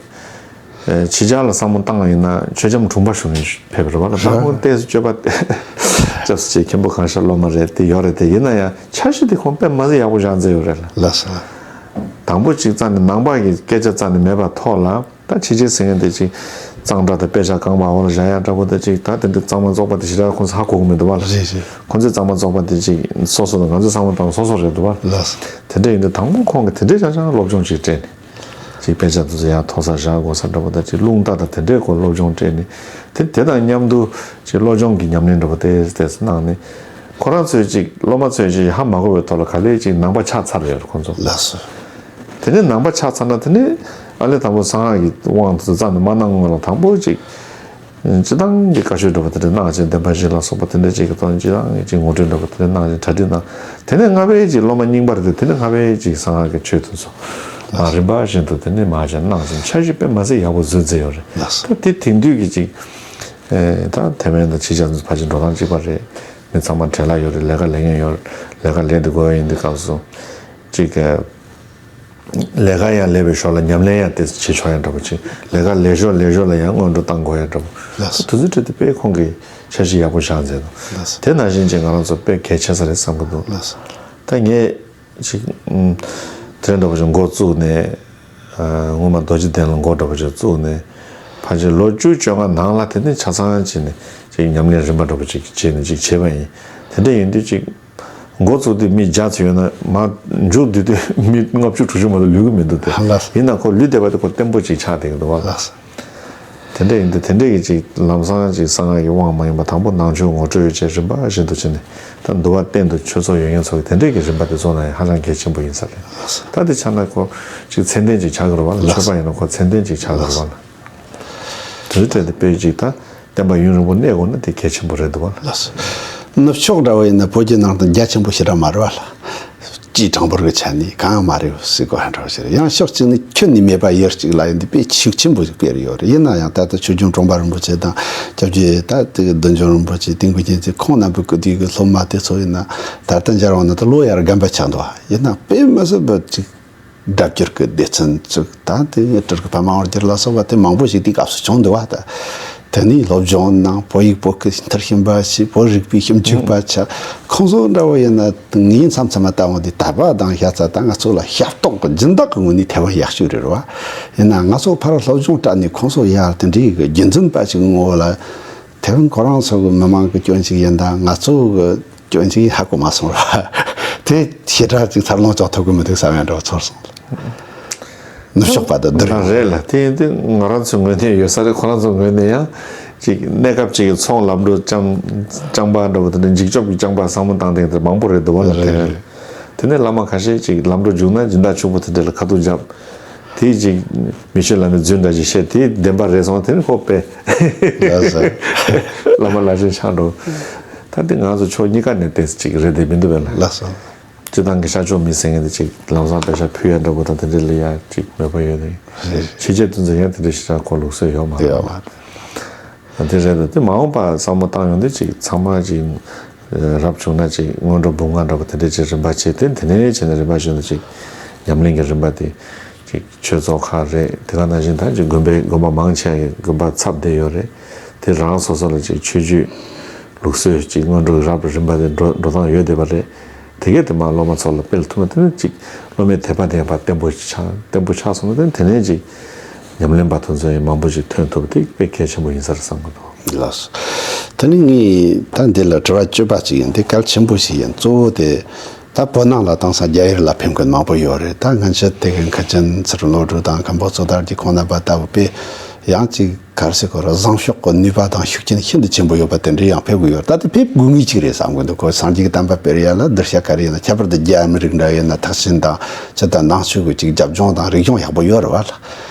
ཨེ་ཕྱི་རྒྱལ་ལ་བསམ་བློ་བཏང་བ་ཡིན་ན་ཆོས་རྒྱམ་དྲུང་པ་ཞུ་མཁན་ཕེབས་རེད་བ་ལ། ད་རེད། ཁོང་ཏོག་ཙམ་སྤྱོད་པ་སྐྱབས་སུ་མཆི། མཁན་པོ་གང་ཤར་སློབ་མ་རེད་དེ་ཡོད་རེད། དེ་ཡིན་ན་ཡང་འཆར་གཞི་དེ་ཁོང་དཔེ་མ་ཟད་ཡག་པོ་བཞག་མཛད་ཡོད་རེད་ལ། ལགས་སོ། དང་པོ་གཅིག་རྩ་ནས་ནང་པ་གི་སྐད་ཆ་རྩ་ནས་མེད་པ་ཐོག་ལ། ད་ཕྱི་རྒྱལ་ཟེར་མཁན་དེ་ཅིག་གཙང་སྦྲ་དང་དཔེ་ཆ་རྐང་པ་འོག་ལ་བཞག་ཡ་འདྲ་པོ་དེ་ཅིག་ད་དེ་འདྲ་གཙང་མ་བཙོག་པ་དེ་ཞེ་དྲག་ཁོང་ཚོ་ཧ་གོ་གི་མི་འདུག་བ་ལ། རེད་རེད། ཁོང་ཚོའི་གཙང་མ་བཙོག་པ་དེ་ཅིག་སོ་སོ་དང་ང་ཚོའི་གཙང་མ་དང་སོ་སོ་རེད་འདུག་བ་ལ། ལགས་སོ། དེ་འདྲ་ཡིན་དུས་དང་པོ་ཁོང་གིས་དེ་འདྲའི་ཆ་ཆང་སློབ་སྦྱོང་ཅིག་སྤྲད་ནས་ཅིག་དཔེ་ཆ་དེ་ཚོ་ཡར་མཐོ་སར་བཞག་དགོས་ས་འདྲ་པོ་དང་ཅིག་རླུང་རྟ་དང་དེ་འདྲའི་སྐོར་སློབ་སྦྱོང་སྤྲད་ནས་དེ་དེ་དང་མཉམ་དུ་ཅིག་སློབ་སྦྱོང་གི་ཉམས་ལེན་འདྲ་པོ་དེ་དེ་གནང་ནས་ཁོ་རང་ཚོས་ཅིག་སློབ་མ་ཚོས་ཅིག་ཧ་མ་གོ་བའི་ཐོག་ལ་ག་ལེར་ཅིག་ནང་པ་ཆགས་ཚར་ཡོད་རེད་ཁོང་ཚོ། ལགས་སོ། དེ་ནས་ནང་པ་ཆགས་ཚར་ན་དེ་ནས་ཨ་ལས་དང་པོ་གསང་སྔགས་ཀྱི་དབང་དུ་རྩ་ནས་མ་གནང་སྔོན་ལ་དང་པོ་ཅིག་སྤྱི་བཏང་གི་བཀའ་ཆོས་འདྲ་པོ་དེ་འདྲ་གནང་ཅིང་བདེན་པ་བཞི་ལ་སོགས་པ་དེ་འདྲ་ཅིག་གི་ཐོག་སྤྱི་བཏང་གི་ཅིག་ངོ་སྤྲོད་འདྲ་པོ་དེ་འདྲ་གནང་ཅིང་གྲ་སྒྲིག་གནང་། དེ་ནས་སྔ་བའི་ཅིག་སློབ་མ་རྙིང་པ་རེད་དེ་དེ་ནས་སྔ་བའི་ཅིག་གསང་སྔགས་ཀྱི་ཆོས་དེ་ཚོ་མ་རིམ་པ་བཞིན་དུ་དེ་ནས་མ་ཅིག་གནང་ཅིང་འཆར་གཞི་དཔེ་མ་ཟད་ཡག་པོ་བཟོས་མཛད་ཡོད་རེད། ལགས་སོ། ད་དེ་དེང་དུས་ཀྱི་ཅིག་ད་ཐེ་ཝན་དང་ཕྱི་རྒྱལ་ཚོ་ཕལ་ཆེར་འགྲོ་སྟངས་གཅིག་པ་རེད། མི་ཚང་མ་བྲེལ་བ་ཡོད་རེད། ལས་ཀ་ལས་མཁན་ཡོད་རེད། ལས་ཀ་ལས་འདི་དགོས་ཡིན་འདི་སྐབས་སུ་ཅིག་ལས་ཀ་ཡང་ལས་པའི་ཞོར་ལ་ཉམས་ལེན་ཡང་དེ་བྱེད་ཆོག་ཡང་འདྲ་པོ་ཅིག་ལས་ཀ་ལས་ཞོར་ལས་ཞོར་ལ་ཡང་སྔོན་འགྲོ་བཏང་དགོས་ཡང་འདྲ་པོ། ལགས་སོ། དུས་ཚོད་སྤྲད་དེ་དཔེ་ཁོང་གིས་འཆར་གཞི་ཡག་པོ་བཞག་མཛད་འདུག་ལགས་སོ། དེ་ནང་བཞིན་ཅིག་ང་རང་ཚོ་དཔེ་གལ་ཆེ་ས་རེད་བསམ་གི་འདུག་ལགས་སོ། ད་ངས་ཅིག་ཨུམ། དེ་འདྲ་པོ་ཅིག་འགོ་བཙུགས་ནས། ཨ། སྔོན་མ་རྡོ་རྗེ་གདན་ལ་འགོ་འདྲ་པོ་ཅིག་བཙུགས་ནས། ཕལ་ཆེར་ལོ་བཅུ་བཅོ་ལྔ་ནང་ལ་དེ་ནས་ཆ་ཚང་བྱས་ནས་ཅིག་ཉམས་ལེན་རིམ་པ་འདྲ་པོ་ཅིག་བྱས་ནས་ཅིག་བྱས་པ་ཡིན། དེ་འདྲ་ཡིན་དུས་ཅིག་འགོ་བཙུགས་དུས་མི་བརྒྱ་ཙམ་ཡོད་ན་མར་མཇུག་བསྡུ་དུས་མི་ལྔ་བཅུ་དྲུག་ཅུ་མ་གཏོགས་ལུས་ཀྱི་མི་འདུག་སྟེ། ལགས། ཡིན་ན་ཁོ་ལུས་བསྡད་པ་དེ་ཁོ་བརྟན་པོ་ཅིག་ཆགས་བསྡད་ཀྱི་འདུག་བ། ལགས། དེ་འདྲ་ཡིན་དུས་དེ་འདྲ་གི་ཅིག་ལམ་སང་ཅིག་གསང་སྔགས་ཀྱི་དབང་མ་ཡིན་པ་དང་པོ་ནང་ཆོས་ངོ་སྤྲོད་བྱས་རིམ་པ་བཞིན་དུ་ཕྱིན་ནས་ད་འདུལ་བ་གཏན་དུ་ཆོས་ཚོགས་ཡོད་མཁན་ཚོ་གི་དེ་འདྲ་གི་རིམ་པ་དེ་ཚོ་ན་ཡང་ཧ་ཅང་གལ་ཆེན་པོ་ཡིན་ས་རེད། ད་དེ་ཆ་ན་ཁོ་ཅིག་མཚན་ལྡན་ཅིག་ཆགས་ཀྱི་རེད་བ་ལ། ཆོས་པ་ཡིན་ན་ཁོ་མཚན་ལྡན་ཅིག་ཆགས་ཀྱི་རེད་བ་ལ། དེ་འདྲ་དེ་དཔེ་ཅིག་ད་བསྟན་པ་ཡུན་རིང་པོ་གནས་དགོས་ན་དེ་གལ་ཆེན་པོ་རེད་འདུག་བ་ལ། ལགས་སོ། ནུབ་ཕྱོགས་འདྲ་བ་ཡིན་ན་བོད་ཀྱི་ནང་དུ་རྒྱ་ཆེན་པོ་ཞེ་དྲག་མ་རེད་བ་ལ། སྤྱིའི་གྲངས་འབོར་གྱི་ཆ་ནས་གང་ཡང་མ་རེད་ཟེར་དགོས་ཧ་འདྲ་བ་ཞིག་རེད། ཡང་ཕྱོགས་གཅིག་ནས་ཁྱོན་ནས་མེད་པ་ཡུལ་གཅིག་ལ་ཡིན་དུས་དཔེ་ཤུགས་ཆེན་པོ་ཞིག་སྤེལ་ཡོད་རེད། ཡིན་ན་ཡང་ད་ལྟ་ཆོས་རྒྱལ་གྲོང་པ་རིན་པོ་ཆེ་དང་སྐྱབས་རྗེ་ད་དེ་བདུད་འཇོམས་རིན་པོ་ཆེ་དེང་དགོན་རྒྱལ་མཚན་ཁོང་རྣམ་པའི་སྐུ་དུས་ཀྱི་སློབ་མ་དེ་ཚོ་ཡིན་ན་ད་ལྟ་མཇལ་བ་ན་ད་ལོ་ཡར་རྒན་པ་ཆགས་འདུག་བ། ཡིན་ན་དཔེ་མི་སྲིད་པ་ཅིག་སྒྲ་བསྒྱུར་གྱི་སྡེ་ཚན་བཙུགས། ད་དེ་ནས་སྤྲུལ་སྐུ་པདྨ་དབང་རྒྱལ་ལ་སོགས་པ་དེ་མང་པོ་ཞིག་དེའི་སྐབས་སུ་བྱུང་འདུག་བ། ད་དེ་ནས་སློབ་སྦྱོང་གནང་། བོད་ཡིག་བོད་སྐད་མཐར་ཕྱིན་པ་ཞིག་བོད་རིག་པའི་ཞིབ་འཇུག་པ་ཆགས། ཁོང་ཚོ་འདྲ་བོ་ཡིན་ན་ངའི་མཚམས་མཚམས་ལ་ལྟ་འོང་དུས་དད་པ་དང་ཤ་ཚ་ད་ང་ཚོ་ལ་ཞབས་ཏོག་གི་སྦྱིན་བདག་གི་ངོས་ནས་ཐེ་ཝན་ཡག་ཤོས་རེད་བ། ཡིན་ན་ང་ཚོ་ཕར་སློབ་སྦྱོང་སྤྲད་ནས་ཁོང་ཚོ་ཡར་དེ་འདྲའི་གི་རྒྱུན་འཛིན་པ་ཞིག་ངོ་བོ་ལ། དེ་རིང་ཁོ་རང་ཚོ་གི་མི་མང་གི་སྐྱོན་ཅིག་ཡིན་ད་ང་ཚོ་གི་སྐྱོན་ཅིག་ཧ་གོ་མ་སོང་ར། དེ་ཞེ་དྲག་ཅིག་འཚར་ལོངས་བྱུང་ཐུབ་ཀྱི་མི་འདུག་བསམ་ཡང་འདྲ་བ་ཚོར་སོང་། ནུབ་ཕྱོགས་པ་དང་བསྡུར་ཡོང་། རེད་ལ་དེ་ཡིན་དུས་ང་རང་ཚོའི་ངོས་ནས་ཡོད་ས་རེད། ཁོ་རང་ཚོའི་ངོས་ནས་ཡང་ཅིག་གནས་སྐབས་ཅིག་གི་ཚོང་ལམ་འགྲོ་རྐྱང་རྐྱང་པ་འདྲ་བོ་དེ་འདྲ་འཇིགས་སྐྱོབ་ཀྱི་རྐྱང་པ་བསམ་བློ་བཏང་སྟེང་དེ་མང་པོ་རེད་འདུག་བ་ལ། རེད་དེ་རེད། རེད། དེ་ནས་བླ་མ་ཁ་ཤས་ཅིག་ལམ་འགྲོ་རྒྱུགས་ན་སྦྱིན་བདག་ཕྱུག་པོ་དེ་འདྲ་ལ་ཁ་ཐུག་བརྒྱབ། དེའི་ཅིག་མི་ཆོས་ལ་ནི་རྫུན་འདྲ་ཅིག་བཤད་དེ་བདེན་པ་རེད་སོང་དེ་ནི་ཁོ་པས། ལགས་སོ། བླ་མ་ལ་ཞེན་ཆགས་འགྲོ། ད་དེ་ང་ཚོ་ཕྱོགས་གཉིས་ཀ་ནས་བལྟས་ཅིག་རེད་དེ་མི་འདུག་བས་ལ། ལགས་སོ། སྤྱི་བཏང་གི་ཤར་ཕྱོགས་མི་ཟེར་མཁན་དེ་ཅིག་ལམ་སང་པེ་ཤ་ཕུལ་ཡ་འདྲ་པོ་དང་དེ་འདྲ་ལ་ཡ་ཅིག་མོས་པ་ཡོད་དེ། རེད། ཕྱི་རྒྱལ་དེ་ཚོ་ཡང་དེ་འདྲ་ཞེ་དྲག་ཁོ་ལུགས་སྲོལ་ཡོད་མ་རེད། ཡོད་མ་རེད། དེ་རེད་དེ་མ་འོངས་པ་བསམ་བློ་བཏང་ཡོང་དུས་ཅིག་ཚང་མ་ཅིག་རབ་བྱུང་ན་ཅིག་སྔོན་འགྲོ་འབུམ་ལྔ་འདྲ་པོ་དེ་འདྲ་ཅིག་རིམ་པ་བྱས་ཏེ་དེ་ནས་བྱས་ནས་རིམ་པ་བྱས་ནས་ཅིག་ཉམས་ལེན་གྱི་རིམ་པ་དེ་ཅིག་ཆོས་ཚོགས་ཁག་རེད། དེ་ག་ནང་བཞིན་ད་ཅིག་དགོན་པའི་དགོན་པ་མང་ཆེ་བའི་དགོན་པ་ཚབ་བསྡད་ཡོད་རེད། དེ་རང་སོ་སོ་ལ་ཅིག་ཆོས་བརྒྱུད་ལུགས་སྲོལ་ཅིག་སྔོན་འགྲོ་གི་རབ་རིམ་པ་དེ་འགྲོ་འགྲོ་སྟངས་ཡོད་བསྡད་པ་རེད། དེ་གས་དེ་མ་སློབ་མ་ཚོ་ལ་སྤེལ་ཐུབ་ན་དེ་ནི་ཅིག་སློབ་མའི་དད་པ་དེ་ཡང་བརྟན་པོ་ཆགས་བརྟན་པོ་ཆགས་སོང་ན་དེ་ནི་དེ་ནས་ཅིག་ཉམས་ལེན་པ་དེ་ཚོ་ཡང་མང་པོ་ཞིག་ཐོན་ཐུབ་དེ་དཔེ་གལ་ཆེན་པོ་ཡིན་ས་རེད་བསམ་གི་འདུག་ལགས་སོ། དེ་ནི་ངས་ད་འདི་ལ་དྲི་བ་བཅུ་པ་ཅིག་ཡིན། དེ་གལ་ཆེན་པོ་ཞིག་ཡིན། གཙོ་བོ་དེ་ ད་བོད་ནང་ལ་དེང་སང་རྒྱ་ཡུལ་ལ་ཕེབས་མཁན་མང་པོ་ཡོད་རེད། ད་སྔོན་ཆད་དེ་གི་མཁན་ཆེན་ཚུར་བློ་གྲོས་དང་མཁན་པོ་ཚོ་དར་གྱི་ཁོང་རྣམ་པ་ལྟ་བུ་དཔེ་ཡང་ཅིག་ག་རེ་ཟེར་དགོས་རེད། བཟང་ཕྱོགས་ཀྱི་ནུས་པ་དང་ཤུགས་རྐྱེན་ཤིན་ཏུ་ཆེན་པོ་ཡོད་པ་དེ་འདྲ་ཡང་ཕེབས་དགོས་ཡོད་རེད། ད་དེ་ཕེབས་དགོས་ངེས་ཅིག་རེད་བསམ་གི་འདུག་ཁོ་སངས་རྒྱས་ཀྱི་བསྟན་པ་སྤེལ་ཡ་ལ་གདུལ་བྱ་ག་རེ་ཡིན་ན། ཁྱད་པར་དུ་རྒྱ་ཨ་མི་རིགས་འདྲ་ཡིན་ན་ཐེག་ཆེན་དང་སྤྱི་དང་ནང་ཆོས་ཀྱི་ཅིག་རྒྱབ་ལྗོངས་དང་རིག་གཞུང་ཡག་པོ་ཡོད་རེད་བ་ལ།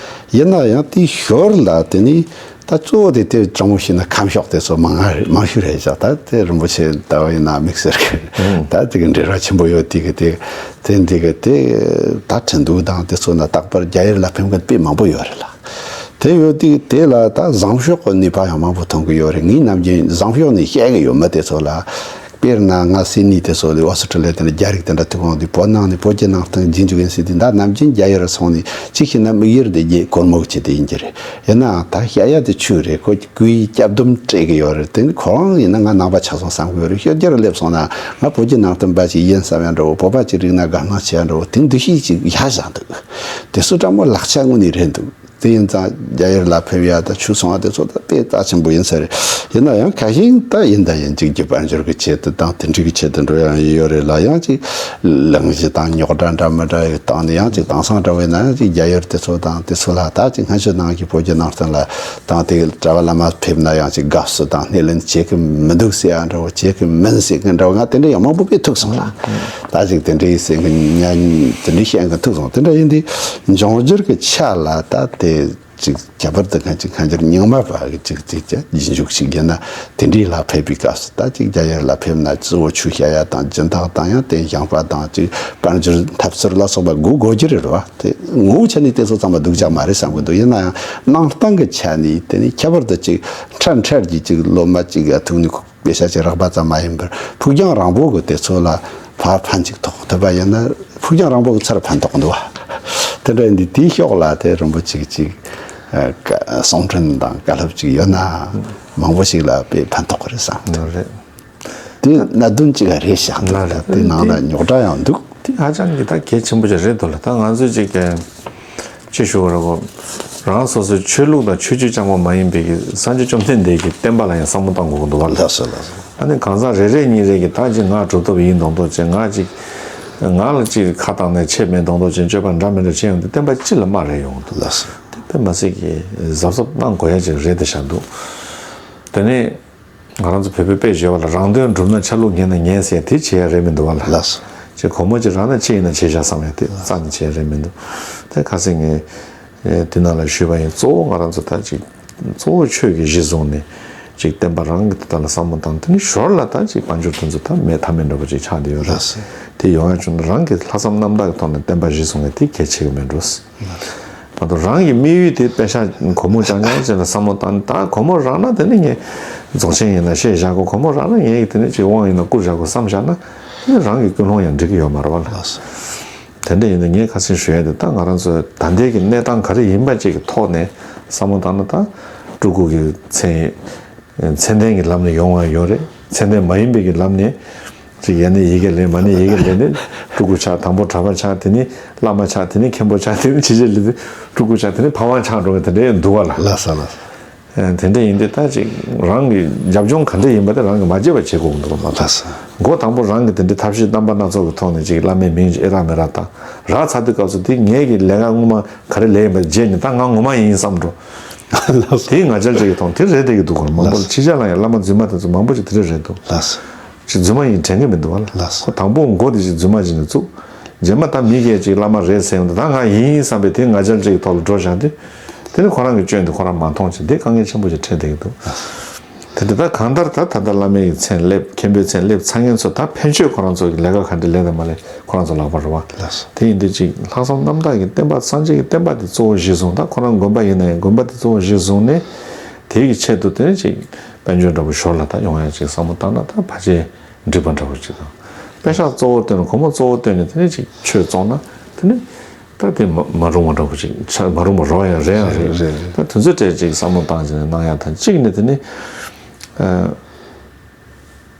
ཡིན་ན་ཡང་དེའི་ཞོར་ལ་དེ་ནི། ད་གཙོ་བོ་དེ་དེ་དྲང་མོ་བཤད་ན་ཁམས་ཕྱོགས་དེ་ཚོ་མང་ང་མང་ཤོས་རེད་བཞག་ད་དེ་རིན་པོ་ཆེ་ལྟ་བ་ཡིན་ན་དམིགས་བསལ་གྱི་ད་དེ་གི་འབྲེལ་བ་ཆེན་པོ་ཡོད་དེ་གི་དེ་དེ་འདི་གི་དེ་ད་ཁྲིན་ཏུའུ་དང་དེ་ཚོ་ན་རྟག་པར་རྒྱ་ཡུལ་ལ་ཕེབས་མཁན་དཔེ་མང་པོ་ཡོད་རེད་ལ། དེ་ཡོད་དེ་དེ་ལ་ད་བཟང་ཕྱོགས་ཀྱི་ནུས་པ་ཡང་མང་པོ་ཐོན་གི་ཡོད་རེད། ངས་ནམ་རྒྱུན་བཟང་ཕྱོགས་ནས་བཤད་གི་ཡོད་མི་དེ་ཚོ་ལ། དཔེར་ན་ང་སིད་ནི་དེ་ཚོ་ལས་ཨོ་སི་ཁྲུ་ལི་ཡ་དེ་འདྲ་རྒྱ་རིགས་དེ་འདྲ་ཐུག་འོང་དུས་བོད་ནང་ནས་བོད་ཀྱི་ནང་བསྟན་རྒྱུན་འཇུག་ཡིན་ཟེར་དུས། ད་ནམ་རྒྱུན་རྒྱ་ཡུལ་ལ་སོང་ནས་གཅིག་བྱས་ན་དམིགས་ཡུལ་དེ་རྒྱའི་སྒོར་མོ་གི་ཆེད་དུ་ཡིན་གྱི་རེད། ཡིན་ནའང་ད་བཤད་ཡ་དེ་ཆོས་རེད། ཁོ་གུས་སྐྱབས་སྡོམ་སྤྲད་གི་ཡོད་རེད། དེ་ནི་ཁོ་རང་ཡིན་ན་ང་ནང་པ་ཆགས་སོང་བསམ་གི་ཡོད་རེད། ཤོད་རྒྱུར་སླེབས་སོང་ན་ང་བོད་ཀྱི་ནང་བསྟན་པ་ཞིག་ཡིན་བསམ་ཡ་འདྲ་བོ། བོད་པ་ཅིག་རིག་ན་དགའ་སྣང་བྱེད་ཡ་འདྲ་བོ། དེ་འདུ་ཤེས་ཅིག་ཡར་བཞག་འདུག་དེ་སུ་དྲང་མོ་ལག་ཆ་དངོས་གནས་རེད་འདུག་དེ་ཡིན་ཙང་རྒྱ་ཡུལ་ལ་ཕེབས་ཡ་ད་ཆོས་གསུང་བ་དེ་ཚོ་ད་དཔེ་རྩ་ཆེན་པོ་ཡིན་ས་རེད། ཡིན་ན་ཡང་ཁ་ཤས་ད་ཡིན་ད་ཡིན་གཅིག་གི་དཔལ་འབྱོར་གྱི་ཆེད་དུ་དང་དེ་འདྲ་གི་ཆེད་དུ་འགྲོ་ཡ་ཡོད་རེད་ལ། ཡང་ཅིག་གླེང་གཞི་དང་རྙོག་དྲ་འདྲ་མི་འདྲ་ཡི་སྟེང་ནས་ཡང་ཅིག་དེང་སང་འདྲ་བས་ན་ཡང་ཅིག་རྒྱ་ཡུལ་དེ་ཚོ་དང་དེ་ཚོ་ལ་ད་ཅིག་སྔ་ཕྱི་ནང་གི་བོད་ཀྱི་ནང་བསྟན་ལ་དང་དེ་གྲྭ་པ་བླ་མ་ཕེབས་ན་ཡང་ཅིག་དགའ་བསུ་དང་སྣེ་ལེན་བྱེད་ཀྱི་མི་འདུག་ཟེར་ཡ་འདྲ་བོ། བྱེད་ཀྱི་མིན་ཟེར་མཁན་འདྲ་བོ། ང་དེ་འདྲ་ཡང་མང་པོ་དཔེ་ཐུག་སོང་ལ། ད་ཅིག་དེ་འདྲའི་ཟེར་མཁན་ཉན་དེ་འདྲའི་བཤད་མཁན་ཐུག་སོང་། དེ་འདྲ་ཡིན་དུས་འབྱུང་འགྱུར་གྱི་ཆ་ལ་ད་དེ་ཅིག་ཁྱད་པར་དུ་ཁ་ཅིག་ཁ་འགྱུར་རྙིང་མ་བ་གི་ཅིག་ཅིག་ཅིག་རྗེས་འཇུག་ཅིག་ཡིན་ན། དེ་འདྲའི་ལ་ཕེབས་པའི་སྐབས་སུ་ད་ཅིག་རྒྱ་ཡུལ་ལ་ཕེབས་ན་གཙོ་བོ་ཆོས་བཤད་ཡ་དང་སྦྱིན་བདག་དང་ཡང་དེ་བཞེངས་པ་དང་ཅིག་དཔལ་འབྱོར་ཐབས་ཚུལ་ལ་སོགས་པ་དགོས་དགོས་ཀྱི་རེད་བ། དེ་ངོ་བོ་ཆ་ནས་དེ་ཚོ་ཚང་མ་སྡུག་ཅག་མ་རེད་བསམ་གི་འདུག་ཡིན་ན་ཡང་ནང་བསྟན་གྱི་ཆ་ནས་དེ་ནི་ཁྱད་པར་དུ་ཅིག་འཕྲལ་འཕྲལ་གྱི་ཅིག་སློབ་མ་ཅིག་ཐུག་ནས་དཔེ་ཆ་ཅིག་རག་པ་ཙམ་མ་ཡིན་པར་ཕུགས་རྒྱང་རིང་པོ་གི་དེ་ཚོ་ལ་ཕར་ཕན་ཅིག་ཐོགས་ཐུབ་པ་ཡིན་ན་ཕུགས་རྒྱང་རིང་པོ་གི་ཚུར་ཕན་ཐོགས་འདུག་བ། དེ་འདྲ་ཡིན་དུས་དེའི་ཕྱོགས་ལ་དེ་རིན་པོ་ཆེ་གི་ཅིག་ཨ་གསུང་འཕྲིན་དང་བཀའ་སློབ་ཅིག་ཡོད་ན་མང་པོ་ཞིག་ལ་དཔེ་ཕན་ཐོགས་ཀྱི་རེད་བསམ། ང་རེད། དེ་གནད་དོན་གཅིག་རེད་ཤག་ང་རེད། དེ་ནང་ལ་རྙོག་དྲ་ཡང་འདུག་དེ་ཧ་ཅང་གི་ད་གལ་ཆེན་པོ་ཅིག་རེད་འདུག་ལ། ད་ང་ཚོས་ཅིག་གི་ཅི་ཞུ་བ་རེད་གོ། རང་སོ་སོའི་ཆོས་ལུགས་དང་ཆོས་བརྒྱུད་རྐྱང་པ་མ་ཡིན་པའི་གི་སངས་རྒྱས་བཅོམ་ལྡན་འདས་ཀྱི་བསྟན་པ་ལ་ཡང་བསམ་བློ་གཏང་དགོས་ཀྱི་འདུག་བ་ལ། ལགས་སོ་ལགས་སོ། ཨ་ནི་གང་ཟག་རེ་རེ་གཉིས་རེ་གིས་ད་ཅིག་ང་གྲུབ་ཐོབ་ཡིན་མདོག་མདོག་བྱས། ང་ཅིག་ང་ལ་ཅིག་ཁ་བཏང་ནས་ཆེ་མེད་མདོག་མདོག་བྱས། སྤྱོད་པ་འདྲ་མི་འདྲ་བྱས་ཡོང་དུས་བསྟན་པ་སྤྱི་ལ་དམའ་རེ་ཡོང་གི་འདུག་ལགས་སོ། དེ་དཔེ་མ་སྲིད་ཀྱི་གཟབ་གཟབ་གནང་དགོས་ཡ་ཅིག་རེད་དེ་ཤག་འདུག་དེ་ནས་ང་རང་ཚོ་བོད་པའི་དཔེ་བརྗོད་པ་ལ་རང་དོན་སྒྲུབ་ན་ཆ་ལུགས་ངན་ན་ངན་ཟེར་དེ་བྱེད་ཡ་རེད་མི་འདུག་བ་ལ། ལགས་སོ། ཅིག་སྒོར་མོ་ཅིག་རག་ན་ཅི་ཡིན་ན་བྱེད་བཞག་བསམ་ཡ་དེ་རྩ་ནས་བྱེད་ཡ་རེད་མི་འདུག་དེ་ཁ་སང་ངས་དེ་ནང་ལ་ཞུས་པ་ཡིན། གཙོ་བོ་ང་རང་ཚོ་ད་ཅིག་གཙོ་བོ་ཆོས་ཀྱི་གཞི་བཟུང་ནས་ཅིག་བསྟན་པ་རང་གི་དེ་དག་ལ་བསམ་བློ་བཏང་། དེ་ནས་ཞོར་ལ་ད་ཅིག་དཔལ་འབྱོར་དེ་ཚོ་ད་མེད་ཐབས་མེད་འདྲ་པོ་ཅིག་ཆགས་བསྡད་ཡོད་རེད། ལགས་སོ། དེ་ཡོང་ཡ་བྱུང་ན་རང་གི་ལྷག་བསམ་རྣམ་དག་གི་ཐོག་ནས་བསྟན་པ་གཞི་བཟུང་ཡ་དེ་གལ་ཆེ་གི་མེད་འགྲོ། མ་གཏོགས་རང་གི་དམིགས་ཡུལ་དེ་དཔེ་ཆ་སྒོར་མོ་རྐྱང་རྐྱང་ཅིག་ལ་བསམ་བློ་བཏང་ནས། ད་སྒོར་མོ་རག་ན་དེ་ནི་ངས་རྫོང་ཆེན་ཡིན་ན་བཤད་བཞག་གོ། སྒོར་མོ་རག་ན་ངས་དེ་ནི་ཅིག་དབང་ཡིན་ན་བསྐུར་བཞག་གོ་བསམ་བཞག་ན་དེ་ནི་རང་གི་ཀུན་སློང་ཡང་འགྲིག་གི་ཡོད་མ་རེད་བ་ལ། དེ་འདྲ་ཡིན་ན་ངས་ཁ་སང་ཞུ་ཡ་དེ་ད་ང་རང་ཚོའི་ད་ལྟའི་གི་གནས་སྟངས་ག་རེ་ཡིན་པ་ཅིག་གི་ཐོག་ནས་བསམ་བློ་བཏང་ན། ད་སྤྲུལ་སྐུ་གི་མཚན་མཚན་ལྡན་གྱི་ལམ་ནས་ཡོང་བ་ཡོད་རེད། མཚན་ལྡན་མ་ཡིན་པའི་གི་ལམ་ནས་ཅིག་ཡ་ནས་ཡི་གེ་ལས་མ་ནས་ཡི་གེ་ལས་ནས་སྤྲུལ་སྐུ་ཆགས། དང་པོ་གྲྭ་པ་ཆགས། དེ་ནས་བླ་མ་ཆགས། དེ་ནས་མཁན་པོ་ཆགས། དེ་ནས་ཕྱི་རྒྱལ་ལས་དེ་སྤྲུལ་སྐུ་ཆགས། དེ་ནས་ཕ་ཝང་ཆགས་འགྲོ་གི་དེ་འདྲ་ཡང་འདུག་བ་ལ། ལགས་སོ་ལགས་སོ། ཨ་དེ་འདྲ་ཡིན་དུས་ད་ཅིག་རང་གི་རྒྱབ་ལྗོངས་ག་འདྲ་ཡིན་པ་དེ་རང་གིས་མ་བརྗེད་པ་བྱེད་དགོས་ཀྱི་འདུག་མ་གཏོགས། ལགས་སོ། མགོ་དང་པོ་རང་གི་དེ་འདྲའི་ཐབས་ཤེས་རྣམ་པ་སྣ་ཚོགས་ཀྱི་ཐོག་ནས་ཅིག་བླ་མའི་མིང་ཅིག་ཨེ་རག་མི་རག་དང་རག་ཚར་དུས་སྐབས་སུ་དེ་ངས་ཀྱི་ལས་ཀ་སྔོན་མ་ག་རེ་ལས་ཡིན་པ་བརྗེད་ནས་ད་ང་ངོ་མ་ཡིན་བསམ་འགྲོ། ལགས་སོ། དེ་ང་རྒྱལ་ཅིག་གི་ཐོག་དེ་རེད་བསྡད་ཀྱི་འདུག་གོ། མང་པོ་ལགས་སོ། ཕྱི་རྒྱལ་ལ་ཡང་བླ་མ་རྫུན་མ་དེ་ཚོ་མང་པོ་ཅིག་དེ་འདྲ་རེད་འདུག་ལགས་སོ། ཅིག་རྫུན་མ་ཡིན་དྲན་གྱི་མི་འདུག་བ་ལ། ལགས་སོ། ཁོ་དང་པོ་མགོ་དེ་ཅིག་རྫུན་མ་ཅིག་ནས་བཙུགས། རྗེས་མ་ད་མི་སྒེར་ཅིག་བླ་མ་རེད་ཟེར་ཡོང་དུས་ད་ང་ཡིན་ཡིན་བསམ་པའི་དེ་ང་རྒྱལ་ཅིག་གི་ཐོག་ལ་འགྲོ་བཞག་དུས། དེ་ནི་ཁོ་རང་གི་སྐྱོན་དེ་ཁོ་རང་མ་མཐོང་བྱས་དེ་དཀའ་ངལ་ཆེན་པོ་ཅིག་འཕྲད་བསྡད་ཀྱི་འདུག་དེ་འདྲ་ད་གང་ལྟར་ད་ད་ལྟ་བླ་མའི་མཚན་སླེབས། མཁན་པོའི་མཚན་སླེབས་ཚར་མཁན་ཚོ་ད་ཕན་ཆོད་ཁོ་རང་ཚོ་གི་ལས་ཀ་ག་འདྲ་ལས་དང་མ་ལས་ཁོ་རང་ཚོ་ལག་པ་རེད་བ། ལགས་སོ། དེ་ཡིན་དུས་ཅིག་ལྷག་བསམ་རྣམ་དག་གི་བསྟན་པ་སངས་རྒྱས་ཀྱི་བསྟན་པ་དེ་གཙོ་བོ་གཞི་བཟུང་། ད་ཁོ་རང་དགོན་པ་ཡིན་ན་ཡང་དགོན་པ་དེ་གཙོ་བོ་གཞི་བཟུང་ནས་དེའི་གི་ཆེད་དུ་དེ་ནི་ཅིག་དཔལ་འབྱོར་འདྲ་པོ་ཞོར་ལ་ད་ཡོང་ཡ་ཅིག་བསམ་བློ་བཏང་ན་ད་ཕལ་ཆེར་འགྲིག་པ་འདྲ་པོ་ཅིག་དང་། པེ་ཤག་གཙོ་བོ་བཏོན་ནས་སྒོར་མོ་གཙོ་བོ་བཏོན་ནས་དེ་ནི་ཅིག་ཆོས་བཙོང་ན་དེ་ནི། ད་དེ་མ་མ་རུང་བ་འདྲ་པོ་ཅིག་ཆ་མ་རུང་བ་རོ་ཡང་རེད་ཡང་རེད། རེད་རེད། ད་དེ་ཚོའི་གྲས་ཅིག་བསམ་བློ་བཏང་བྱས་ནས་གནང་ཡག་དང་གཅིག་ནས་དེ་ནི་ཨ་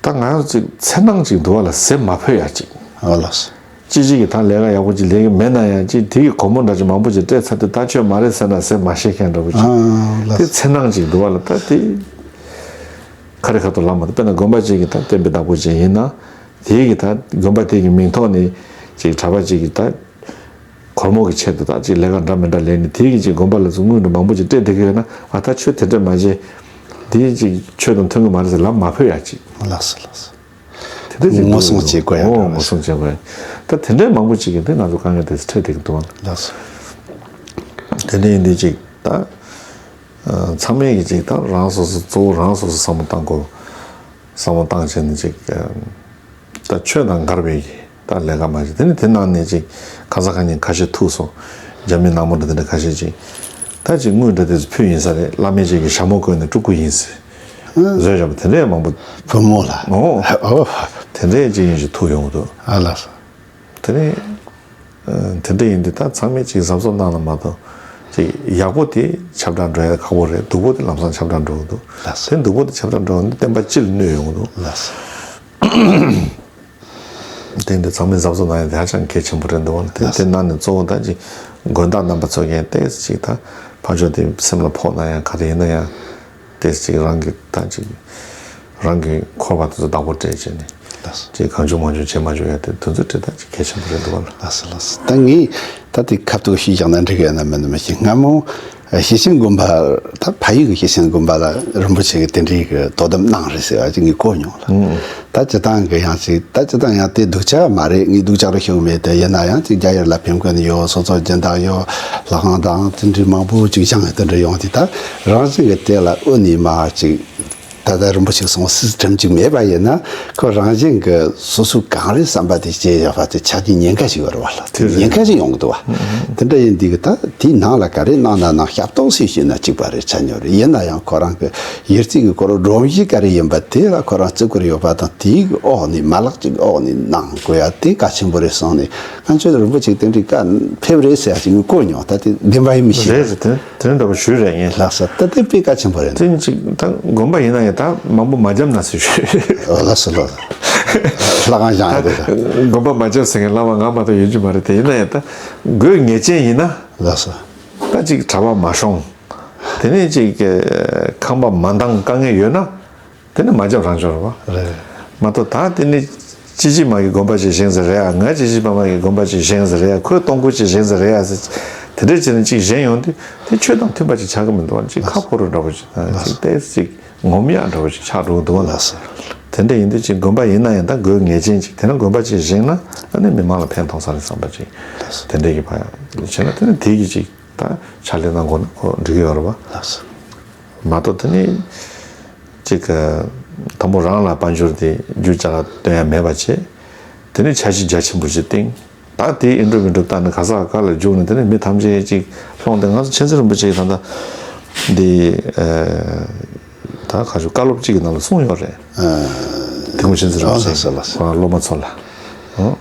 ད་ང་རང་ཚོ་ཅིག་འཚེར་སྣང་ཅིག་འདུག་བ་ལ། ཟས་མ་ཕོད་ཡག་ཅིག་ཨ་ལགས་སོ། ཅི་ཅིག་གིས་ད་ལས་ཀ་ཡག་པོ་ཅིག་ལས་ཀྱི་མེད་ན་ཡང་ཅིག་དེ་གི་སྒོར་མོ་འདྲ་ཅིག་མང་པོ་ཅིག་སྤྲད་ཚར་དུས་ད་ཆོས་མ་རེད་ཟེར་ན་ཟེར་མ་ཤེས་མཁན་འདྲ་པོ་ཅིག་ཨ་ལགས་དེ་སོ། འཚེར་སྣང་ཅིག་འདུག་བ་ལ། ད་དེ་ཁ་རི་ཁ་ཐུག་ལབ་མ་ཐུབ། དཔེར་ན་དགོན་པ་ཅིག་གི་ད་བསྟན་པའི་བདག་པོ་ཅིག་ཡིན་ན། དེའི་གི་ད་དགོན་པ་དེ་གི་མིང་ཐོག་ནས་ཅིག་གྲྭ་པ་ཅིག་གི་ད་སྒོར་མོ་གི་ཆེད་དུ་ད་ཅིག་ལས་ཀ་འདྲ་མི་འདྲ་ལས་ནས་དེའི་གི་ཅིག་དགོན་པ་ལ་ཚུར་དངུལ་འདྲ་མང་པོ་ཅིག་སྤྲད་བསྡད་གི་ཡོད་ན། ཨ་ད་ཆོས་དེ་འདྲ་མ་བྱེད། དེའི་ཅིག་ཆོས་དང་མཐུན་གི་མ་རེད་ཟེར་ལབ་མ་ཕོད་ཡ་ཅིག་ལགས་སོ། ལགས་སོ། དེ་འདྲ་ཅིག་ངོ་སྲུང་བྱེད་དགོས་ཡ། ཨོ་ངོ་སྲུང་བྱེད་དགོས་ཡ། ད་དེ་འདྲའི་མང་པོ་ཅིག་གི་དེ་ང་ཚོ་དཀའ་ངལ་དེ་འཕྲད་བསྡད་གི་འདུག་ཨ། ལགས་སོ། དེ་འདྲ་ཡིན་དུས་ཅིག་ད་ཚང་མས་གི་ཅིག་ད་རང་སོ་སོ་གཙོ་བོ་རང་སོ་སོ་བསམ་བློ་བཏང་དགོས། བསམ་བློ་བཏང་བྱས་ནས་ཅིག་ད་ཆོས་དང་འགལ་བའི་ད་ལས་ཀ་མ་བྱེད། དེ་ནི་དེ་ནང་ནས་ཅིག་ཁ་ས་ཁ་ཉིན་ཁ་ཤས་ཐུག་སོང་། རྒྱ་མི་ནག་མོ་འདྲ་དེ་འདྲ་ཁ་ཤས་ཅིག་ད་ཅིག་དངུལ་འདྲ་དེ་ཚོ་ཕུལ་ཡིན་ས་རེད། བླ་མས་ཅིག་གི་ཞྭ་མོ་བསྐོན་ནས་སྤྲུལ་སྐུ་ཡིན་ཟེར་བཟོས་བཞག་པ་དེ་འདྲའི་མང་པོ། བུ་མོ་ལ། ཨོ། ཨོ། དེ་འདྲའི་ཅིག་ཡིན་ཞིག་ཐུག་ཡོང་གི་འདུག་ཨ་ལགས་སོ། དེ་ནི། དེ་འདྲ་ཡིན་དུས་ད་ཚང་མས་ཅིག་གཟབ་གཟབ་གནང་ན་མ་གཏོགས་ཅིག་ཡག་པོ་དེ་ཁྱབ་བསྒྲགས་འགྲོ་ཡ་ཁག་པོ་རེད། སྡུག་པོ་དེ་ལམ་སང་ཁྱབ་བསྒྲགས་འགྲོ་གི་འདུག་ལགས་སོ། དེ་སྡུག་པོ་དེ་ཁྱབ་བསྒྲགས་འགྲོ་ཡ་ནི་བསྟན་པ་སྤྱི་ལ་གནོད་ཡོང་གི་འདུག་ལགས་སོ། དེ་འདི་ཚང་མས་གཟབ་གཟབ་གནང་ཡ་དེ་ཧ་ཅང་གལ་ཆེན་པོ་རེད་འདུག་བ། དེ་ལགས་སོ། དེ་ནང་ནས་གཙོ་བོ་ད་ཅིག་དགོན་བདག་རྣམ་པ་ཚོ་གིས་ཏོག་ཙམ་ཅིག་ད་ཕར་ཕྱོགས་དེ་སེམས་ལ་ཕོག་ན་ཡང་ག་རེ་ཡིན་ན་ཡང་། ཏོག་ཙམ་ཅིག་རང་གི་ད་ཅིག་རང་གི་འཁོར་བ་དེ་ཚོ་བདག་པོ་སྤྲད་བྱས་ནས། ལགས་སོ། ཅིག་གང་བྱུང་མང་བྱུང་བྱེད་མ་བཅུག་ཡ་དེ་དེ་ཚོ་དེ་ད་ཅིག་གལ་ཆེན་པོ་རེད་འདུག་བ་ལ། ལགས་སོ་ལགས་སོ། ད་ངས་ད་དེ་ཁ་ཐུག་ཞུས་བཞག་ན་འགྲིག་གི་ཡོད་ན་མིན་ན་མི་ཤེས། སྔ་མོ་ཤེར་ཕྱིན་དགོན་པ། ད་ཕ་ཡུལ་གྱི་ཤེར་ཕྱིན་དགོན་པ་ལ་རིན་པོ་ཆེ་གིས་དེ་འདྲའི་གི་དོ་དམ་གནང་རེད་ཟེར་བ་ཅིག་ངས་གོ་མྱོང་ལ། ཨང་། ད་སྤྱིར་བཏང་གི་ཡང་ཅིག་ད་སྤྱིར་བཏང་ཡང་དེ་སྡུག་ཅག་མ་རེད། ངས་སྡུག་ཅག་རེད་ཤེས་གི་མེད་དེ། ཡིན་ན་ཡང་ཅིག་རྒྱ་ཡུལ་ལ་ཕེབས་མཁན་ཡོད། སོ་སོ་སྦྱིན་བདག་ཡོད། ལྷ་ཁང་དང་དེ་འདྲའི་མང་པོ་ཅིག་བཞེངས་ཡོད། དེ་འདྲ་ཡོང་དུས་ད་རང་བཞིན་གྱི་དེ་ལ་འོ་ནི་མ་ཅིག་ད་ལྟ་རིན་པོ་ཆེ་གསུངས་སྲིད་ཁྲིམས་གཅིག་མེད་པ་ཡིན་ན། ཁོ་རང་བཞིན་གྱི་སོ་སོའི་གང་རེད་བསམ་པ་དེ་བྱས་ཡོད་པ་དེ་ཆགས་རྒྱུ་ཉེན་ཁ་ཞིག་ཡོད་རེད་བ་ལ། དེ་རེད། ཉེན་ཁ་ཞིག་ཡོང་གི་འདུག་བ། ཨང་། དེ་འདྲ་ཡིན་དུས་ཀྱི་ད་དེའི་ནང་ལ་ག་རེ་གནང་ན་གནང་། ཞབས་ཏོག་སུས་བྱས་ན་གཅིག་པ་རེད་ཆགས་ཉོ་རེད། ཡིན་ན་ཡང་ཁོ་རང་གི་ཡིར་རྩིས་ཀྱི་སྐོར་སྒྲོམ་གཞི་ག་རེ་ཡིན་པ་དེ་ལ་ཁོ་རང་བརྩི་བཀུར་ཡོད་པ་དང་། དེའི་འོག་ནས་མ་ལག་ཅིག་འོག་ནས་གནང་དགོས་ཡ་དེ་གལ་ཆེན་པོ་རེད་བསམ་ནས། ང་ཚོས་རིན་པོ་ཆེ་དེ་འདྲའི་བཀའ་ཕེབས་རེད་ཟེར་ཡ་ཅིག་ངས་གོ་མྱོང་། ད་དེ་བདེན་པ་ཡིན་མི་ཤེས། རེད་རེད། དེ་དེ་འདྲ་པོ་ཞུས་རེད་ངས། ལགས་སོ། ད་དེ་དཔེ་གལ་ཆེན་པོ་རེད། དེ་ཅིག་ད་དགོན་པ་ཡིན་ན་ཡང་ད་མང་པོ་མ་བརྒྱབ་ན་ཟེར་ཞུས། ཨོ་ལགས་སོ་ལགས་སོ། ལྷ་ཁང་བཞེངས་ཡ་དེ་ད། དགོན་པ་མ་བརྒྱབ་ཟེར་མཁན་བླ་མ་ང་མ་གཏོགས་ཡོད་རྒྱུ་མ་རེད་དེ། ཡིན་ན་ཡང་ད་དགོས་ངེས་ཅན་ཡིན་ན། ལགས་སོ། ད་ཅིག་གྲྭ་པ་མ་ཤོང་། དེ་ནས་ཅིག་ཁང་པ་མ་འདང་དཀའ་ངལ་ཡོད་ན། དེ་ནི་མ་བརྒྱབ་རང་བྱུང་རེད་བ། རེད། མ་གཏོགས་ད་དེ་ནི་ཅི་ཅི་མ་གི་དགོན་པ་ཅིག་བཞེངས་ཟེར་རེད་ཡ། ང་ཅི་ཅི་མ་མ་གི་དགོན་པ་ཅིག་བཞེངས་ཟེར་རེད་ཡ། ཁོས་སྟོང་སྐུ་ཅིག་བཞེངས་ཟེར་རེད་ཡ་ཟེར། དེ་འདྲས་བྱས་ནས་ཅིག་བཞེངས་ཡོང་དུས་དེ་ཆོས་དང་མཐུན་པ་ཅིག་ཆགས་ཀྱི་མི་འདུག་བ། ཅིག་ཁ་ཕོ་རུ་འདྲ་པོ་ཅིག་དང་ཅིག་ཏོག་ཙམ་ཅིག་ངོམ་ཡག་འདྲ་པོ་ཅིག་ཆགས་འགྲོ་གི་འདུག་བ། ལགས་སོ། དེ་འདྲས་ཡིན་དུས་ཅིག་དགོན་པ་ཡིན་ན་ཡང་ད་དགོས་ངེས་ཅན་ཅིག་དེ་ན་དགོན་པ་ཅིག་བཞེངས་ན་ཨ་ནི་མི་མང་ལ་ཕན་ཐོགས་ས་རེད་བསམ་པ་ཅིག་དེ་འདྲས་ཀྱི་ཕ་ཡ་བྱས་ན་དེ་ནི་དེ་གི་ཅིག་ད་ཕྱག་ལས་གནང་དགོས་ན་ཁོ་འགྲིག་གི་ཡོད་རེད་བ། ལགས་སོ། མ་གཏོགས་དེ་ནི་ཅིག་དང་པོ་རང་ལ་དཔལ་འབྱོར་དེ་རྒྱུ་ཅ་ལག་བཏོན་ཡ་མེད་པ་བྱས། དེ་ནི་འཆར་གཞི་རྒྱ་ཆེན་པོ་ཞིག་བཏིང་། ད་དེ་ཨེ་འགྲུབ་མི་འགྲུབ་ལྟ་ནི་ག་ས་ག་ལ་རྒྱུག་ནས་དེ་ནི་མི་ཐམས་ཅད་ཅིག་ལྷོང་སྟེ། ང་ཚོ་མཁྱེན་བརྩེ་རིན་པོ་ཆེ་ད་ལྟ་འདི་ད་ག་ཞུ་བཀའ་སློབ་ཅིག་གི་ནང་ལ་གསུངས་ཡོད་རེད། ཨ། དེ་མོ་མཁྱེན་བརྩེ་རིན་པོ་ཆེ་ཨ་ལགས་སོ་ལགས་སོ། ཁོ་རང་སློབ་མ་ཚོ་ལ། ཨ།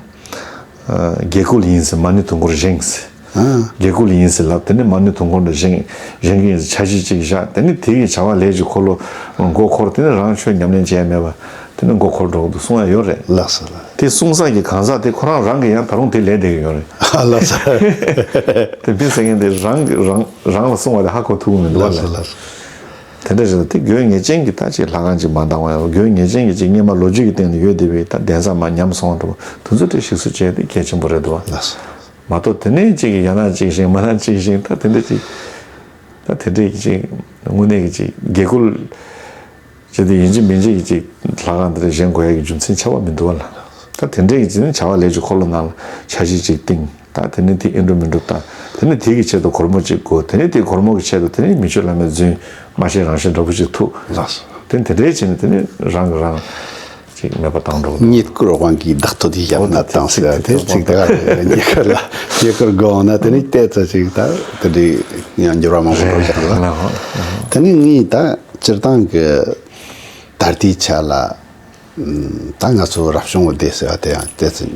རྒྱལ་ཁུལ་ཡིན་ཟེར་མ་ཎི་དུང་འཁོར་བཞེངས་ཟེར། ཨ། རྒྱལ་ཁུལ་ཡིན་ཟེར་ལབ། དེ་ནི་མ་ཎི་དུང་འཁོར་འདྲ་བཞེངས་བཞེངས་གི་ཡིན་ཟེར་འཆར་གཞི་ཅིག་བཞག་དེ་ནི་དེ་གི་བྱ་བ་ལས་ཀྱི་འཁོར་ལོ་མགོ་འཁོར། དེ་ནི་རང་ཆོས་ཉམས་ལེན་བྱས་མེད་པ་དེ་ནི་མགོ་འཁོར་འགྲོ་གི་འདུག་གསུང་ཡ་ཡོད་རེད། ལགས་སོ་ལགས། དེ་གསུང་ས་གི་གང་ཟག་དེ་ཁོ་རང་རང་གི་ཡང་ད་རུང་དེ་ལས་བསྡད་ཀྱི་ཡོད་རེད། ཨ་ལགས་སོ། དེ་མི་ཟེར་མཁན་དེ་རང་གི་རང་རང་ལ་གསུང་བ་དེ་ཧ་གོ་ཐུབ་ཀྱི་མི་འདུག་བ། ལགས་སོ་ལགས་སོ། དེ་འདྲ་ཞིག་ལ་དེ་དགོས་ངེས་ཅན་གྱི་ད་ཅིག་ལྷ་ཁང་ཅིག་མ་འདང་བ་ཡང་དགོས་ངེས་ཅན་གྱི་ཅིག་སྔོན་མ་ལོ་རྒྱུས་ཀྱི་སྟེང་ནས་ཡོད་བསྡད་པའི་ད་གདན་ས་མ་ཉམས་སོང་བ་འདྲ་པོ་དེ་ཚོ་དེ་ཞིག་གསོ་བྱས་ཏེ་གལ་ཆེན་པོ་རེད་འདུག་བ། ལགས་སོ། མ་གཏོགས་དེ་ནས་ཅིག་ཡང་ན་ཅིག་བཞེངས་མ་ན་ཅིག་བཞེངས་ད་དེ་འདྲ་ཅིག་ད་དེ་འདྲའི་ཅིག་དངོས་གནས་ཀྱི་ཅིག་དགེ་སྐུལ་བྱས་ཏེ་ཡིན་གཅིག་མིན་གཅིག་གི་ཅིག་ལྷ་ཁང་དེ་འདྲ་བཞེངས་དགོས་ཡ་གི་རྒྱུ་མཚན་ཆགས་པ་མི་འདུག་བ་ལ། ད་དེ་འདྲའི་གི་ཅིག་ནི་བྱ་བ་ལས་ཀྱི་འཁོར་ལོ་ནང་ལ་འཆར་གཞི་ཅིག་བཏིང་། ད་དེ་ནི་དེ་ཨེ་འགྲུབ་མི་འགྲུབ་ད། དེ་ནི་དེ་གི་ཆེད་དུ་སྒོར་མོ་ཅིག་དགོས། དེ་ནི་དེ་སྒོར་མོ་གི་ཆེད་དུ་དེ་ནི་མི་ཆོས་བླ་མའི་རྫུན་མ་བཤད་རང་བཤད་འདྲ་པོ་ཅིག་ཐུག་ལགས་སོ། དེ་ནི་དེ་འདྲའི་ཅིག་ནི་དེ་ནི་རང་གི་རང་ཅིག་མེད་པ་བཏང་འགྲོ་གི་འདུག་རྙེད་བཀུར་དབང་གིས་བདག་ཐོབ་དེ་ཞབས་ན་བཏང་ཟེར་བ་དེ་ཚིག་དེ་ག་རེད། རྙེད་བཀུར་ལ་རྙེད་བཀུར་དགོས་འོང་ན་དེ་ནི་ཏོག་ཙམ་ཅིག་ད་དེ་འདྲའི་ཡང་འགྱུར་བ་མང་པོ་འགྲོ་བཞག་ལ། དེ་ནི་ངས་ད་སྤྱིར་བཏང་གི་ད་ལྟའི་ཆ་ལ། ད་ང་ཚོ་རབ་བྱུང་བ་སྡེ་ཟེར་བ་དེ་ཡང་ཏོག་ཙམ་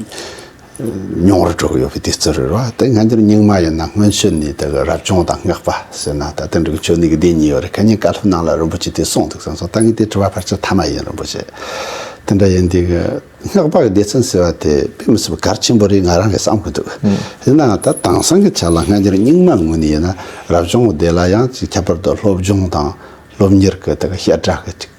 ཉུང་རུ་འགྲོ་གི་ཡོད་པའི་དུས་ཚོད་རེད་བ། དེ་སྔ་འགྱུར་རྙིང་མ་ཡིན་ན་སྔོན་ཆད་ནས་དེ་གི་རབ་བྱུང་དང་སྔགས་པ་ཟེར་ན་ད་དེ་འདྲ་གི་ཆོས་ནི་གི་སྡེ་གཉིས་ཡོད་རེད། ཁ་ཉིན་བཀའ་སློབ་ནང་ལ་རིན་པོ་ཆེ་དེ་གསུངས་འདུག་བསམ་སོང་། ད་ངས་དེ་དྲི་བ་ཕལ་ཆེར་མཐའ་མ་ཡིན། རིན་པོ་ཆེ་དེ་འདྲ་ཡིན་དུས་གི་སྔགས་པ་གི་སྡེ་ཚན་ཟེར་བ་དེ་དཔེ་མི་སྲིད་པ་གལ་ཆེན་པོ་རེད། ང་རང་གི་བསམ་གི་འདུག་ཡིན་ནའང་ད་དེང་སང་གི་ཆ་ལ་སྔ་འགྱུར་རྙིང་མ་ངོས་ནས་ཡིན་ན་རབ་བྱུང་བ་སྡེ་ལ་ཡང་ཅིག་ཁྱད་པར་དུ་སློབ་སྦྱོང་དང་སློབ་གཉེར་གི་དེ་གི་བཤད་གྲྭ་གི་ཅིག་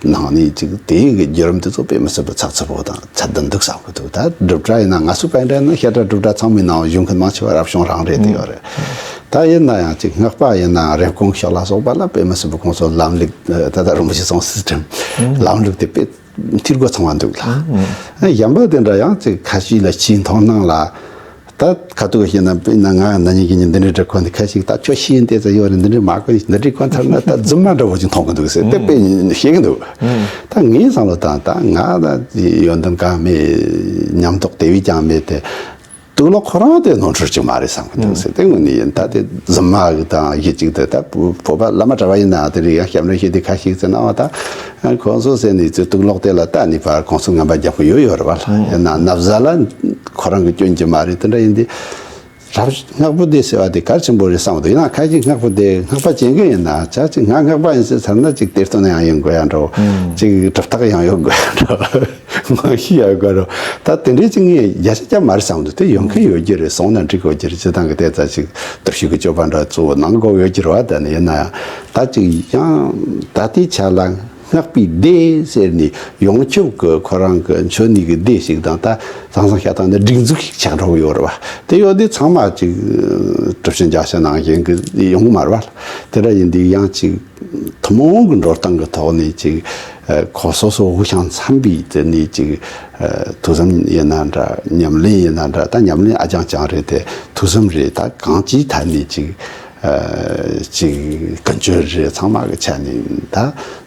ནང་ནས་ཅིག་དེའི་གི་བརྒྱུད་རིམ་དེ་ཚོ་དཔེ་མི་སྲིད་པའི་ཚགས་ཚུད་པོ་དང་ཚད་ལྡན་འདུག་བསམ་གི་འདུག་ད་སྒྲུབ་གྲྭ་ཡིན་ན་ང་ཚོ་པཎ་གྲྭ་ནི་བཤད་གྲྭ་སྒྲུབ་གྲྭ་ཚང་མའི་ནང་བཞུགས་མཁན་མང་ཆེ་བ་རབ་བྱུང་རང་རེད་དེ་ཡོད་རེད། ད་ཡིན་ན་ཡང་ཅིག་སྔགས་པ་ཡིན་ན་རེབ་གོང་ཤོག་ལ་སོགས་པ་ལ་དཔེ་མི་སྲིད་པའི་ཁོང་ཚོ་ལམ་ལུགས་ད་ལྟ་རིན་པོ་ཆེ་གསུངས་སྲིད་ཀྱང་ལམ་ལུགས་དེ་དཔེ་འཐུས་སྒོ་ཚང་བ་འདུག་ལ། གཞན་པ་དེ་འདྲ་ཡང་ཅིག་ཁ་ཤས་ལ་ཕྱིའི་མཐོང་སྣང་ལ། ད་ཁ་ཐུག་བཤད་ན་དཔེར་ན་ང་ན་ནིང་གི་ཉིན་འདི་འདྲའི་འདྲ་གོན་དེ་ཁ་ཞིག་ད་ཁྱོད་ཤེས་ཡོན་ཏོག་ཙམ་ཡོད་རེད། འདི་འདྲའི་མ་གོན་འདི་འདྲའི་གོན་ཚར་ན་ད་རྫུན་མ་འདྲ་བོ་ཅིག་མཐོང་གི་འདུག་ཟེར་དེ་དཔེ་བཤད་ཀྱི་འདུག་ད་ངའི་བསམ་བློ་དང་ད་ང་ད་ཡོན་ཏན་གང་མེད། ཉམས་རྟོགས་དེ་བས་ཀྱང་མེད་དེ། དུག་ལོག་ཁོ་རང་དེ་ནོར་འཁྲུལ་ཅིག་མ་རེད་བསམ་གི་འདུག་ཟེར་དེ་དངོས་གནས་ཡིན། ད་དེ་རྫུན་མ་གི་དང་གཞི་གཅིག་དེ་ད་བོད་པ་བླ་མ་གྲྭ་པ་ཡིན་ན་དེ་རིགས་ཡང་སྐྱབས་འགྲོ་བྱེད་དེ་ཁ་ཞིག་ཟེར་ན་བ་ད་ཁོང་ཚོ་ཟེར་ནས་ཚེ་དུག་ལོག་དེ་ལ་ལྟ་ནས་ཕར་གོང་ཚོ་ངན་པ་རྒྱབ་གི་ཡོད་ཡོད་རེད་བ་ལ། ཡིན་ན་ན་བཟའ་ལ་ཁོ་རང་གི་སྐྱོན་གྱི་མ་རེད། དེ་འདྲ་ཡིན་དུས་རབ་སྔགས་པོ་དེ་ཟེར་བ་དེ་གལ་ཆེན་པོ་རེད་བསམ་འདུག་ཡིན་ན་ཁ་ཅིག་སྔགས་པོ་དེ་སྔགས་པ་བྱེད་མཁན་ཡིན་ན་ཆ་ཅིག་ང་སྔགས་པ་ཡིན་ཟེར་ཚར་ན་ཅིག་གཏེར་སྟོན་ཡང་ཡིན་དགོས་ཡ་འགྲོ། ཅིག་གྲུབ་རྟགས་ཡང་ཡོད་དགོས་ཡ་འགྲོ། ངོ་ཤེས་ཡ་དགོས་རོ། ད་དེ་འདྲའི་ཅིག་ངས་བརྒྱ་ཆ་བརྒྱ་མ་རེད་བསམ་འདུག་དེ་ཡོང་མཁན་ཡོད་རྒྱུ་རེད། སོང་ན་འགྲིག་དགོས་རྒྱུ་རེད། སྤྱི་བཏང་གི་དེ་ཙ་ཅིག་སྟོབས་ཤུགས་ཀྱི་སྤྱོད་པ་འདྲ་གཙོ་བོ་གནང་དགོས་ཡོད་རྒྱུ་རེད་བ། ད་ནི་ཡིན་ན་ཡང་ད་ཅིག་ཡང་ད་ལྟའི་ཆ་ལ། སྔགས་པའི་སྡེ་ཟེར་ནས་ཡོངས་ཁྱབ་ཀྱི་ཁོ་རང་གི་འཆོལ་ནི་གི་སྡེ་ཞིག་དང་ད་ཟང་ཟིང་བྱ་སྟངས་ནི་སྒྲིག་འཛུགས་ཤིག་ཆགས་འགྲོ་གི་ཡོད་རེད་བ། དེ་ཡོད་དུས་ཚང་མ་ཅིག་གྲུབ་ཆེན་རྒྱལ་སྲས་ནང་བཞིན་གི་ཡོང་གི་མ་རེད་བ། དེ་འདྲ་ཡིན་དུས་ཡང་ཅིག་ཐུན་མོང་གི་འགྲོ་སྟངས་ཀྱི་ཐོག་ནས་ཅིག་ཁོ་སོ་སོ་འུ་ཤང་འཚམ་པའི་དེ་ནས་ཅིག་ཐུགས་བསམ་ཡིན་ན་འདྲ། ཉམས་ལེན་ཡིན་ན་འདྲ། ད་ཉམས་ལེན་ཨ་ཅང་ཅང་རེད་དེ་ཐུགས་བསམ་རེད། ད་གང་ཅིའི་ཐད་ནས་ཅིག་ཅིག་ཀུན་སྤྱོད་རེད། ཚང་མ་གི་ཆ་ནས་ད་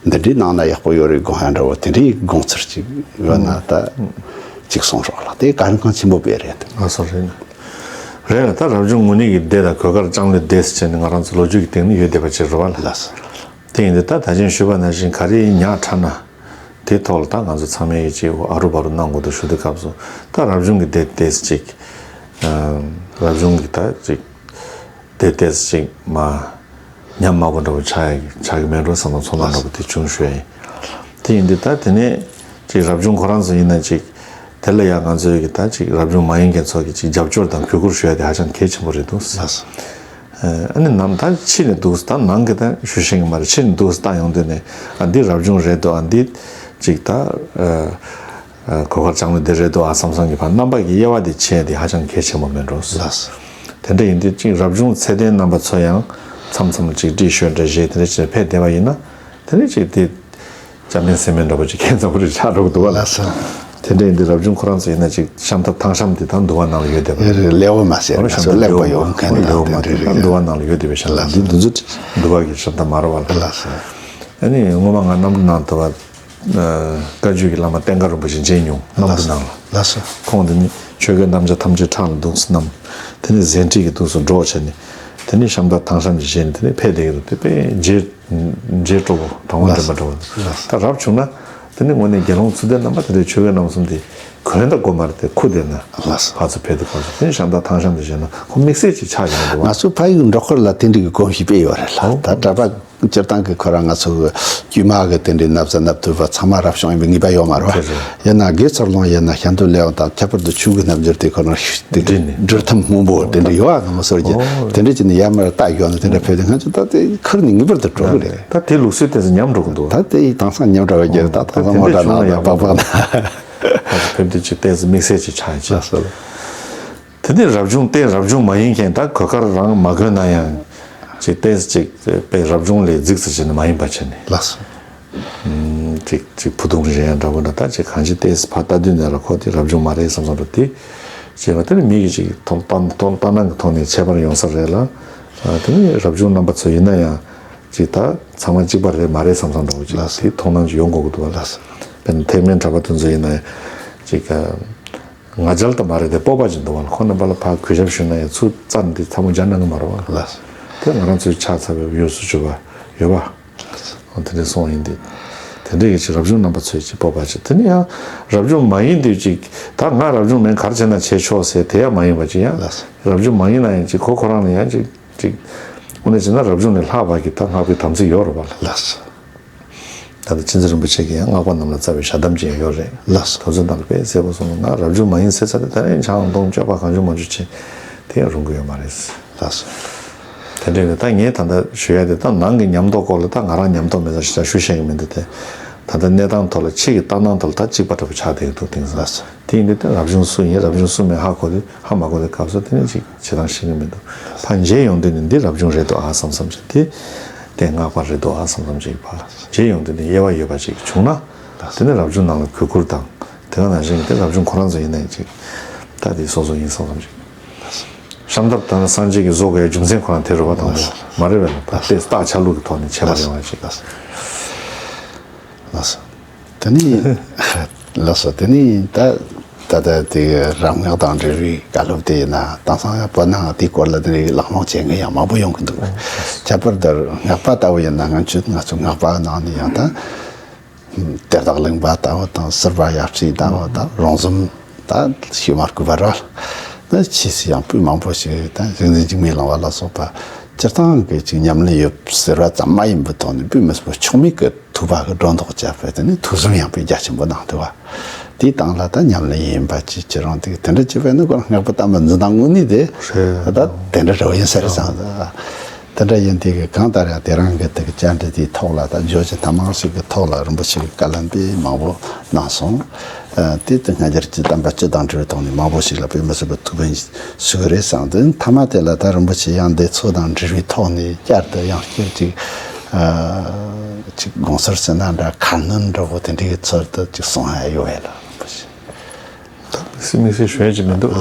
འདི་འདྲའི་གནང་ན་ཡག་པོ་ཡོད་རེད་དགོངས་ཡ་འདྲ་བོ་དེ་འདྲའི་དགོངས་ཚུལ་ཅིག་ཡོད་ན་ད་ཅིག་གསུངས་རོགས་ལ། དེ་གལ་འགངས་ཆེན་པོ་དཔེ་རེད། ཨ་སོ་རེད། རེད་ལ་ད་རབ་བྱུང་ངུར་སྨྲིག་གི་སྡེ་དང་གོས་དཀར་ལྕང་ལོའི་སྡེ་ཟེར་བྱས་ནས་ང་རང་ཚོ་ལོ་རྒྱུས་ཀྱི་སྟེང་ནས་ཡོད་བསྡད་པ་ཅིག་རེད་བ་ལ། ལགས་སོ། དེ་ཡིན་དུས་ད་ད་ཅིང་ཞུས་པ་ནང་བཞིན་ག་རེ་ཉག་ཕྲ་ན། དེ་ཐོག་ལ་ད་ང་ཚོ་ཚང་མས་ཅིག་ཨ་རུ་བ་རུ་གནང་དགོས་འདུག་ཞུ་དུས་སྐབས་སུ་ད་རབ་བྱུང་གི་སྡེ་སྡེ་ཅིག་རབ་བྱུང་གི་ད་ཅིག་སྡེ་སྡེ་ཅིག་མ་ཉམས་དམའ་པོ་འདྲ་བོ་ཆགས་ཡ་ཆགས་ཀྱི་མེད་འགྲོ་བསམ་པ་ཚོར་སྣང་འདྲ་བོ་དེ་བྱུང་ཞུ་ཡ་ཡིན། དེ་ཡིན་དུས་ད་དེ་ནས་ཅིག་རབ་བྱུང་ཁོ་རང་ཚོ་ཡིན་ན་ཅིག་དེ་ལ་ཡང་ང་ཚོའི་གི་ད་ཅིག་རབ་བྱུང་མ་ཡིན་མཁན་ཚོ་གི་ཅིག་རྒྱབ་སྐྱོར་དང་གུས་བཀུར་ཞུ་ཡ་དེ་ཧ་ཅང་གལ་ཆེན་པོ་རེད་འདུག་ཨ་ནི་ནམ་ད་ཕྱི་ནས་འདུག་ད་ནང་གི་ད་ཞུ་ཤེས་ཀྱི་མ་རེད། ཕྱི་ནས་འདུག་ད་ཡོང་དུས་ནས་ཨ་འདི་རབ་བྱུང་རེད་འདུག་ཨ་འདི་ཅིག་ད་གོས་དཀར་ལྕང་ལོ་འདི་རེད་འདུག་ཨ་བསམ་བསམ་གྱི་བར་རྣམ་པ་གི་དབྱེ་བ་དེ་ཕྱེ་དེ་ཧ་ཅང་གལ་ཆེན་པོ་མིན་འགྲོ། ལགས་སོ། དེ་འདྲ་ཡིན་དུས་ཅིག་རབ་བྱུང་ཚད་ལྡན་རྣམ་པ་ཚོ་ཡང་མཚམས་མཚམས་ཅིག་བཀྲིས་ཤོས་འདྲ་བཞེས་དེ་འདྲ་ཅིག་ཕེབས་བསྡད་པ་ཡིན་ན་དེ་ནི་ཅིག་དེ། ཅ་མེན་སེ་མེན་འདྲ་པོ་ཅིག་ཁྱད་མཚར་པོ་རེ་ཆགས་འགྲོ་གི་འདུག་བ་ལ། ལགས་སོ། དེ་འདྲ་ཡིན་དུས་རབ་བྱུང་ཁོ་རང་ཚོ་ཡིན་ན་ཅིག་ཤམ་ཐབས་ཐང་ཤམ་དེ་དང་འདུ་བ་ནང་ལ་ཡོད་བསྡད་པ་རེད། ལེའུ་མ་ཟེར་ན་ཤམ་ཚོ་ཐབས་ལེགས་པོ་ཡོད་མཁན་ལེའུ་དང་མ་དེ་དེ་འདྲ་དང་འདུ་བ་ནང་ལ་ཡོད་བསྡད་པའི་ཤམ་ཐབས་འདི་འདི་ཚོ་འདུ་བ་གི་ཤམ་ཐབས་མ་རེད་བ་ལ། ལགས་སོ། ཨ་ནི་སྔོན་མ་ང་གནམ་གྲུ་ནང་དུ་བ་བཀའ་བརྒྱུད་ཀྱི་བླ་མ་བསྟན་དགའ་རིན་པོ་ཆེ་མཇལ་མྱོང་། གནམ་གྲུ་ནང་ལ། ལགས་སོ། ཁོང་དེ་ནི་ཆོས་གོས་རྣམ་བརྒྱ་ཐམས་ཅད་ཕྲག་ལ་འདུག་སེ་བསྣམས། དེ་ནི་ཟན་ཁྲིད་ཀྱི་འདུག་སེ་སྒྲོག་བྱས་ནས་དེ་ནི་ཤམ་ཐབས་ཐང་ཤམ་ཅིག་བཞེས་ནས་དེ་ནི་ཕེབས་བསྡད་ཀྱི་འདུག་དེ་དཔེ་མཇལ། རྗེ་གྲོགས་པོ་དྲང་བ་འདྲེན་པ་འདྲ་བོ། ད་རབ་བྱུང་ན་དེ་ནི་དངོས་གནས་དགེ་སློང་ཚུལ་ལྡན་རྣམ་པ་དེ་འདྲའི་ཆོས་གོས་རྣམ་གསུམ་དེ་གོན་ད་དགོས་མ་རེད་དེ་ཁུར་བསྡད་ན། ལགས་སོ། ཕར་ཚུར་ཕེབས་དུས་སྐབས་སུ་དེ་ནི་ཤམ་ཐབས་ཐང་ཤམ་དེ་བཞེས་ན་ཁོ་དམིགས་བསལ་ཅིག་ཆགས་ཀྱི་མི་འདུག་བ། ང་ཚོ་ཕ་ཡུལ་འབྲོག་ཁུལ་ལ་དེ་འདྲའི་གི་གོམས་གཤིས་དཔེ་ཡོད་རེད་ལ། ད་གྲྭ་པ་སྤྱིར་བཏང་གི་ཁོ་རང་ང་ཚོ་གི་དཀྱུས་མ་གི་དེ་འདྲའི་ན་བཟའ་ན་བཏུབ་པ་ཚང་མ་རབ་བྱུང་ཡིན་པའི་ངེས་པ་ཡོད་མ་རེད་བ། དེ་རེད། ཡིན་ན་དགེ་ཚུལ་སློང་ཡིན་ན་ཤམ་ཐབས་ལེའུ་དང་ཁྱད་པར་དུ་ཆོས་གོས་རྣམ་འགྱུར་དེ་ཁོ་རང་དེ་འདྲའི་འབྲི་ཐབས་སྔོན་པོ་དེ་འདྲ་ཡོད་ཨ། ང་མོ་སོར་གྱི་ཨོ་དེ་འདྲ་ཅིག་ནི་ཡར་མར་བལྟ་ཡོང་ནས་དེ་འདྲ་ཕེབས་ཏེ་ང་ཚོ་ད་དེ་ཁུར་ནས་ངེས་པར་དུ་འགྲོ་གི་རེད། ད་དེ་ལུགས་སྲོལ་དེ་ཚོ་ཉམས་འགྲོ་གི་འདུག་ད་དེ་ཡི་དེང་སང་ཉམས་འགྲོ་བའི་རྒྱུ་ད་དེང་སང་མོ་འདྲ་ནང་ལ་པག་པག་ན། ཕེབས་དུས་ཅིག་ཏོག་ཙམ་དམིགས་བསལ་ཅིག་ཆགས་ཀྱི། ལགས་སོ། དེ་ནས་རབ་བྱུང་སྟེ་རབ་བྱུང་མ་ཡིན་མཁན་ད་གོས་དཀར་རང་མ་གོན་ན་ཡང་ཅིག་ཏོག་ཙམ་ཅིག་དཔེ་རབ་བྱུང་ལས་རྫིག་ཙམ་བྱས་ནས་མ་ཡིན་པ་བྱས་ནས། ལགས་སོ། ཅིག་ཅིག་བུ་དུང་རེ་ཡང་འདྲ་པོ་འདྲ་ད་ཅིག་གང་ཅི་ཏོག་ཙམ་ཕར་ལྟ་དུས་ནས་ལ་ཁོ་དེ་རབ་བྱུང་མ་རེད་བསམ་བསམ་འདྲ་དེ་བྱས་པ་དེ་ནི་མི་གི་ཅིག་ཐོག་ལྟ་ལྟ་སྣང་གི་ཐོག་ནས་ཁྱད་པར་ཡོང་ས་རེད་ལ། དེ་ནི་རབ་བྱུང་རྣམ་པ་ཚོ་ཡིན་ན་ཡང་ཅིག་ད་ཚང་མ་གཅིག་པ་རེད་མ་རེད་བསམ་བསམ་འདྲ་པོ་ཅིག་ལགས་སོ། དེ་མཐོང་སྣང་ཅིག་ཡོང་དགོས་ཀྱི་འདུག་བ། ལགས་སོ། དཔེར་ན་ཐེག་དམན་གྲྭ་པ་དེ་ཚོ་ཡིན་ན་ཡང་ཅིག་ང་རྒྱལ་ད་མ་རེད་དེ་སྤོབས་པ་ཅིག་འདུག་བ་ལ། ཁོ་རྣམ་པ་ལ་ཕར་གུས་ཞབས་ཞུས་ན་ཡང་ཚུར་རྩ་ནས་དེ་ཚ་མོ་རྒྱག་གནང་གི་མ་རེད་བ། ལགས་སོ། དེ་ང་རང་ཚོའི་ཕྱག་འཚལ་བའི་ཡུལ་སུ་གྱུར་པ་ཡོད་བ། ཨོ་དེ་འདྲའི་སོང་ཡིན་དེ། དེ་འདྲའི་གི་ཅིག་རབ་བྱུང་རྣམ་པ་ཚོས་ཅིག་སྤོབས་པ་ཅིག་དེ་ནི་ཡང་རབ་བྱུང་མ་ཡིན་དེ་ཅིག་ད་ང་རབ་བྱུང་མིན་ག་རེ་བྱས་ན་བྱེད་ཆོག་ཟེར་དེ་ཡང་མ་ཡིན་པ་ཅིག་ཡང་། ལགས་སོ། རབ་བྱུང་མ་ཡིན་ན་ཡང་ཅིག་ཁོ་ཁོ་རང་ལ་ཡང་ཅིག་ཅིག་དངོས་གནས་བྱས་ན་རབ་བྱུང་ལས་ལྷག་པ་གི་ད་སྔགས་པའི་དམ་ཚིག་ཡོད་རེད་བ་ལ། ལགས་སོ། ད་ལྟ་མཁྱེན་བརྩེ་རིན་པོ་ཆེ་གིས་ཡང་སྔགས་པ་རྣམས་ལ་སྩལ་བའི་ཞལ་གདམས་ཅིག་ཡང་ཡོད་རེད། ལགས་སོ། དེ་ཚོ་ནང་ལ་དཔེ་གསལ་པོ་གསུངས་འདུག་ང་རབ་བྱུང་མ་ཡིན་ཟེར་ཚར་ཏེ་ད་རེས་ཆང་འཐུང་སྤྱོད་པ་གང་བྱུང་མང་བྱུང་བྱེད་དེ་ཡང་རུང་གི་ཡོད་མ་རེད། ལགས་སོ། དེ་འདྲ་རེད། ད་ངས་ད་ལྟ་ཞུ་ཡ་དེ་ད་ནང་གི་ཉམས་རྟོགས་སྐོར་ལ་ད་ང་རང་ཉམས་རྟོགས་མེད་ཙང་ཞེ་དྲག་ཞུ་ཤེས་ཀྱི་མི་འདུག་དེ་ ད་ལྟ་གནས་སྟངས་ཐོག་ལ་ཕྱི་གི་ལྟ་སྟངས་ཐོག་ལ་ད་གཅིག་པ་འདྲ་པོ་ཆགས་བསྡད་འདུག་དེང་སང་། ལགས་སོ། དེ་ཡིན་དུས་ད་རབ་བྱུང་སུ་ཡིན་རབ་བྱུང་སུ་མིན་ཧ་གོ་དུས་ཧ་མ་གོ་དུས་སྐབས་སུ་དེ་ནས་ཅིག་བྱེད་སྟངས་ཤེས་ཀྱི་མི་འདུག་ཕར་མཇལ་ཡོང་དུས་ནི་འདི་རབ་བྱུང་རེད་འདུག་ཨ་བསམ་བསམ་ཅིག་དེ་དེ་སྔགས་པ་རེད་འདུག་ཨ་བསམ་བསམ་ཅིག་ཕར་མཇལ་ཡོང་དུས་ནི་དབྱེ་བ་ཡོད་པ་ཅིག་བྱུང་ན། དེ་ནི་རབ་བྱུང་ནང་ལ་གུས་བཀུར་དང་དེ་ག་ནང་བཞིན་དེ་རབ་བྱུང་ཁོ་རང་ཚོ་ཡིན་ནའི་ཅིག་ད་དེ་སོ་སོ་ཡིན་བསམ་བསམ་ཅིག་ཤམ་ཐབས་དང་སངས་རྒྱས་ཀྱི་བཟོ་དགོས་ཡ་རྒྱུ་མཚན་ཁོ་རང་དེ་རེད་པ། དང་པོ་མ་རེད་པས་ན། ད་ལྟའི་རྟགས་ཆ་ལུགས་ཀྱི་ཐོག་ནས་བྱས་པ་ཡོང་བ་ཅིག་ལགས་སོ། དེ་ནི། ལགས་སོ། དེ་ནི་ད་ད་ལྟ་དེ་རབ་སྔགས་དང་འབྲེལ་བའི་བཀའ་སློབ་དེ་ཡིན་ན་དེང་སང་ཡང་བོད་ནང་དེའི་སྐོར་ལ་དེ་ནི་གླེང་སློང་བྱེད་མཁན་ཡང་མང་པོ་ཡོང་གི་འདུག་ཁྱད་པར་དུ་སྔགས་པ་ལྟ་བུ་ཡིན་ན་ང་ཚོ་ང་ཚོ་སྔགས་པ་ནང་ནས་ཡང་ད་གཏེར་བདག་གླིང་པ་ལྟ་བུ་དང་སེར་བ་ཡབ་སྲས་ལྟ་བུ་དང་རོང་ཟོམ་ད་ཤུལ་མ་སྐུ་བར་བ་ལ་ད་ཕྱིས་སུ་ཡང་སྤུས་མང་པོ་ཞིག་ད་རིག་འཛིན་འཇིགས་མེད་གླིང་པ་ལ་སོགས་པ་སྤྱིར་བཏང་གི་ཅིག་ཉམས་ལེན་ཡོད་ཟེར་བ་ཙམ་མ་ཡིན་པའི་ཐོག་ནས་སྤུས་མི་སྲིད་པ་ཆོག་མེད་ཀྱི་ཐུབ་པ་གི་སྒྲོ་འདོགས་བཅད་པའི་དེ་ནི་ཐུགས་བསམ་ཡངས་པའི་རྒྱ་ཆེན་པོ་གནང་འདུག་བ། དེའི་སྟེང་ལ་ད་ཉམས་ལེན་ཡིན་པ་ཅིག་ཁྱེད་རང་དེ་དེ་འདྲ་བྱས་པས་ནི་ཁོ་རང་སྔགས་པ་དམ་པ་འཛིན་སྟངས་དངོས་གནས་དེ་ད་དེ་འདྲ་རེ་བ་ཡིན་ས་རེད་བསམ་འདུག་དེ་འདྲ་ཡིན་དེ་གི་གང་ལྟར་ཡང་དེ་རང་གི་དེ་གི་བཅར་འདྲི་དེའི་ཐོག་ལ་ད་བརྗོད་བྱ་ཐ་མང་ཞིག་གི་ཐོག་ལ་རིན་པོ་ཆེ་གི་བཀའ་སློབ་དཔེ་མང་པོ་གནང་སོང་། དེ་དེ་སྔ་འགྱུར་གྱི་དམ་པ་སྤྱི་དང་འབྲེལ་བའི་ཐོག་ནས་མང་པོ་ཞིག་ལ་དཔེ་མི་སྲིད་པའི་ཐུགས་ཕན་ཞུ་གི་རེད་བསམ་དུས་མཐའ་མ་དེ་ལ་ད་རིན་པོ་ཆེ་ཡང་འདི་ཚོ་དང་འབྲེལ་བའི་ཐོག་ནས་བསྐྱར་དུ་ཡང་བསྐྱར་ཅིག་ཅིག་དགོངས་ཚུལ་ཟེར་ན་འདྲ་ཁ་སྣོན་འདྲ་བོ་དེ་འདྲའི་ཚུལ་དུ་ཅིག་གསུང་ཡ་ཡོད་བས་ལ་རིན་པོ་ཆེ། དམིགས་བསལ་ཞུ་ཡ་ཅིག་མི་འདུག་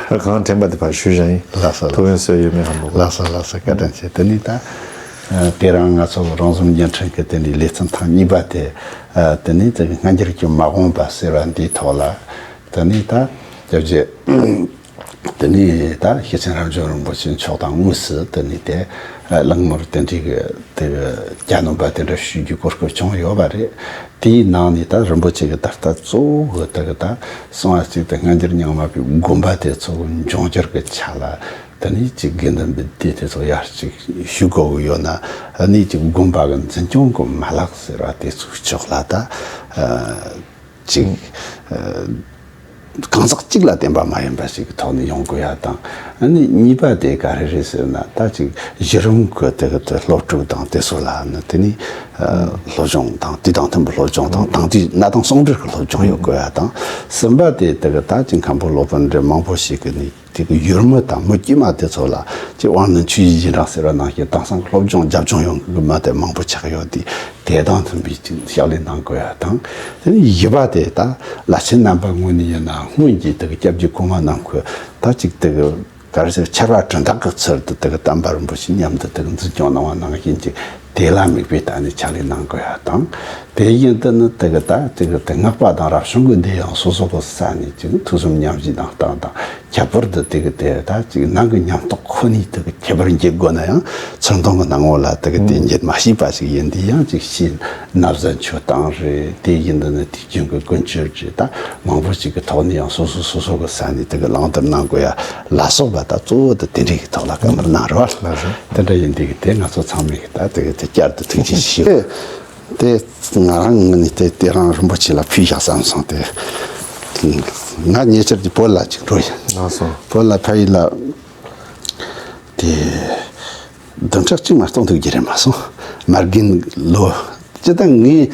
གང་དྲན་པ་དེ་ཕར་ཞུས་བཞག་ཡིན། ལགས་སོ། ཐུགས་ཕན་གསོས་ཡོད་མེད་ཧ་མ་གོ། ལགས་སོ་ལགས་སོ། བཀའ་དྲིན་ཆེ། དེ་ནས་ད་དེ་རིང་ང་ཚོ་རོང་ཟོམ་བརྙན་འཕྲིན་གྱི་དེ་ནས་ལེ་ཚན་ཐེངས་གཉིས་པ་དེ་དེ་ནས་དེ་སྔ་འགྱུར་གྱི་མ་འོངས་པ་ཟེར་བ་འདིའི་ཐོག་ལ་དེ་ནས་ད་སྐྱབས་རྗེ་དེ་ནས་ད་ཤེར་ཕྱིན་རབ་འབྱམས་རིན་པོ་ཆེ་མཆོག་དང་དངོས་སུ་དེ་ནས་དེ་གླེང་མོལ་དེ་འདྲའི་གི་དེ་གི་གྱ་ནོམ་པ་དེ་འདྲ་ཞུ་རྒྱུའི་གོ་སྐབས་བྱུང་ཡོད་པ་རེད། དེའི་ནང་ནས་ད་རིན་པོ་ཆེ་གི་ད་ལྟ་གཙོ་བོ་གི་ད་གི་ད་གསང་བ་གཅིག་དང་སྔ་འགྱུར་རྙིང་མ་པའི་དགོན་པ་དེ་ཚོ་འབྱུང་འགྱུར་གི་ཆ་ལ་དེ་ནས་ཅིག་དགེ་འདུན་པའི་སྡེ་དེ་ཚོ་ཡར་ཅིག་ཞུ་དགོས་གི་ཡོད་ན་ཨ་ནི་ཅིག་དགོན་པ་གི་འཛིན་སྐྱོང་གི་མ་ལག་ཟེར་བ་དེ་ཚོའི་ཕྱོགས་ལ་ད་ཅིག་གང་ཟག་གཅིག་ལ་བརྟེན་པ་མ་ཡིན་པ་ཞིག་གི་ཐོག་ནས་ཡོང་དགོས་ཡ་དང་ཨ་ནི་གཉིས་པ་དེ་ག་རེ་རེད་ཟེར་ན་ད་ཅིག་གཞི་རིམ་གི་དེ་གི་དེ་སློབ་ཕྲུག་དང་དེ་ཚོ་ལ་ནི་དེ་ནི་སློབ་སྦྱོང་དང་དེ་དང་མཐུན་པའི་སློབ་སྦྱོང་དང་དེང་དུས་གནས་སྟངས་ཟུང་འབྲེལ་གྱི་སློབ་སྦྱོང་ཡོད་དགོས་ཡ་དང་གསུམ་པ་དེ་དེ་གི་ད་ཅིག་མཁན་པོ་སློབ་དཔོན་འདྲ་མང་པོ་ཞིག་གི་ནི་དེ་གི་ཡུལ་མི་དང་མི་དཀྱུས་མ་དེ་ཚོ་ལ་ཅིག་དབང་རྣོན་ཆོས་ཀྱི་རྗེས་འབྲང་ཟེར་བ་ནང་བཞིན་དེང་སང་སློབ་སྦྱོང་རྒྱབ་ལྗོངས་ཡོང་གི་མི་དེ་མང་པོ་ཆགས་ཡོད་དེ་དེ་དང་མཐུན་པའི་ཅིག་ཕྱག་ལས་གནང་དགོས་ཡ་དང་དེ་ནི་བཞི་པ་དེ་ད་བླ་ཆེན་རྣམ་པ་ངོས་ནས་ཡིན་ན་སྔོན་གྱི་དེ་གི་སྐྱབས་རྗེ་གོང་མ་རྣམས་ཀྱི་ད་ཅིག་དེ་གི་ག་རེ་ཟེར་ཆར་པ་གྲི་འདེགས་ཀྱི་ཚུལ་དུ་དེ་གི་དམ་པ་རིན་པོ་ཆེ་མཉམ་དུ་དེ་གི་འཛིན་སྐྱོང་གནང་བ་ནང་བཞིན་གྱི་དེ་ལ་དམིགས་པའི་ཐད་ནས་ཕྱག་ལས་གནང་དགོས་ཡ་དང་། དེ་བཞིན་དུ་ནི་དེ་གི་ད་དེ་གི་དེ་སྔགས་པ་དང་རབ་བྱུང་གི་སྡེ་ཡང་སོ་སོ་གི་ས་ནས་ཅིག་ཐུགས་བསམ་མཉམ་བཞེས་དང་བཏང་དང་ཁྱད་པར་དུ་དེ་གི་དེ་ད་ཅིག་ནང་གི་ཉམས་རྟོགས་ཁོ་ནའི་དེ་གི་ཁྱད་པར་འགྱེད་དགོས་ན་ཡང་ཚུར་མཐོང་གི་སྣང་ངོ་ལ་དེ་གི་དེ་འགྱེད་མ་ཤེས་པ་ཞིག་ཡིན་དུས་ཡང་ཅིག་ཤེས་ན་བཟའ་མཆོད་བཏང་རེད། དེ་བཞིན་དུ་ནི་དུས་རྒྱུན་གྱི་ཀུན་སྤྱོད་རེད། ད་མང་པོ་ཞིག་གི་ཐོག་ནས་ཡང་སོ་སོ་སོ་སོ་གི་ས་ནས་དེ་གི་བླང་དོར་གནང་དགོས་ཡ་ལ་སོགས་པ་ད་གཙོ་བོ་དེ་དེ་འདྲའི་གི་ཐོག་ལ་བཀའ་མོལ་གནང་རེད་བ། དེ་འདྲ་ཡིན་དུས་གི་དེ་ང་ཚོ་ཚང་མས་གི་ད་དེ་གི་དེ་བསྐྱར་དུ་ཐུགས་རྗེ་ཆེ་ཞུ། དེ་ང་རང་ངོས་ནས་དེ་དེ་རང་རིན་པོ་ཆེ་ལ་ཕུལ་བཞག་བསམ་སོང་། དེ་ང་ཉེ་ཆར་གྱི་བོད་ལ་ཅིག་འགྲོ་ཡིན། ལགས་སོ། བོད་ལ་ཕ་ཡུལ་ལ་དེ་བདུན་ཕྲག་གཅིག་མ་གཏོགས་འདུག་རྒྱུ་རེད་མ་སོང་། མ་རྒན་ལོ་ཅི་ད་ངས་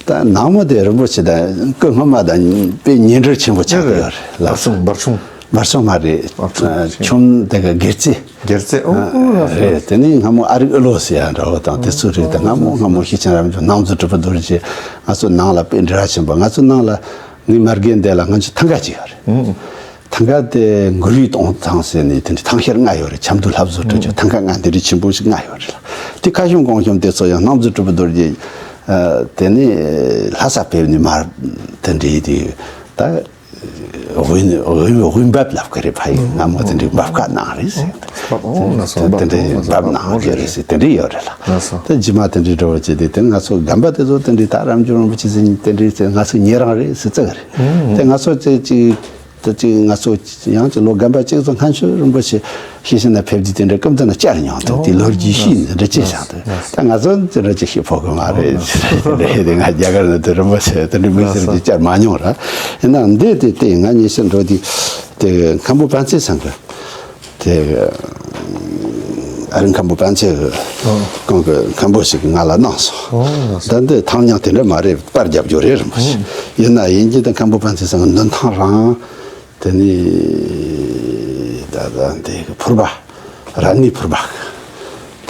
ད་ནང་མོ་དེ་རིན་པོ་ཆེ་དང་སྐུ་སྔོན་མ་དང་དཔེ་ཉེ་འབྲེལ་ཆེན་པོ་ཆགས་ཀྱི་ཡོད་རེད། ལགས་སོ། འབར་ཆུང་། འབར་ཆུང་མ་རེད། འབར་ཆུང་། ཆུང་དེ་ག་སྒེར་རྩེ། སྒེར་རྩེ། ཨོ་ཨོ། ལགས་སོ། རེད། དེ་ནས་སྔ་མོ་ཨ་རིག་ཨུ་ལོ་ཟེར་ཡ་འདྲ་བོ་དང་དེ་ཚོ་རེད། དེ་སྔ་མོ་སྔ་མོ་ཤེར་ཕྱིན་རབ་འབྱམས་ནང་མཛོད་གྲུབ་པ་རྡོ་རྗེ་ང་ཚོ་ནང་ལ་དཔེ་འབྲེལ་བ་ཆེན་པོ། ང་ཚོ་ནང་ལ་ངའི་མ་རྒན་དེ་ལ་ང་ཚོ་ཐང་ག་ཅིག་ཡོད་རེད། ཐང་ག་དེ་མགུར་བའི་གཏོང་ཐང་ཟེར་ནས་དེ་འདྲའི་ཐང་ཤེར་ལྔ་ཡོད་རེད། ཆབ་མདོ་ལྷ་བཟོ་སྤྲོད་ཆོག་ཐང་ག་ལྔ་དེ་འདྲའི་ཆེན་པོ་ཞིག་ལྔ་ཡོད་རེད་ལ། དེ་ཁ་ཤོམ་གོང་ཤོམ་དེ་ཚོ་ཡང་ནང་མཛོད་གྲུབ་པ་རྡོ་རྗེ་དེ་ནས་ལྷ་ས་ཕེབས་ནས་མར་དེ་འདྲའི་དེ་ད། དབེན་དབེན་དབེན་འབབ་ལབ་ཀྱི་རེད། ཕ་ཡུལ་སྔ་མོ་དེ་འདྲའི་འབབ་ཁ་ནང་རེད་ཟེར། འབབ་འོང་ན་སོང་། དེ་འདྲའི་འབབ་འབབ་ནང་ཡོད་རེད་ཟེར། དེ་འདྲའི་ཡོད་རེད་ལ། ལགས་སོ། དེ་རྗེས་མ་དེ་འདྲའི་འགྲོ་བ་བྱས་ཏེ་དེ་ང་ཚོ་སྒམ་པ་དེ་ཚོ་དེ་འདྲའི་ད་རབ་འབྱམས་རིན་པོ་ཆེ་ཟེར་དེ་འདྲའི་ཟེར་ང་ཚོ་ཉེ་རང་རེད་ཟེར་ཙག་རེད། དེ་ང་ཚོ་ཅིག་ཅིག་དེ་ཅིག་ང་ཚོ་ཡང་ཅིག་ལོ་སྒམ་པ་གཅིག་ཚོ་སྔ་ཕྱི་རིན་པོ་ཆེ་ཤེར་ཕྱིན་ན་ཕེབས་དུས་དེ་འདྲའི་སྐུ་མདུན་ན་བཅར་མྱོང་། དེ་དེ་ལོ་རྒྱུས་ཤིག་འདི་འདྲ་ཅིག་བྱུང་འདུག་ད་ང་ཚོ་འདི་འདྲ་ཅིག་ཤེས་ཕོད་གི་མ་རེད། དེ་དེ་ང་རྒྱ་གར་ནས་དེ་རིན་པོ་ཆེ་དེ་འདྲའི་མི་སེར་ཅིག་བཅར་མ་མྱོང་ར། ཡིན་ནའང་འདི་དེ་དེ་ང་ཉེ་ཆར་འགྲོ་དུས་དེ་མཁན་པོ་པཎ་ཆེན་ཚང་གི་དེ་ཨ་རི་མཁན་པོ་པཎ་ཆེན་གི་ གང་གི་མཁན་པོ་ཞིག་གིས་ང་ལ་གནང་སོང་། ད་འདི་ཐང་ཉང་དེ་འདྲ་མ་རེད། པར་རྒྱབ་རྒྱུ་རེད་རིན་པོ་ཆེ། ཡིན་ན་ཡིན་གྱི་ད་མཁན་པོ་པཎ་ཆེན་ཚང་གི་མདུན་ཐང་རང་། དེ་ནས་ད་ད་འདི་གི་ཕུར་པ། ར་ནི་ཕུར་པ་གི་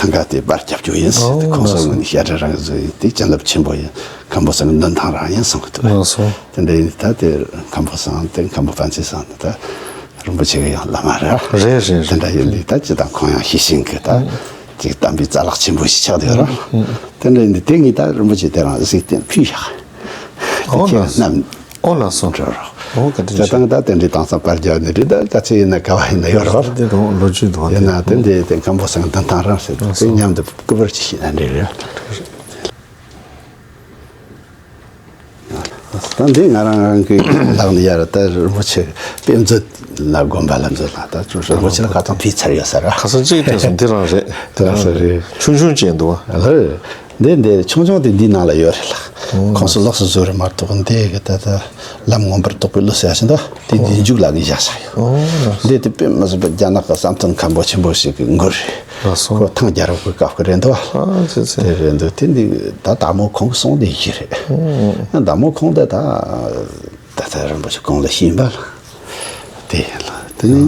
ཐང་ག་དེ་པར་རྒྱབ་རྒྱུ་ཡིན་ཟེར་ཏེ། ཁོང་ཚོ་ངོས་ནས་བཤད་གྲྭ་རང་བཟོ་ཡིན་དེ། བྱིན་རླབས་ཆེན་པོ་ཡིན། མཁན་པོ་ཚང་གི་མདུན་ཐང་རང་ཡིན་གསུང་གི་འདུག་ལགས་སོ། དེ་འདྲ་ཡིན་དུས་ད་དེ་མཁན་པོ་ཚང་དེ་མཁན་པོ་པཎ་ཆེན་ཚང་ནི་ད་རིན་པོ་ཆེ་གི་ཡང་བླ་མ་རེད། རེད་རེད། དེ་འདྲ་ཡིན་དུས་ད་ཅི་དང་ཁོང་ཡང་ཤེས་བཞིན་གི་ད་ཅིག་དམ་པའི་རྩ་ལག་ཆེན་པོ་ཞིག་ཆགས་བསྡད་ར། དེ་འདྲ་ཡིན་དུས་དེ་ངས་ད་རིན་པོ་ཆེ་དེ་རང་གཟིགས་སྟེ་ཕུལ་བཞག་ཨོ་ལགས་སོ། ཨོ་ལགས་སོ། འགྲོ་རོགས། ཨོ་བཀའ་དྲིན་ཆེ། ད་ད་དེ་འདྲའི་དྭངས་གཙང་པར་རྒྱག་ནི་རེད། ད་ག་ཚོད་ཡིན་ན་ག་བ་ཡིན་ན་ཡོད་རོགས། དེ་དང་ལོ་རྒྱུས་དང་ཡིན་ན་དེ་འདྲའི་དེ་མཁན་པོ་ཚང་གི་མདུན་ཐང་རང་ཟེར་དུས་དེ་མཉམ་དུ་སྐུ་པར་ཅིག་ཤེས་ན་འགྲིག་རེད། ད་འདི་ང་རང་རང་གི་ལག་ནས་ཡར་ད་རིན་པོ་ཆེ་དཔེ་མཛོད་ལ་དགོན་པ་ལ་མཛོད་ལ་ད་ཅུང་ཟད་རིན་པོ་ཆེ་ལ་ཁ་ཐང་ཕུལ་ཚར་ཡོད་ས་ར། ཁ་སང་གཅིག་དེ་སོང་དེ་རང་རེད། དེ་རང་ས་རེད། ཆུང་ཆུང་ཅན་འདུག་བ། ལགས། འདི་འདི་ཆུང་ཆུང་དེ་འདི་ནང་ལ་ཡོད་རེད་ལགས། ཁོང་ཚོ་ལོགས་སུ་བཟོས་རེད་མ་གཏོགས། འདི་གི་ད་ད་ལམ་མངོན་པར་རྟོགས་པའི་གླུ་ཟེར་ཡ་ཞིག་འདུག་དེ་འདི་མཇུག་ལ་གི་བཞག་ས་ཡོད། འདི་དེ་དཔེ་མི་སྲིད་པའི་རྒྱ་ནག་གི་བསམ་གཏན་མཁན་པོ་ཆེན་པོ་ཞིག་གི་མགུར་རེད། ལགས་སོ། ཁོ་ཐང་རྒྱལ་རབས་ཀྱི་སྐབས་ཀྱི་རེད་འདུག་ཨ་ཙི་ཙི། དེ་རེད་འདུག་དེ་འདི་ད་བདག་མོ་ཁོང་གིས་གསུངས་བསྡད་ཀྱི་རེད། ཨ་བདག་མོ་ཁོང་དེ་ད་ད་ལྟ་རིན་པོ་ཆེ་གོང་ལ་ཕྱིན་པ་ལ། དེ་ལ་དེ་ནི་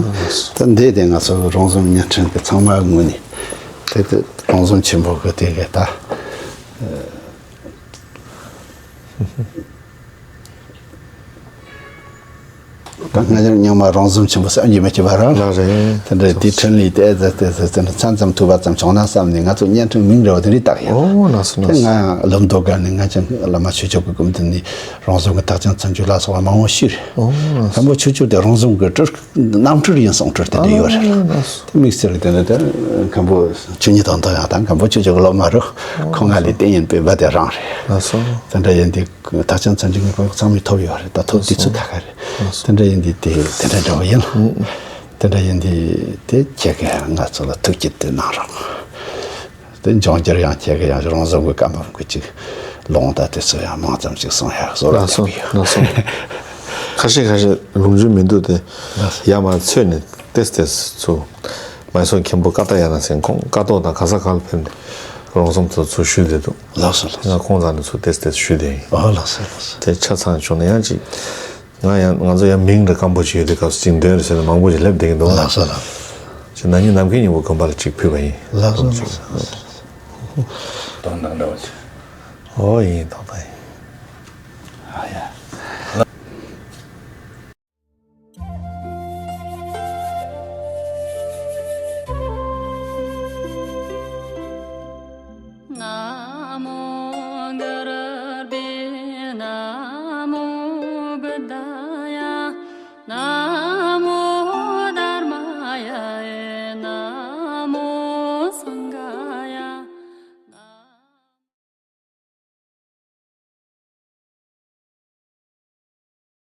ད་འདི་དེ་ང་ཚོ་རོང་ཟོམ་བརྙན་འཕྲིན་གྱི་ཚང་མ་ངོས་ནས་དེ་དེ་རོང་ཟོམ་ཆེན་པོ་གི་དེ་ག་ད། ད་སྔ་ཉར་རྙིང་མ་རོང་ཟོམ་ཆེན་པོ་བསམ་གྱིས་མི་ཁྱབ་པ་རང་ལགས་རེད། དེ་འདྲ་དེ་འཕྲིན་ལས་དེ་ཨེ་ཙི་ཙི་ཙི་ཙི་མཚམས་མཚམས་ཐུབ་པ་ཙམ་བྱུང་ན་བསམ་ནས་ང་ཚོ་བརྙན་འཕྲིན་མིང་རེ་བ་དེ་འདྲས་བཏགས་ཡོད། ཨོ་ལགས་སོ་དེ་ལགས་སོ། ང་བློ་མདོ་སྒར་ནས་ང་ཅང་བླ་མ་ཆོས་སྐྱོང་གི་སྐུ་མདུན་ནས་རོང་ཟོམ་གྱི་ཐག་ཆང་ཚུན་ཆད་ལ་སོགས་པ་མང་བོ་ཞུས་རེད། ཨོ་ལགས་སོ། མཁན་པོ་ཆོས་སྐྱོང་དེ་རོང་ཟོམ་གྱི་སྤྲུལ་རྣམ་སྤྲུལ་ཡིན་གསུང་སྤྲུལ་དེ་འདྲ་ཡོད་རེད། ཨོ་ལགས་སོ། དེ་དམིགས་བསལ་གྱི་དེ་འདྲ་དེ་མཁན་པོ་ཆོས་ཉིད་དང་ཐོག་ཡང་ད་མཁན་པོ་ཆོས་སྐྱོང་གི་སློབ་མ་རུ་ཁོང་ང་ལས་བསྟན་ཡིན་པའི་བ་དེ་རང་རེད། ལགས་སོ། དེ་འདྲ་ཡིན་དུས། ཐག་ཆང་ཚན་ཆུང་གི་གོ་སྐབས་ཚང་མས་ཐོབ་ཡོད་རེད། ད་ཐོབ་དུས་ཚོད་ཁ་ཁ་རེད། དེ་འདྲ་ཡིན་དུས་དེ་དེ་འདྲ་འདྲ་བོ་ཡིན་ལ། དེ་འདྲ་ཡིན་དུས་དེ་ཁྱེད་ཀྱིས་ང་ཚོ་ལ་ཐུགས་བསྐྱེད་དེ་གནང་རོགས། དེ་འབྱུང་འགྱུར་ཡང་ཁྱེད་ཀྱིས་ཡང་རོང་ཟོམ་གྱི་བཀའ་འབུམ་གྱི་ཅིག་ལུང་དང་དེ་ཚོ་ཡང་མང་ཙམ་ཅིག་གསུང་ཡག་བཟོ་རོགས། ལགས་སོ་ལགས་སོ། ཁ་ཤས་ཁ་ཤས་ལུང་རྒྱུན་མི་འདུག་སྟེ། ཡར་མར་འཚོལ་ནས་ཏེས་ཏེས་ཚུར། མ་སོང་མཁན་པོ་ཀ་ཏ་ཡ་ན་ཟེར། ཁོང་ཀ་ཏོ་དང་ག་ས་ག་ལ་ཕེབས་ནས་རོང་ཟོམ་དུ་ཚུར་ཞུས་བསྡད་འདུག་ལགས་སོ་ལགས་སོ། ང་ཁོང་རྩ་ནས་ཚུར་ཏེས་ཏེས་ཞུས་བསྡད་ཡིན། ཨོ་ལགས་སོ་ལགས་སོ། དེ་ཆ་ཚང་བྱུང་ན་ཡང་ཅིག་ང་ཡང་ང་ཚོ་ཡང་མིང་རེ་སྐམ་པོ་ཅིག་ཡོད་དུས་སྐབས་སུ་ཅིག་འདོན་རེ་ཟེར་ན་མང་པོ་ཅིག་སླེབས་བསྡད་ཀྱི་འདུག་ལགས་སོ་ལགས་སོ། ཅིག་ན་ནིང་ནམ་མཁའི་སྙིང་པོ་དགོན་པ་ལ་ཅིག་ཕུལ་བ་ཡིན། ལགས་སོ་ལགས་སོ། དོན་དང་འདྲ་བ་ཅིག་ཨོ་ཡིན་དོན་དག་ཡིན།